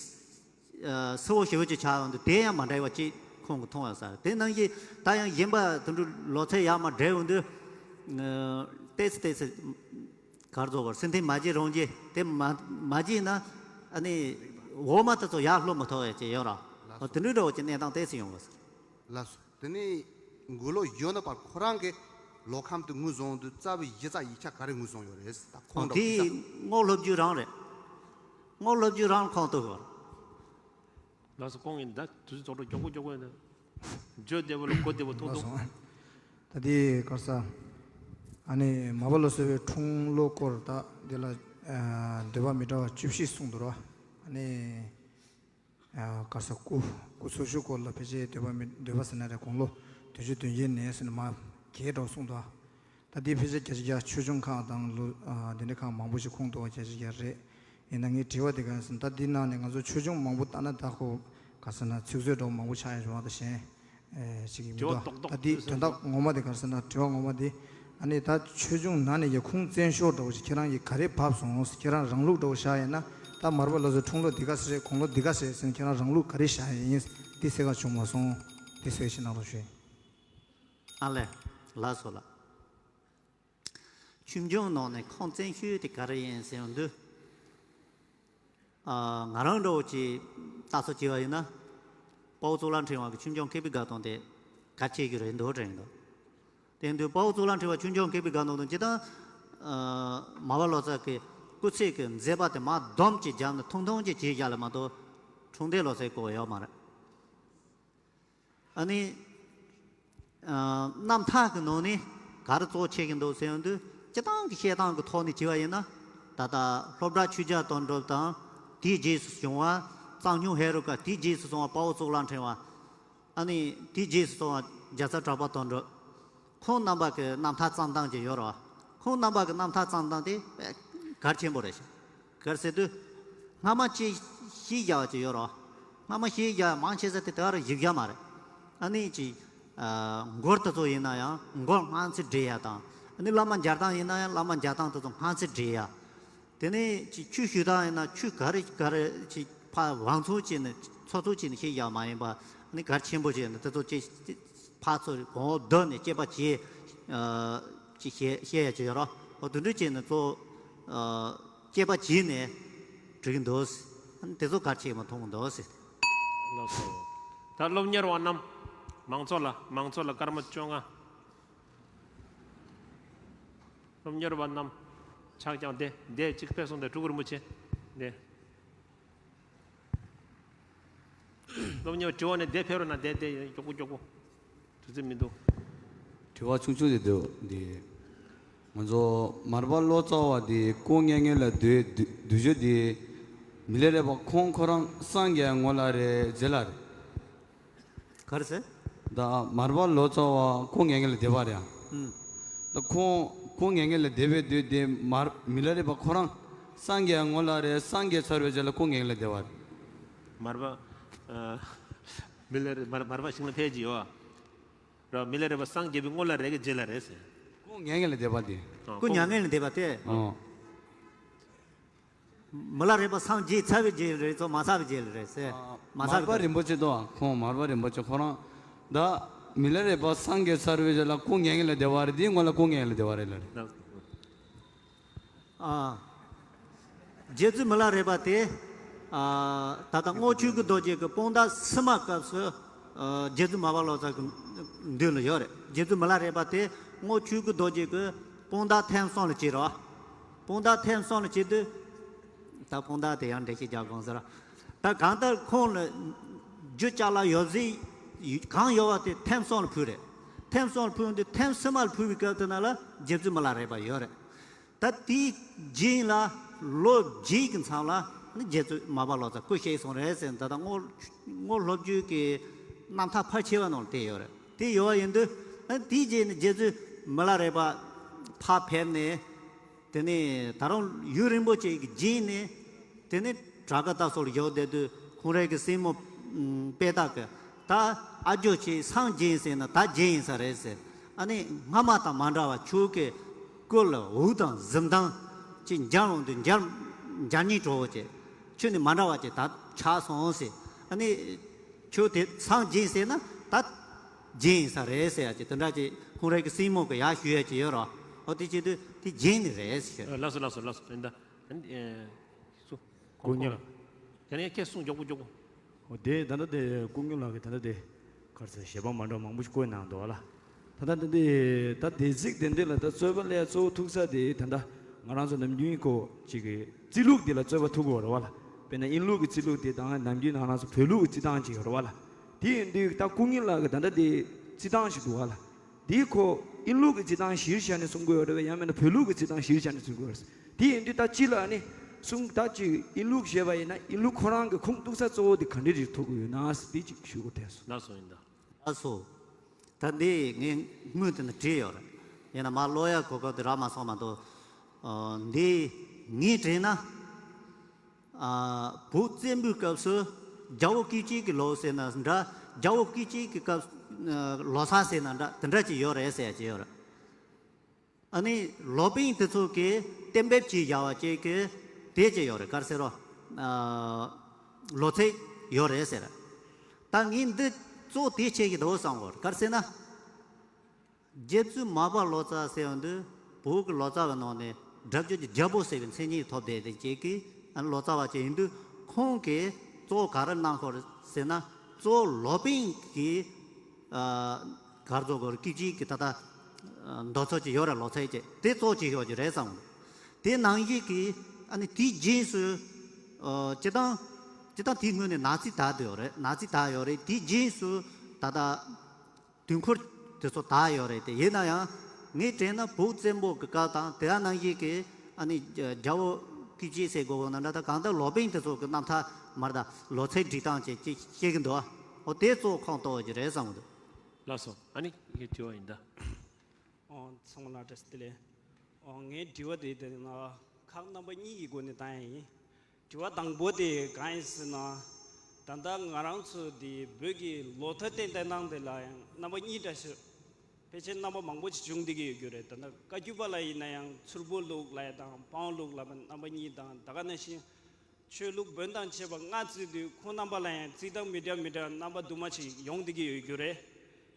ཨ། སྲིད་པ་ཞེ་པོ་ཅིག་ཆགས་ཡོང་དུས་དེ་ཡང་མ་འདྲ་བ་ཅིག་ཁོང་གིས་མཐོང་ཡོད་ས་རེད། དེ་ནང་བཞིན་ད་ཡང་ཡིན་པ་དེ་འདྲ་ལོ་ཚད་ཡར་མར་འགྲོ་ཡོང་དུས། ཨ། ཏོག་ཙམ་ཏོག་ཙམ། གར་རྫོགས་པར་སེམས་ཐིང་མ་བྱེད་རང་བྱེད་དེ་མ་མ་བྱེད་ན་ཨ་ནི་འོག་མ་དེ་ཚོ་ཡར་ལྷོད་མི་ཐུབ་ཡ་ཅིག་ཡོད་ར། ལགས་སོ། དེ་འདྲའི་འདྲ་བོ་ཅིག་གནས་སྟངས་ཏོག་ཙམ་ཡོང་གི་ཟེར། ལགས་སོ། དེ་ནས་མགོ་ལོག་གཞོན་ནུ་པ་ཁོ་རང་གི་ལོ་ཁམས་དེ་ངོས་བཟུང་དུས་རྩ་བའི་གཞི་རྩ་ཡིག་ཆ་ག་རེ་ངོས་བཟུང་ཡོད་རེད་ད་ཁོང་འདྲ་བོ་དེ་ཅིག་ད། རྔོག་སློབ་བརྒྱུད་རང་རེད། རྔོག་སློབ་བརྒྱུད་རང་ཁོང་གཏུགས་དགོས། ལགས་སོ། ཁོང་གིས་ད་དུས་ཚོད་རྫོགས་འགྲོ། མགྱོགས་པོ་མགྱོགས་པོ་ཡིན་ད། བརྗོད་བདེ་པོ་ལ་གོ་བདེ་པོ་ཐུང་ཐུང་། ལགས་སོ། ད་དེ་གར་ས། ཨ་ནི་མར་པ་ལོ་ཙཱ་བའི་འཁྲུངས་ལོ་སྐོར་ད་དེ་ལ་ཨ་འདོད་པ་མི་འདྲ་བ་བཅུ་བཞི་གསུངས་འདུག་ར། ཨ་ནི་ཨ་གར་ས་སྐུ་སྐུ་འཚོ་བཞུགས་སྐོར་ལ་ཕལ་ཆེར་འདོད་པ་མི་འདོད་པ་ཟེར་ན་རེད། དགུང་ལོ་བདུན་ཅུ་དོན་བརྒྱད་ནས་ཟེར་ནས་མར་རྒྱས་འགྲོ་གསུངས་འདུག་ད་འདི་ཕལ་ཆེར་བརྒྱ་ཆ་བརྒྱ་ཆོས་འབྱུང་ཁག་དང་ལོ་ཨ་འདི་འདྲ་ཁག་མང་པོ་ཞིག་ཁུངས་གཏུགས་པ་བརྒྱ་ཆ་བརྒྱ་རེད། ཡིན་ན་ངའི་དྲི་བ་འདི་ག་ཟེར་ན་ད་འདི་ནང་ནས་ང་ཚོ་ཆོས་འབྱུང་མང་པོ་ལྟ་ན་ད་ཁོ་ག་ཟེར་ན་ཚིག་མཛོད་འདྲ་བོ་མང་པོ་ཆགས་ཡ་རེད་བ། ད་གཞན་ཨེ་ཞིག་མི་འདུག་དྲི་བ་རྡོག་རྡོག་ད་འདི་དོན་དག་ངོ་མ་འདི་ག་ཟེར་ན་དྲི་བ་ངོ་མ་འདི་ཨ་ནི་ད་ཆོས་འབྱུང་ནང་ནས་ཀྱི་ཁུངས་བཙན་ཤོས་འདྲ་བོ་ཞིག་ཁྱེད་རང་གིས་ག་རེ་བབས་སོང་། ཁྱེད་རང་རང་ལུགས་འདྲ་བོ་བཞག་ཡིན་ན་ད་མར་པ་ལོ་ཙཱ་འཁྲུངས་ལོ་འདི་ག་ཟེར་དགུང་ལོ་འདི་ག་ཟེར་ཟེར་ན་ཁྱེད་རང་རང་ལུགས་ག་རེ་བཞག་ཡིན། འདི་གསལ་ཁ་བྱུང་མ་སོང་། འདི་གསལ་ཞིག་གནང་རོགས་ཞུ། ཨ་ལས། ལགས་སོ་ལགས། ཆོས་འབྱུང་ནང་ནས་ཁུངས་བཙན་ཤོས་དེ་ག་རེ་ཡིན་ཟེར་ཡོང་དུས། ཨ། ང་རང་འདྲ་བོ་ཅིག་ལྟ་ཚུལ་བྱས་པ་ཡིན་ན། དཔའ་བོ་གཙུག་ལག་ཕྲེང་བ་གི་ཆོས་འབྱུང་མཁས་པའི་དགའ་སྟོན་དེ་གལ་ཆེ་རྒྱུ་རེད་འདུག་དྲན་འདུག་དེ་ཡིན་དུས་དཔའ་བོ་གཙུག་ལག་ཕྲེང་བ་ཆོས་འབྱུང་མཁས་པའི་དགའ་སྟོན་དང་སྤྱིར་བཏང་། ཨ། མར་པ་ལོ་ཙཱ་གི་སྐུ་ཚེ་གི་མཛད་པ་དེ་མར་སྡོམ་ཅིག་བརྒྱབ་ནས་ཐུང་ཐུང་ཅིག་བྱས་བཞག་ལ་མ་གཏོགས་འཁྲུངས་འདས་ལོ་ཙཱའི་སྐོར་ཡོད་མ་རེད། ཨ་ནི། ཨ། རྣམ་ཐར་གྱི་ནང་ནས་ག་རེ་གཙོ་ཆེ་གི་འདུག་ཟེར་ཡོང་དུས་སྤྱིར་བཏང་གི་བཤད་སྟངས་ཀྱི་ཐོག་ནས་བྱས་པ་ཡིན་ན། ད་ལྟ་སློབ་གྲྭ་ཆོས་རྒྱལ་དོན་གྲུབ་དང་དེའི་རྗེས་སུ་བྱུང་བ་གཙང་སྨྱོན་ཧེ་རུ་ཀ། དེའི་རྗེས་སུ་སོང་བ་དཔའ་བོ་གཙུག་ལག་ཕྲེང་བ། ཨ་ནི་དེའི་རྗེས་སུ་སོང་བ་རྒྱལ་ཚབ་གྲགས་པ་དོན་གྲུབ། ཁོང་རྣམ་པ་གི་རྣམ་ཐར་བརྩམས་སྟངས་ཅིག་ཡོད་རེད་བ། ཁོང་རྣམ་པ་གི་རྣམ་ཐར་བརྩམས་སྟངས་དེ་དཔེ་གལ་ཆེན་པོ་རེད་ཤག་གལ་ཟེར་དུས། སྔ་མ་ཅིག་ཤེས་བཞག་པ་ཅིག་ཡོད་རེད་བ། སྔ་མ་ཤེས་བཞག་མང་ཆེ་ས་དེ་ད་ག་རང་ཞིབ་བཞག་མ་རེད། ཨ་ནི་ཅིག་ཨ། མགུར་དེ་ཚོ་ཡིན་ན་ཡང་མགུར་སྔ་ཚིག་འགྲེལ་ཡ་དང་། ཨ་ནི་བླ་མ་མཇལ་སྟངས་ཡིན་ན་ཡང་བླ་མ་མཇལ་སྟངས་དེ་ཚོ་སྔ་ཚིག་འགྲེལ་ཡ། དེ་ནས་ཅིག་ཆོས་ཞུ་སྟངས་ཡིན་ན་ཆོས་ག་རེ་ག་རེ་ཅིག་ཕར་དབང་ཚུགས་བྱས་ནས་ཚོགས་ཚུགས་བྱས་ནས་ཤེས་བཞག་མ་ཡིན་པ། ཨ་ནི་གལ་ཆེན་པོ་བྱས་ནས་དེ་ཚོ་ཅིག་ཕར་ཚུར་གོང་འོག་བསྡུར་ནས་དཔྱད་པ་བྱས། ཨ། ཅིག་བཤད་བཤད་ཡ་ཅིག་ཡོད་རེད་བ། འོ་དེ་འདྲ་བྱས་ནས་གཙོ། ཨ། དཔྱད་པ་བྱས་ནས་འབྲི་གི་འདུག་ཨ་ནི་དེ་ཚོ་གལ་ཆེ་མ་མཐོང་གི་འདུག་ཟེར། ལགས་སོ། ད་སློབ་གཉེར་བ་རྣམས་མང་ཚོགས་ལ་མང་ཚོགས་ལ་སྐར་མ་བཅོ་ལྔ། སློབ་གཉེར་བ་རྣམས་ཕྱག་བརྐྱངས་ཏེ་བསྡད། གཅིག་ཕེབས་སོང་སྟེ་སྤྲུལ་སྐུ་རིན་པོ་ཆེ་བསྡད། སློབ་གཉེར་བ་དྲི་བ་ནི་བསྡད་ཕེབས་རོགས་གནང་། བསྡད་བསྡད་མགྱོགས་པོ་མགྱོགས་པོ། དུས་ཚོད་མི་འདུག་དྲི་བ་ཆུང་ཆུང་དེ་འདུག་འདི། ང་ཚོ་མར་པ་ལོ་ཙཱ་བ་དེ་སྐུ་ངལ་ངལ་ལ་སྡོད་སྡོད་སྡོད་རྒྱུ་དེ། མི་ལ་རས་པ་ཁོང་ཁོ་རང་སངས་རྒྱས་ངོ་ལ་རེད་རྗེ་ལ་རེད། ག་རེ་ཟེར། ད་མར་པ་ལོ་ཙཱ་བ་སྐུ་ངལ་ངལ་ལ་བསྡད་པ་རེད་ཨ། ཨུམ། ད་ཁོང་སྐུ་ངལ་ངལ་ལ་བསྡད་པའི་དུས་དེ་མར་མི་ལ་རས་པ་ཁོ་རང་སངས་རྒྱས་ངོ་ལ་རེད། སངས་རྒྱས་ཚར་བའི་རྗེས་ལ་སྐུ་ངལ་ངལ་ལ་བསྡད་པ་རེད། མར་པ། ཨ། མི་ལ་རས་མར་མར་པ་ཞིང་ལ་ཕེབས་ཀྱི་ཡོད་ཨ། ར་མི་ལ་རས་པ་སངས་རྒྱས་པའི་ངོ་ལ་རེད་གི་རྗེ་ལ་རེད་ཟེར། སྐུ་ངལ་ངལ་ལ་བསྡད་པ་དེ། ཨ། སྐུ་མྱ་ངན་ལས་འདས་པ་སྟེ། ཨ། མི་ལ་རས་པ་སངས་རྒྱས་ཚར་བའི་རྗེས་རེད་ཚོ་མ་ཚར་བའི་རྗེས་ལ་རེད་ཟེར། ཨ། མ་ཚར་མར་པ་རིན་པོ་ཆེ་དོ། ཁོང་མར་པ་རིན་པོ་ཆེ་ཁོ་རང་། ད་མི་ལ་རས་པ་སངས་རྒྱས་ཚར་བའི་རྗེས་ལ་སྐུ་ངལ་ངལ་ལ་བསྡད་པ་རེད། དེའི་ངོ་ལ་སྐུ་ངལ་ངལ་ལ་བསྡད་པ་རེད་ལ་རེད། ཨ། རྗེ་བཙུན་མི་ལ་རས་པ་དེ། ཨ། ད་ལྟ་རྔོག་ཆོས་སྐུ་རྡོ་རྗེ་གི་དཔང་རྟགས་ཕྱི་མ་སྐབས་སུ། ཨ། རྗེ་བཙུན་མར་པ་ལོ་ཙཱ་གི་མདུན་ལ་ཡོད་རེད། རྗེ་བཙུན་མི་ལ་རས་པ་དེ་རྔོག་ཆོས་སྐུ་རྡོ་རྗེ་གི་དཔང་རྟགས་ཐེངས་གསུམ་ལ་བྱས་རོགས། དཔང་རྟགས་ཐེངས་གསུམ་ལ་བྱེད་དུས། ད་དཔང་རྟགས་དེ་ཡང་འགྲེལ་བཤད་རྒྱག་དགོས་ཟེར། ད་གང་ལྟར་ཁོང་ལ་རྒྱུ་ཅ་ལག་ཡོད་ཚད་གང་ཡོད་པ་དེ་ཐེངས་གསུམ་ལ་ཕུལ་རེད། ཐེངས་གསུམ་ལ་ཕུལ་དུས་ཐེངས་སུམ་མ་ལ་ཕུལ་བའི་སྐབས་དེ་ན་ལ་རྗེ་བཙུན་མི་ལ་རས་པ་ཡོད་རེད། ད་དེའི་རྗེས་ལ་ལོ་བརྒྱད་ཀྱི་མཚམས་ལ་ནི་རྗེ་བཙུན་མར་པ་ལོ་ཙཱ་སྐུ་གཤེགས་སོང་རེད་ཟེར། ད་ལྟ་སྔོན་སྔོན་སློབ་བརྒྱུད་ཀྱི་རྣམ་ཐར་ཕལ་ཆེ་བ་ནང་ལ་དེ་ཡོད་རེད། དེ་ཡོད་པ་ཡིན་དུས་ཨ་དེའི་རྗེས་ནས་རྗེ་བཙུན་མི་ལ་རས་པ་ཕར་ཕེབས་ནས། དེ་ནས་ད་རུང་ཡུན་རིང་པོ་ཅིག་གི་རྗེས་ནས། དེ་ནས་བྲག་དཀར་རྟ་སོགས་ལ་བཞུགས་བསྡད་དུས་ཁོང་རང་གི་སྲིང་མོ་ཨུམ་དཔལ་སྟག་གིས་ད་ཨ་ཇོ་ཁྱེད་སངས་རྒྱས་ཟེར་ན་ད་རྒྱན་ཡིན་ས་རེད་ཟེར། ཨ་ནི་སྔ་མ་དང་མ་འདྲ་བ་ཁྱོད་ཀྱི་སྐུ་ལ་འུར་དང་གཟི་མདངས་ཅིག་འཇམ་འོང་དུས་འཇམ་འཇམ་ཉིན་གྲོགས་པོ་ཅིག་ཁྱོད་ནི་མ་འདྲ་བ་ཅིག་ད་ཆགས་སོང་ཟེར། ཨ་ནི་ཁྱོད་དེ་སངས་རྒྱས་ཟེར་ན་ད་རྒྱན་ཡིན་ས་རེད་ཟེར་ཡ་ཅིག་དེ་འདྲ་ཅིག་ཁོང་རང་གི་སྲིང་མོ་གི་ཡར་ཞུ་ཡ་ཅིག་ཡོད་རོ། ཨོ་དེ་བྱེད་དུས་དེ་རྒྱན་ནི་རེད་ཟེར། ལགས་སོ་ལགས་སོ་ལགས་སོ། ད་ཨ་ནི་སུ། སྐུ་ཉིད་ལགས། དེ་ནས་ཁྱེད་གསུང་མགྱོགས་པོ་མགྱོགས་པོ། འོ་དེ་ད་ལྟ་དེ་སྐུ་ངོ་ལགས་ཀྱིས་ད་ལྟ་དེ་ག་རེ་ཟེར་ཞལ་པར་མ་འདྲ་བ་མང་པོ་ཞིག་བཀོད་གནང་འདུག་བ་ལ། ད་ལྟ་འདི་འདི་ད་སྡེ་ཚིག་དེ་འདི་ལ་ད་རྩོད་པ་ལས་གཙོ་བོ་ཐུག་ས་དེ་ད་ལྟ་ང་རང་ཚོ་ནམ་རྒྱུན་གོ་ཅིག་གི་རྩིས་ལུགས་དེ་ལ་རྩོད་པ་ཐུག་གི་ཡོད་རེད་བ་ལ། དཔེར་ན་དབྱིན་ལུགས་ཀྱི་རྩིས་ལུགས་དེ་དང་ནམ་རྒྱུན་ང་རང་ཚོ་བོད་ལུགས་ཀྱི་རྩིས་སྟངས་ཅིག་ཡོད་རེད་བ་ལ། དེ་ཡིན་དུས་ད་སྐུ་ངོ་ལགས་ཀྱིས་ད་ལྟ་དེ་རྩིས་སྟངས་ཤིག་འདུག་བ་ལ། དེ་ཁོ་དབྱིན་ལུགས་ཀྱི་རྩིས་སྟངས་གཞིར་བཞག་ནས་གསུང་གི་ཡོད་རེད་བས། ཡང་མིན་ན་བོད་ལུགས་ཀྱི་རྩིས་སྟངས་གཞིར་བཞག་ནས་གསུང་གི་ཡོད་རེད། དེ་ཡིན་དུས་ད་སྤྱི་ལ་ནི་གསུང་ད་ཅིག་དབྱིན་ལུགས་བཤད་པ་ཡིན་ན་དབྱིན་ལུགས་ཁོ་རང་གི་ཁུངས་གཏུགས་ས་གཙོ་བོ་དེ་ག་འདྲ་ཞིག་ཐུག་གི་ཡོད་ན་ཟེར་དེ་ཅིག་ཞུ་དགོས་དྲན་སོང་། ལགས་སོ་ཡིན་ད། ལགས་སོ། ད་འདི་ངས་སྔོན་དུ་ནི་བྲིས་ཡོད་རེད། ཡིན་ན་མ་ཀློག་ཡ་གོ་སྐབས་དེ་རག་མ་སོང་མ་གཏོགས། ཨ་འདི་ངས་བྲིས་ན། ཨ་བོད་བཙན་པོའི་སྐབས་སུ་རྒྱལ་པོ་སྐུ་བརྩེགས་ཀྱི་ལོ་ཟེར་ན་འདྲ། རྒྱལ་པོ་སྐུ་བརྩེགས་ཀྱི་སྐབས་ཨ་ལོ་གསར་ཟེར་ན་འདྲ་དེ་འདྲ་ཅིག་ཡོད་རེད་ཟེར་ཡ་ཅིག་ཡོད་རེད། ཨ་ནི་ལོ་པཎ་དེ་ཚོ་གིས་གཏན་འབེབས་བྱས་བཞག་པ་ཅིག་གི་དེ་ཅིག་ཡོད་རེད། ག་རེ་ཟེར་རོ། ཨ་ལོ་ཚིགས་ཡོད་རེད་ཟེར། ད་ངས་འདི་གཙོ་བོ་དེ་ཆེ་གི་འདུག་བསམ་གོ། ག་རེ་ཟེར་ན། རྗེ་བཙུན་མར་པ་ལོ་ཙཱ་ཟེར་བ་འདི་བོད་ཀྱི་ལོ་ཙཱ་བའི་ནང་ནས་སྒྲུབ་བརྒྱུད་ཀྱི་རྒྱལ་པོ་ཟེར་བའི་མཚན་ཉིད་ཐོབ་བསྡད་དེ་ཅིག་གི་ཨ་ནི་ལོ་ཙཱ་བ་ཅིག་ཡིན་དུས་ཁོང་གིས་གཙོ་བོ་ག་རེ་གནང་གོ་རེད་ཟེར་ན། གཙོ་བོ་ལོ་པཎ་གྱི་ཨ་གར་རྫོགས་གོ་རེད། སྐུ་བརྩེགས་ཀྱི་ད་ལྟ་ཨ་མདོ་ཚོགས་ཀྱི་ཡོད་རེད། ལོ་ཚིགས་ཀྱི་དེ་གཙོ་བོ་ཅིག་ཤོག་ཅིག་རེད་བསམ། དེ་ནང་བཞིན་གྱི་ཨ་ནི་དེའི་རྗེས་སུ་ཨ་སྤྱི་བཏང་སྤྱི་བཏང་དེའི་སྔོན་ནས་ནག་རྩིས་དར་དུ་ཡོད་རེད། ནག་རྩིས་དར་ཡོད་རེད། དེའི་རྗེས་སུ་ད་ལྟ། དུས་འཁོར་དེ་ཚོ་དར་ཡོད་རེད་དེ། ཡིན་ན་ཡང་ངས་དྲན་ན་བོད་བཙན་པོ་གི་སྐབས་དང་དེ་ག་ནང་བཞིན་གྱི་ཨ་ནི་རྒྱལ་པོ་སྐུ་བརྩེགས་ཟེར་དགོས་དགོས་ན་འདྲ། ད་གང་ལྟར་ལོ་པཎ་དེ་ཚོ་གི་རྣམ་ཐར་མར་ད་ལོ་ཚིགས་སྒྲིག་སྟངས་བཅས་ཅིག་བཤད་ཀྱི་འདུག་ཨོ་དེ་གཙོ་བོ་ཁོངས་གཏོགས་ཀྱི་རེད་བསམ་གྱི་འདུག་ལགས་སོ། ཨ་ནི་ངའི་དྲི་བ་ཡིན་ད། ཨོ་ཚང་མ་ལ་བཀྲ་ཤིས་བདེ་ལེགས། ཨོ་ངའི་དྲི་བ་དེ་དེ་ན་ཁག་རྣམ་པ་གཉིས་ཀྱི་སྒོ་ནས་བཏང་ཡ་ཡིན། དྲི་བ་དང་པོ་དེ་གང་ཡིན་ཟེར་ན། ད་ལྟ་ང་རང་ཚོ་དེ་བོད་ཀྱི་ལོ་ཐོ་སྟེང་བལྟས་སྟངས་དེ་ལ་ཡང་རྣམ་པ་གཉིས་འདྲ་ཞིག་ཕལ་ཆེར་རྣམ་པ་མང་པོ་ཞིག་བྱུང་བསྡད་ཀྱི་ཡོད་རྒྱུ་རེད། ད་ལྟ་བཀའ་བརྒྱུད་པ་ལ་ཡིན་ན་ཡང་མཚུར་ཕུ་ལུགས་ལ་ཡ་དང་དཔང་ལུགས་ལ་རྣམ་པ་གཉིས་དང་། ད་ག་ནང་བཞིན་ཆོས་ལུགས་བོན་དང་བཅས་པ་ལྔ་བརྩིས་དུས་ཁོང་རྣམ་པ་ལ་ཡང་རྩིས་སྟངས་མི་འདྲ་མི་འདྲ་རྣམ་པ་དུ་མ་ཞིག་ཡོང་བསྡད་ཀྱི་ཡོད་རྒྱུ་རེད།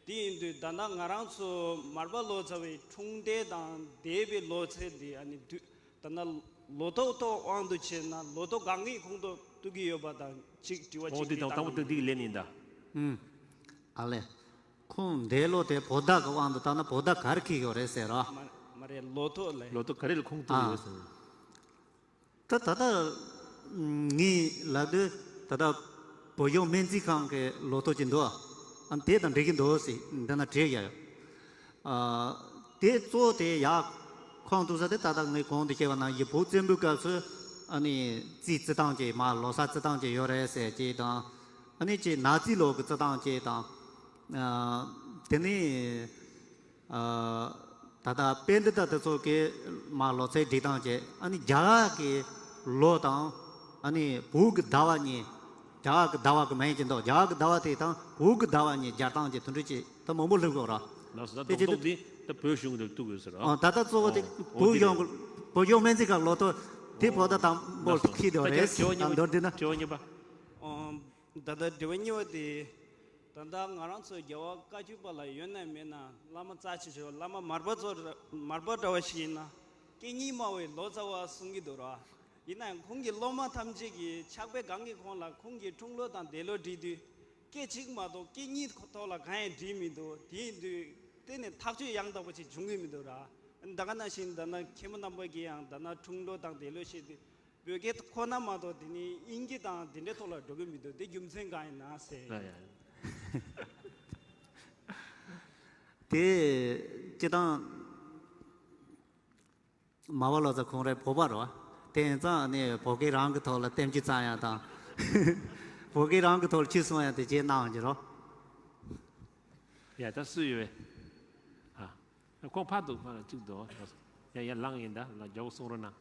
དེ་ཡིན་དུས་ད་ལྟ་ང་རང་ཚོ་མར་པ་ལོ་ཙཱ་བའི་འཁྲུངས་འདས་དང་འདས་པའི་ལོ་ཚིགས་འདི་ཨ་ནི་དུས་ད་ལྟ་ལོ་ཐོ་ཐོ་དབང་དུ་བྱས་ན་ལོ་ཐོ་གང་གི་ཁོངས་གཏོགས་གཏུག་གི་ཡོད་པ་དང་གཅིག་དྲི་བ་གཅིག་འདི་དང་དང་པོ་ཏག་ཏག་གི་ལན་ཡིན་ད། ཨུམ། ཨ་ལས། ཁོང་འདས་ལོ་དེ་བོད་ཟླ་གི་དབང་དུ་བཏང་ན་བོད་ཟླ་ག་རེ་འཁེལ་ཡོད་རེད་ཟེར་རོ། མ་མ་རེད། ལོ་ཐོ་ལས། ལོ་ཐོ་ག་རེ་ལ་ཁོངས་གཏུག་ཡོད་ཟེར། ད་ད་ལྟ་ངས་ལབ་དུས་ད་ལྟ་བོད་གཞུང་སྨན་རྩིས་ཁང་གི་ལོ་ཐོ་ཅིག་འདུག་ཨ་དེ་དང་འགྲིག་གི་འདུག་ཟེར་འདི་ན་བྲིས་ཡ་ཡོད། ཨ་དེ་གཙོ་བོ་དེ་ཡག་ཁོངས་གཏུགས་ས་དེ་ད་ལྟ་ངས་གོང་དུ་བཤད་པ་ནང་བཞིན་བོད་བཙན་པོའི་སྐབས་སུ་ཨ་ནི་རྩིས་རྩི་སྟངས་ཅིག་མར་ལོ་གསར་རྩི་སྟངས་ཅིག་ཡོད་རེད་ཟེར་ཅིག་དང་། ཨ་ནི་ཅིག་ནག་རྩིས་ལོ་གི་རྩི་སྟངས་ཅིག་དང་། ཨ་དེ་ནས། ཨ་ད་ལྟ་པཎྜི་ཏ་དེ་ཚོ་གིས་མར་ལོ་ཚིགས་སྒྲིག་སྟངས་བྱས། ཨ་ནི་རྒྱ་གར་གྱི་ལོ་དང་ཨ་ནི་བོད་ཀྱི་ཟླ་བ་གཉིས། རྒྱ་གར་གྱི་ཟླ་བ་གི་མིང་ཅིག་འདུག་རྒྱ་གར་གྱི་ཟླ་བ་དེ་དང་བོད་ཀྱི་ཟླ་བ་གཉིས་སྦྱར་སྟངས་ཀྱི་དེ་འདྲ་ཅིག་ད་མང་པོ་སླེབས་ཡོད་ར། ལགས་སོ། ད་དེ་རྡོག་རྡོག་འདི་ད་བོད་གཞུང་གི་འདུག་གི་ཟེར་ར། ཨ་ད་ལྟ་གཙོ་བོ་དེ་ཨོ་བོད་གཞུང་གི་བོད་གཞུང་སྨན་རྩིས་ཁང་ལོ་ཐོ་དེ་བོད་ཟླ་དང་པོ་ལགས་སོ། འཁེལ་ཡོད་རེད། ད་དྲི་བ་གཉིས་པ། མདོར་བསྡུས་ན། དྲི་བ་གཉིས་པ། ཨོ། ད་ལྟ་དྲི་བ་གཉིས་པ་དེ། ད་ལྟ་ང་རང་ཚོ་རྒྱལ་བ་བཀའ་བརྒྱུད་པ་ལ་ཡོད་ན་མེད་ན་བླ་མ་རྩ་ཆེ་ཤོས་བླ་མ་མར་པ་ཚོ་མར་པ་འདྲ་བ་ཞིག་ཡིན་ན་སྐད་གཉིས་སྨྲ་བའི་ལོ་ཙཱ་བ་གསུང་གི་འདུག་ར། ཡིན་ནའང་ཁོང་གི་སློབ་མ་ཐམས་ཅད་ཀྱིས་ཕྱག་དཔེ་གང་གི་ཁོང་ལ་ཁོང་གི་འཁྲུངས་ལོ་དང་འདས་ལོ་བྲིས་དུས་སྐད་གཅིག་མ་གཏོགས་སྐད་གཉིས་ཐོག་ལ་གང་ཡང་བྲིས་མི་འདུག་དེ་ཡིན་དུས་དེ་ནི་ཐག་གཅོད་ཡང་དག་པ་ཅིག་བྱུང་གི་མི་འདུག་ར། ད་ག་ནང་བཞིན་ད་ན་མཁན་པོ་རྣམ་པ་གིས་ཡང་ད་ན་འཁྲུངས་ལོ་དང་འདས་ལོ་བཤད་དུས་བོད་སྐད་ཁོ་ན་མ་གཏོགས་དེ་ནི་དབྱིན་སྐད་དང་དེ་འདྲའི་ཐོག་ལ་འགྲོ་གི་མི་འདུག་དེ་རྒྱུ་མཚན་གང་ཡིན་ན་ཟེར། ཡ་ཡ། དེ་སྤྱི་བཏང་། མ་བ་ལོ་ཙཱ་ཁོང་རེ་བོད་པ་རེད་བ། དེ་ཡིན་ཙང་ནི་བོད་སྐད་རང་གི་ཐོག་ལ་བསྟན་བཅོས་བརྩམས་ཡ་དང་། བོད་སྐད་རང་གི་ཐོག་ལ་ཆོས་གསུང་ཡ་དེ་བྱས་གནང་གི་རོ། ཡ་ད་སུ་ཡོད་བས། ཨ། ཁོང་ཕར་འདུག་ཕར་ལ་གཅིག་འདུག་ཡ་ཡ་ལངས་ཡིན་ད་ལ་རྒྱག་གསུང་རོགས་གནང་།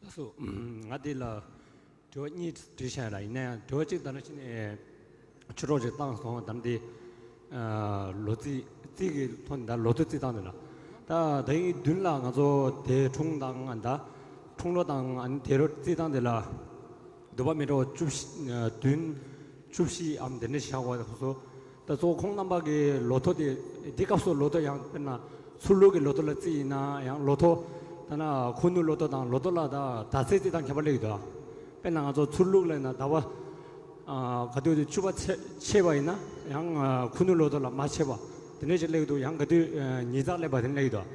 ལགས་སོ། ང་འདི་ལ་དྲི་བ་གཉིས་དྲིས་བཞག་ལ། ཡིན་ན་ཡང་དྲི་བ་གཅིག་ད་ནང་བཞིན་ནས་ཆུ་རོགས་ཅིག་བཏང་སོང་། ད་འདི་ལོ་རྩིས་རྩིས་ཀྱི་ཐོག་ནས་ད་ལོ་ཐོ་རྩིས་སྟངས་འདི་ལ། ད་ད་ཡིན་མདུན་ལ་ང་ཚོ་དེ་འཁྲུངས་དང་ད་འཁྲུངས་ལོ་དང་ཨ་ནི་དེ་རོ་རྩིས་སྟངས་འདི་ལ་འདོད་པ་མི་འགྲོ་བཅུ་བཞི་བདུན་བཅུ་བཞི་འམ་དེ་འདྲ་བཞག་པ་སོ། ད་གཙོ་བོ་ཁོང་རྣམ་པ་གི་ལོ་ཐོ་དེ་འདི་སྐབས་སུ་ལོ་ཐོ་ཡང་དཔེར་ན་ཚུར་ལུགས་ཀྱི་ལོ་ཐོ་ལ་རྩིས་ཡིན་ན་ཡང་ལོ་ཐོ་ད་ན་ཁུ་ནུ་ལོ་ཐོ་དང་ལོ་ཐོ་ལ་ད་ཟླ་ཚེས་རྩིས་སྟངས་ཁྱད་པར་སླེབས་ཀྱི་འདུག་དཔེར་ན་ང་ཚོ་ཚུར་ལུགས་ལ་ཡིན་ན་ཟླ་བ་ག་དུས་དུས་བཅུ་པ་ཚེས་ཆད་པ་ཡིན་ན་ཡང་ཁུ་ནུ་ལོ་ཐོ་ལ་མ་ཆད་པ་དེ་འདྲ་ཞིག་སླེབས་ཀྱི་འདུག་ཡང་ག་དུས་ཉིས་བརྩེགས་སླེབས་པ་དེ་འདྲ་སླེབས་ཀྱི་འདུག་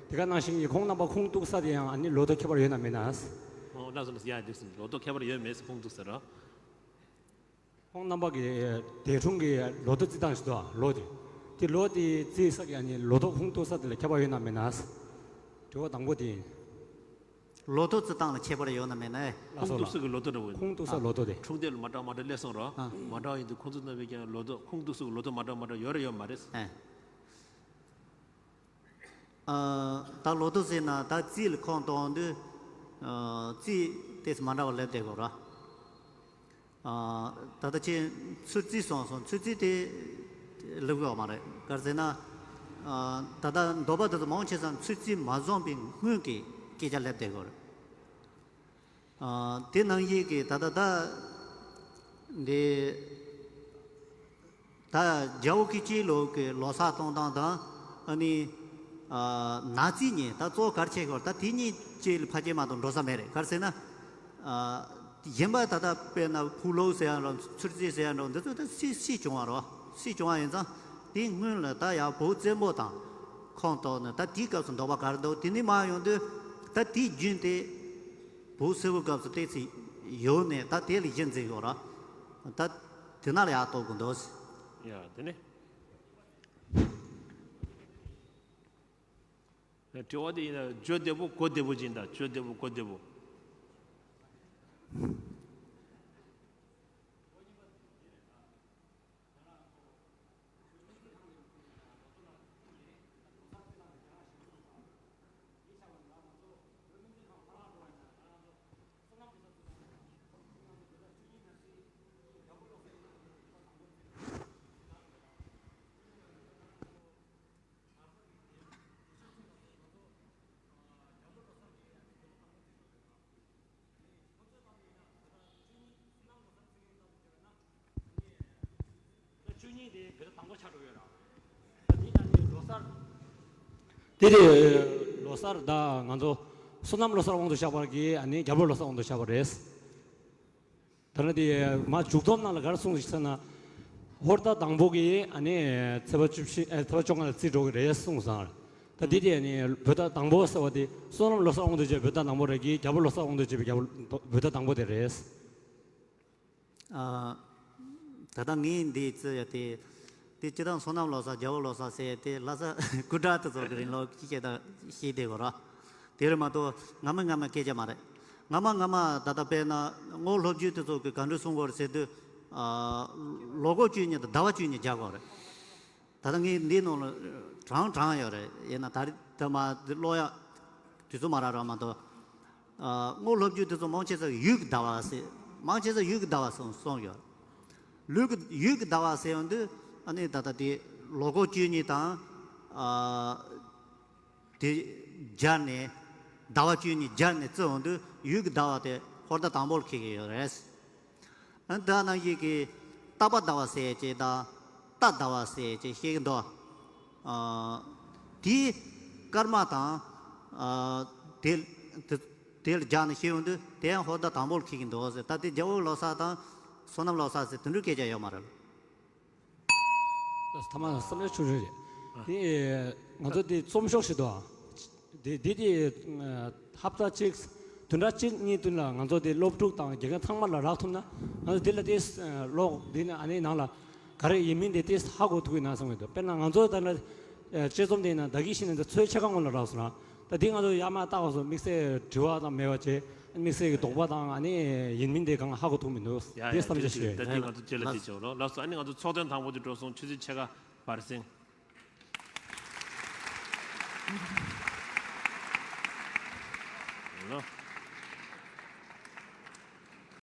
དེ་ག་ནང་བཞིན་གྱི་ཁོང་རྣམ་པ་ཁུངས་གཏུགས་ས་དེ་ཡང་ཨ་ནི་ལོ་ཐོ་ཁྱད་པར་ཡོད་ན་མེད་ན། ཨོ་ལགས་སོ་ལགས་སོ། ཡ་འདུག་སེ་ལོ་ཐོ་ཁྱད་པར་ཡོད་མེད་ཟེར་ཁུངས་གཏུགས་ས་རོ། ཁོང་རྣམ་པ་གི་འདས་འཁྲུངས་ཀྱི་ལོ་ཐོ་རྩིས་སྟངས་ཤིག་འདུག་ལོ་དེ། དེ་ལོ་དེ་རྩིས་ས་གི་ཨ་ནི་ལོ་ཐོ་ཁུངས་གཏུགས་ས་དེ་ལ་ཁྱད་པར་ཡོད་ན་མེད་ན། དྲི་བ་དང་པོ་དེ་ཡིན། ལོ་ཐོ་རྩིས་སྟངས་ལ་ཁྱད་པར་ཡོད་ན་མེད་ན། ལགས་སོ་ཁུངས་གཏུགས་ས་གི་ལོ་ཐོ་འདྲ་བོ་ཡིན། ཁུངས་གཏུགས་ས་ལོ་ཐོ་དེ། འཁྲུངས་འདས་ལ་མ་འདྲ་མ་འདྲ་སླེབས་སོང་རོ། ཨ། མ་འདྲ་བ་ཡིན་དུས་ཁོང་ཚོ་རྣམ་པས་ཀྱང་ལོ་ཐོ་ཁུངས་གཏུགས་ས་གི་ལོ་ཐོ་མ་འདྲ་མ་འདྲ་ཡོད་རེད་ཡོད་མ་རེད། ཨ། ཨ། ད་ལོ་ཐོ་ཟེར་ན་ད་རྩིས་ལ་ཁོངས་གཏོགས་དུས། ཨ། རྩིས་དེ་མ་འདྲ་བ་སླེབས་བསྡད་དགོས་ར། ཨ། ད་ལྟ་ཁྱེད་ཚུར་རྩིས་སོང་སོང་། ཚུར་རྩིས་དེ་སླེབས་ཡོད་མ་རེད། ག་རེ་ཟེར་ན། ཨ། ད་ལྟ་འདོད་པ་དེ་ཚོ་མང་ཆེ་ས་ཚུར་རྩིས་མ་སོང་བའི་སྔོན་གྱི་སྐད་ཆ་སླེབས་བསྡད་དགོས་རེད། ཨ། དེ་ནང་བཞིན་གྱི་ད་ལྟ་ད་འདི། ད་རྒྱལ་པོ་སྐུ་བཅས་ལོ་གི་ལོ་གསར་གཏོང་སྟངས་དང་། ཨ་ནི། ཨ། ནག་རྩིས་གཉིས་ད་གཙོ་བོ་ག་རེ་བྱེད་དགོས་ད་དེ་གཉིས་བཅས་ལ་ཕལ་ཆེར་མ་གཏོགས་འགྲོ་ས་མེད་རེད། ག་རེ་ཟེར་ན། ཨ། གཞན་པ་ད་ལྟ་དཔེར་ན་ཕུག་ལོག་ཟེར་ཡ་འགྲོ་ཚུར་རྩིས་ཟེར་ཡ་འགྲོ་འདི་ཚོ་ད་སྲིད་སྲིད་བྱུང་བ་རོ། སྲིད་བྱུང་བ་ཡིན་ཙང་དེའི་སྔོན་ལ་ད་ཡང་བོད་བཙན་པོ་དང་ཁོངས་གཏོགས་ནས་ད་དེའི་སྐབས་སུ་འདོད་པ་ག་རེ་འདུག་དེ་ནས་མར་ཡོང་དུས་ད་དེའི་རྒྱུན་དེ། བོད་སིལ་བུའི་སྐབས་སུ་ཏོག་ཙམ་ཡོད་ནས་ད་དེ་ལ་གཞི་འཛིན་ཡོད་ར། ད་དེ་ན་ལ་ཡག་ཏོག་གི་འདུག་ཡ་དེ་ནི། དྲི་བ་དེ་ཡིན་ན་བརྗོད་བདེ་པོ་གོ་བདེ་པོ་ཅིག་ཡིན་ད། བརྗོད་བདེ་པོ་གོ་བདེ་པོ། བཅུ་གཉིས་དེ་བོད་ཟླ་དང་པོ་ཆགས་འགྲོ་ཡོད་ར། ད་འདི་ད་ནི་ལོ་གསར། དེ་རེད། ལོ་གསར་ད་ང་ཚོ་བསོད་ནམས་ལོ་གསར་དབང་དུ་བཞག་པ་གི་ཨ་ནི་རྒྱལ་པོ་ལོ་གསར་དབང་དུ་བཞག་པ་རེད། ད་ནི་དེ་མ་མཇུག་སྡོམ་ནང་ལ་ག་རེ་གསུངས་ཤིག་ཟེར་ན། ཧོར་ཟླ་དང་པོ་གི་ཨ་ནི་ཚེས་པ་བཅུ་བཞི། ཨ། ཚེས་པ་བཅོ་ལྔ་ལ་རྩིས་འགྲོ་གི་རེད་གསུངས་སོང་། ད་འདི་དེ་ཨ་ནི་བོད་ཟླ་དང་པོ་ཟེར་བ་དེ་བསོད་ནམས་ལོ་གསར་དབང་དུ་བྱས་བོད་ཟླ་དང་པོ་རེད་གི། རྒྱལ་པོ་ལོ་གསར་དབང་དུ་བྱས་པའི་རྒྱལ་པོ་བོད་ཟླ་དང་པོ་དེ་རེད། ཨ། ད་ལྟ་ངས་འདི་བརྩི་ཡ་དེ། དེ་སྤྱིར་བཏང་བསོད་ནམས་ལོ་གསར་རྒྱལ་པོ་ལོ་གསར་ཟེར་ཡ་དེ་ལྷ་ས་སྐུ་དྲག་དེ་ཚོ་གི་རིང་ལོ་ཁྱི་སྐད་བཤད་བསྡད་དགོས་ར། དེ་རེད་མ་གཏོགས་སྔ་མ་སྔ་མ་སྐད་ཆ་མ་རེད། སྔ་མ་སྔ་མ་ད་ལྟ་དཔེར་ན་རྔོག་སློབ་བརྒྱུད་དེ་ཚོ་གི་ག་འདྲ་གསུང་གི་ཡོད་རེད་ཟེར་དུས། ཨ། ལོ་འཁོར་བཅུ་གཉིས་དང་ཟླ་བ་བཅུ་གཉིས་སྦྱར་གི་ཡོད་རེད། ད་ལྟ་ངས་འདིའི་ནང་ལ་དྲངས་དྲངས་ཡོད་རེད། ཡིན་ན་ད་རེས་ད་མ་འདི་ཀློག་ཡ་དུས་ཚོད་མ་རག་རག་མ་གཏོགས། ཨ། རྔོག་སློབ་བརྒྱུད་དེ་ཚོ་མང་ཆེ་ས་ཡུལ་གྱི་ཟླ་བ་ཟེར། མང་ཆེ་ས་ཡུལ་གྱི་ཟླ་བ་གསུངས་གསུངས་ཡོད། ལུས་ཀྱི་ཡུལ་གྱི་ཟླ་བ་ཟེར་ཡོང་དུས་ཨ་ནི་ད་ལྟ་དེ་ལོ་འཁོར་བཅུ་གཉིས་དང་། ཨ། དེ་སྦྱར་ནས་ཟླ་བ་བཅུ་གཉིས་སྦྱར་ནས་བརྩི་ཡོང་དུས་ཡུལ་གྱི་ཟླ་བ་དེ་ཧོར་ཟླ་དང་པོ་ལ་འཁེལ་གྱི་ཡོད་རེད། ཨ། ད་ནང་བཞིན་གྱི་རྟག་པ་ཟླ་བ་ཟེར་ཅིག་དང་རྟ་ཟླ་བ་ཟེར་ཅིག་བཤད་ཀྱི་འདུག་ཨ། དེའི་སྐར་མ་དང་། ཨ། དེ་དེ་དེ་ལ་སྦྱར་ནས་བཤད་ཡོང་དུས་དེ་ཡང་ཧོར་ཟླ་དང་པོ་ལ་འཁེལ་གྱི་འདུག་ཟེར། ད་དེ་རྒྱལ་པོ་ལོ་གསར་དང་ བསོད་ནམས་ལོག་ས་ཟེར་དེ་འདྲའི་སྐད་ཆ་ཡོད་མ་རེད། ཐ་མ་བསམ་བློ་ཆུང་ཆུང་རེད། དེ་ང་ཚོ་དེ་རྩོམ་ཤོག་ཞིག་འདུག་དེ་དེ་དེ་ཧབ་ཏ་གཅིག་བདུན་ཕྲག་གཅིག་གཉིས་བདུན་ལ་ང་ཚོ་དེ་སློབ་ཕྲུག་དང་དགེ་རྒན་ཚང་མ་ལ་རག་ཐུབ་ན། ང་ཚོ་དེ་ལ་དེ་ཀློག་དེ་ནི་ཨ་ནི་ནང་ལ་ག་རེ་ཡིན་མིན་དེ་དེ་ཧ་གོ་ཐུབ་ཀྱི་ན་བསམ་གྱི་འདུག་དཔེར་ན་ང་ཚོ་ད་ལ་དཔྱད་རྩོམ་དེ་ཡིན་ན་ད་གིན་ཤེས་ན་ཚོའི་ཕྱེད་ཀ་སྔོན་ལ་རག་སོང་ར། ད་དེ་ང་ཚོ་ཡར་མར་བལྟ་བ་སོང་། དམིགས་བསལ་དྲི་བ་དང་མེད་པ་བྱས། དམིགས་བསལ་གྱི་དོགས་པ་དང་ཨ་ནི་ཡིན་མིན་དེ་གང་ཧ་གོ་ཐུབ་མི་འདུག་ཡ་དེ་ཡ་བསམ་འཆར་ཞིག་ཡོད། ད་དེ་ང་ཚོ་རྗེས་ལ་དེ་བྱེད་རོགས། ལགས་སོ། ཨ་ནི་ང་ཚོ་ཚོགས་ཐེངས་དང་པོ་དེ་འགྲོ་སོང་། ཆུ་ཚོད་ཕྱེད་ཀ་བར་གསེང་ལ།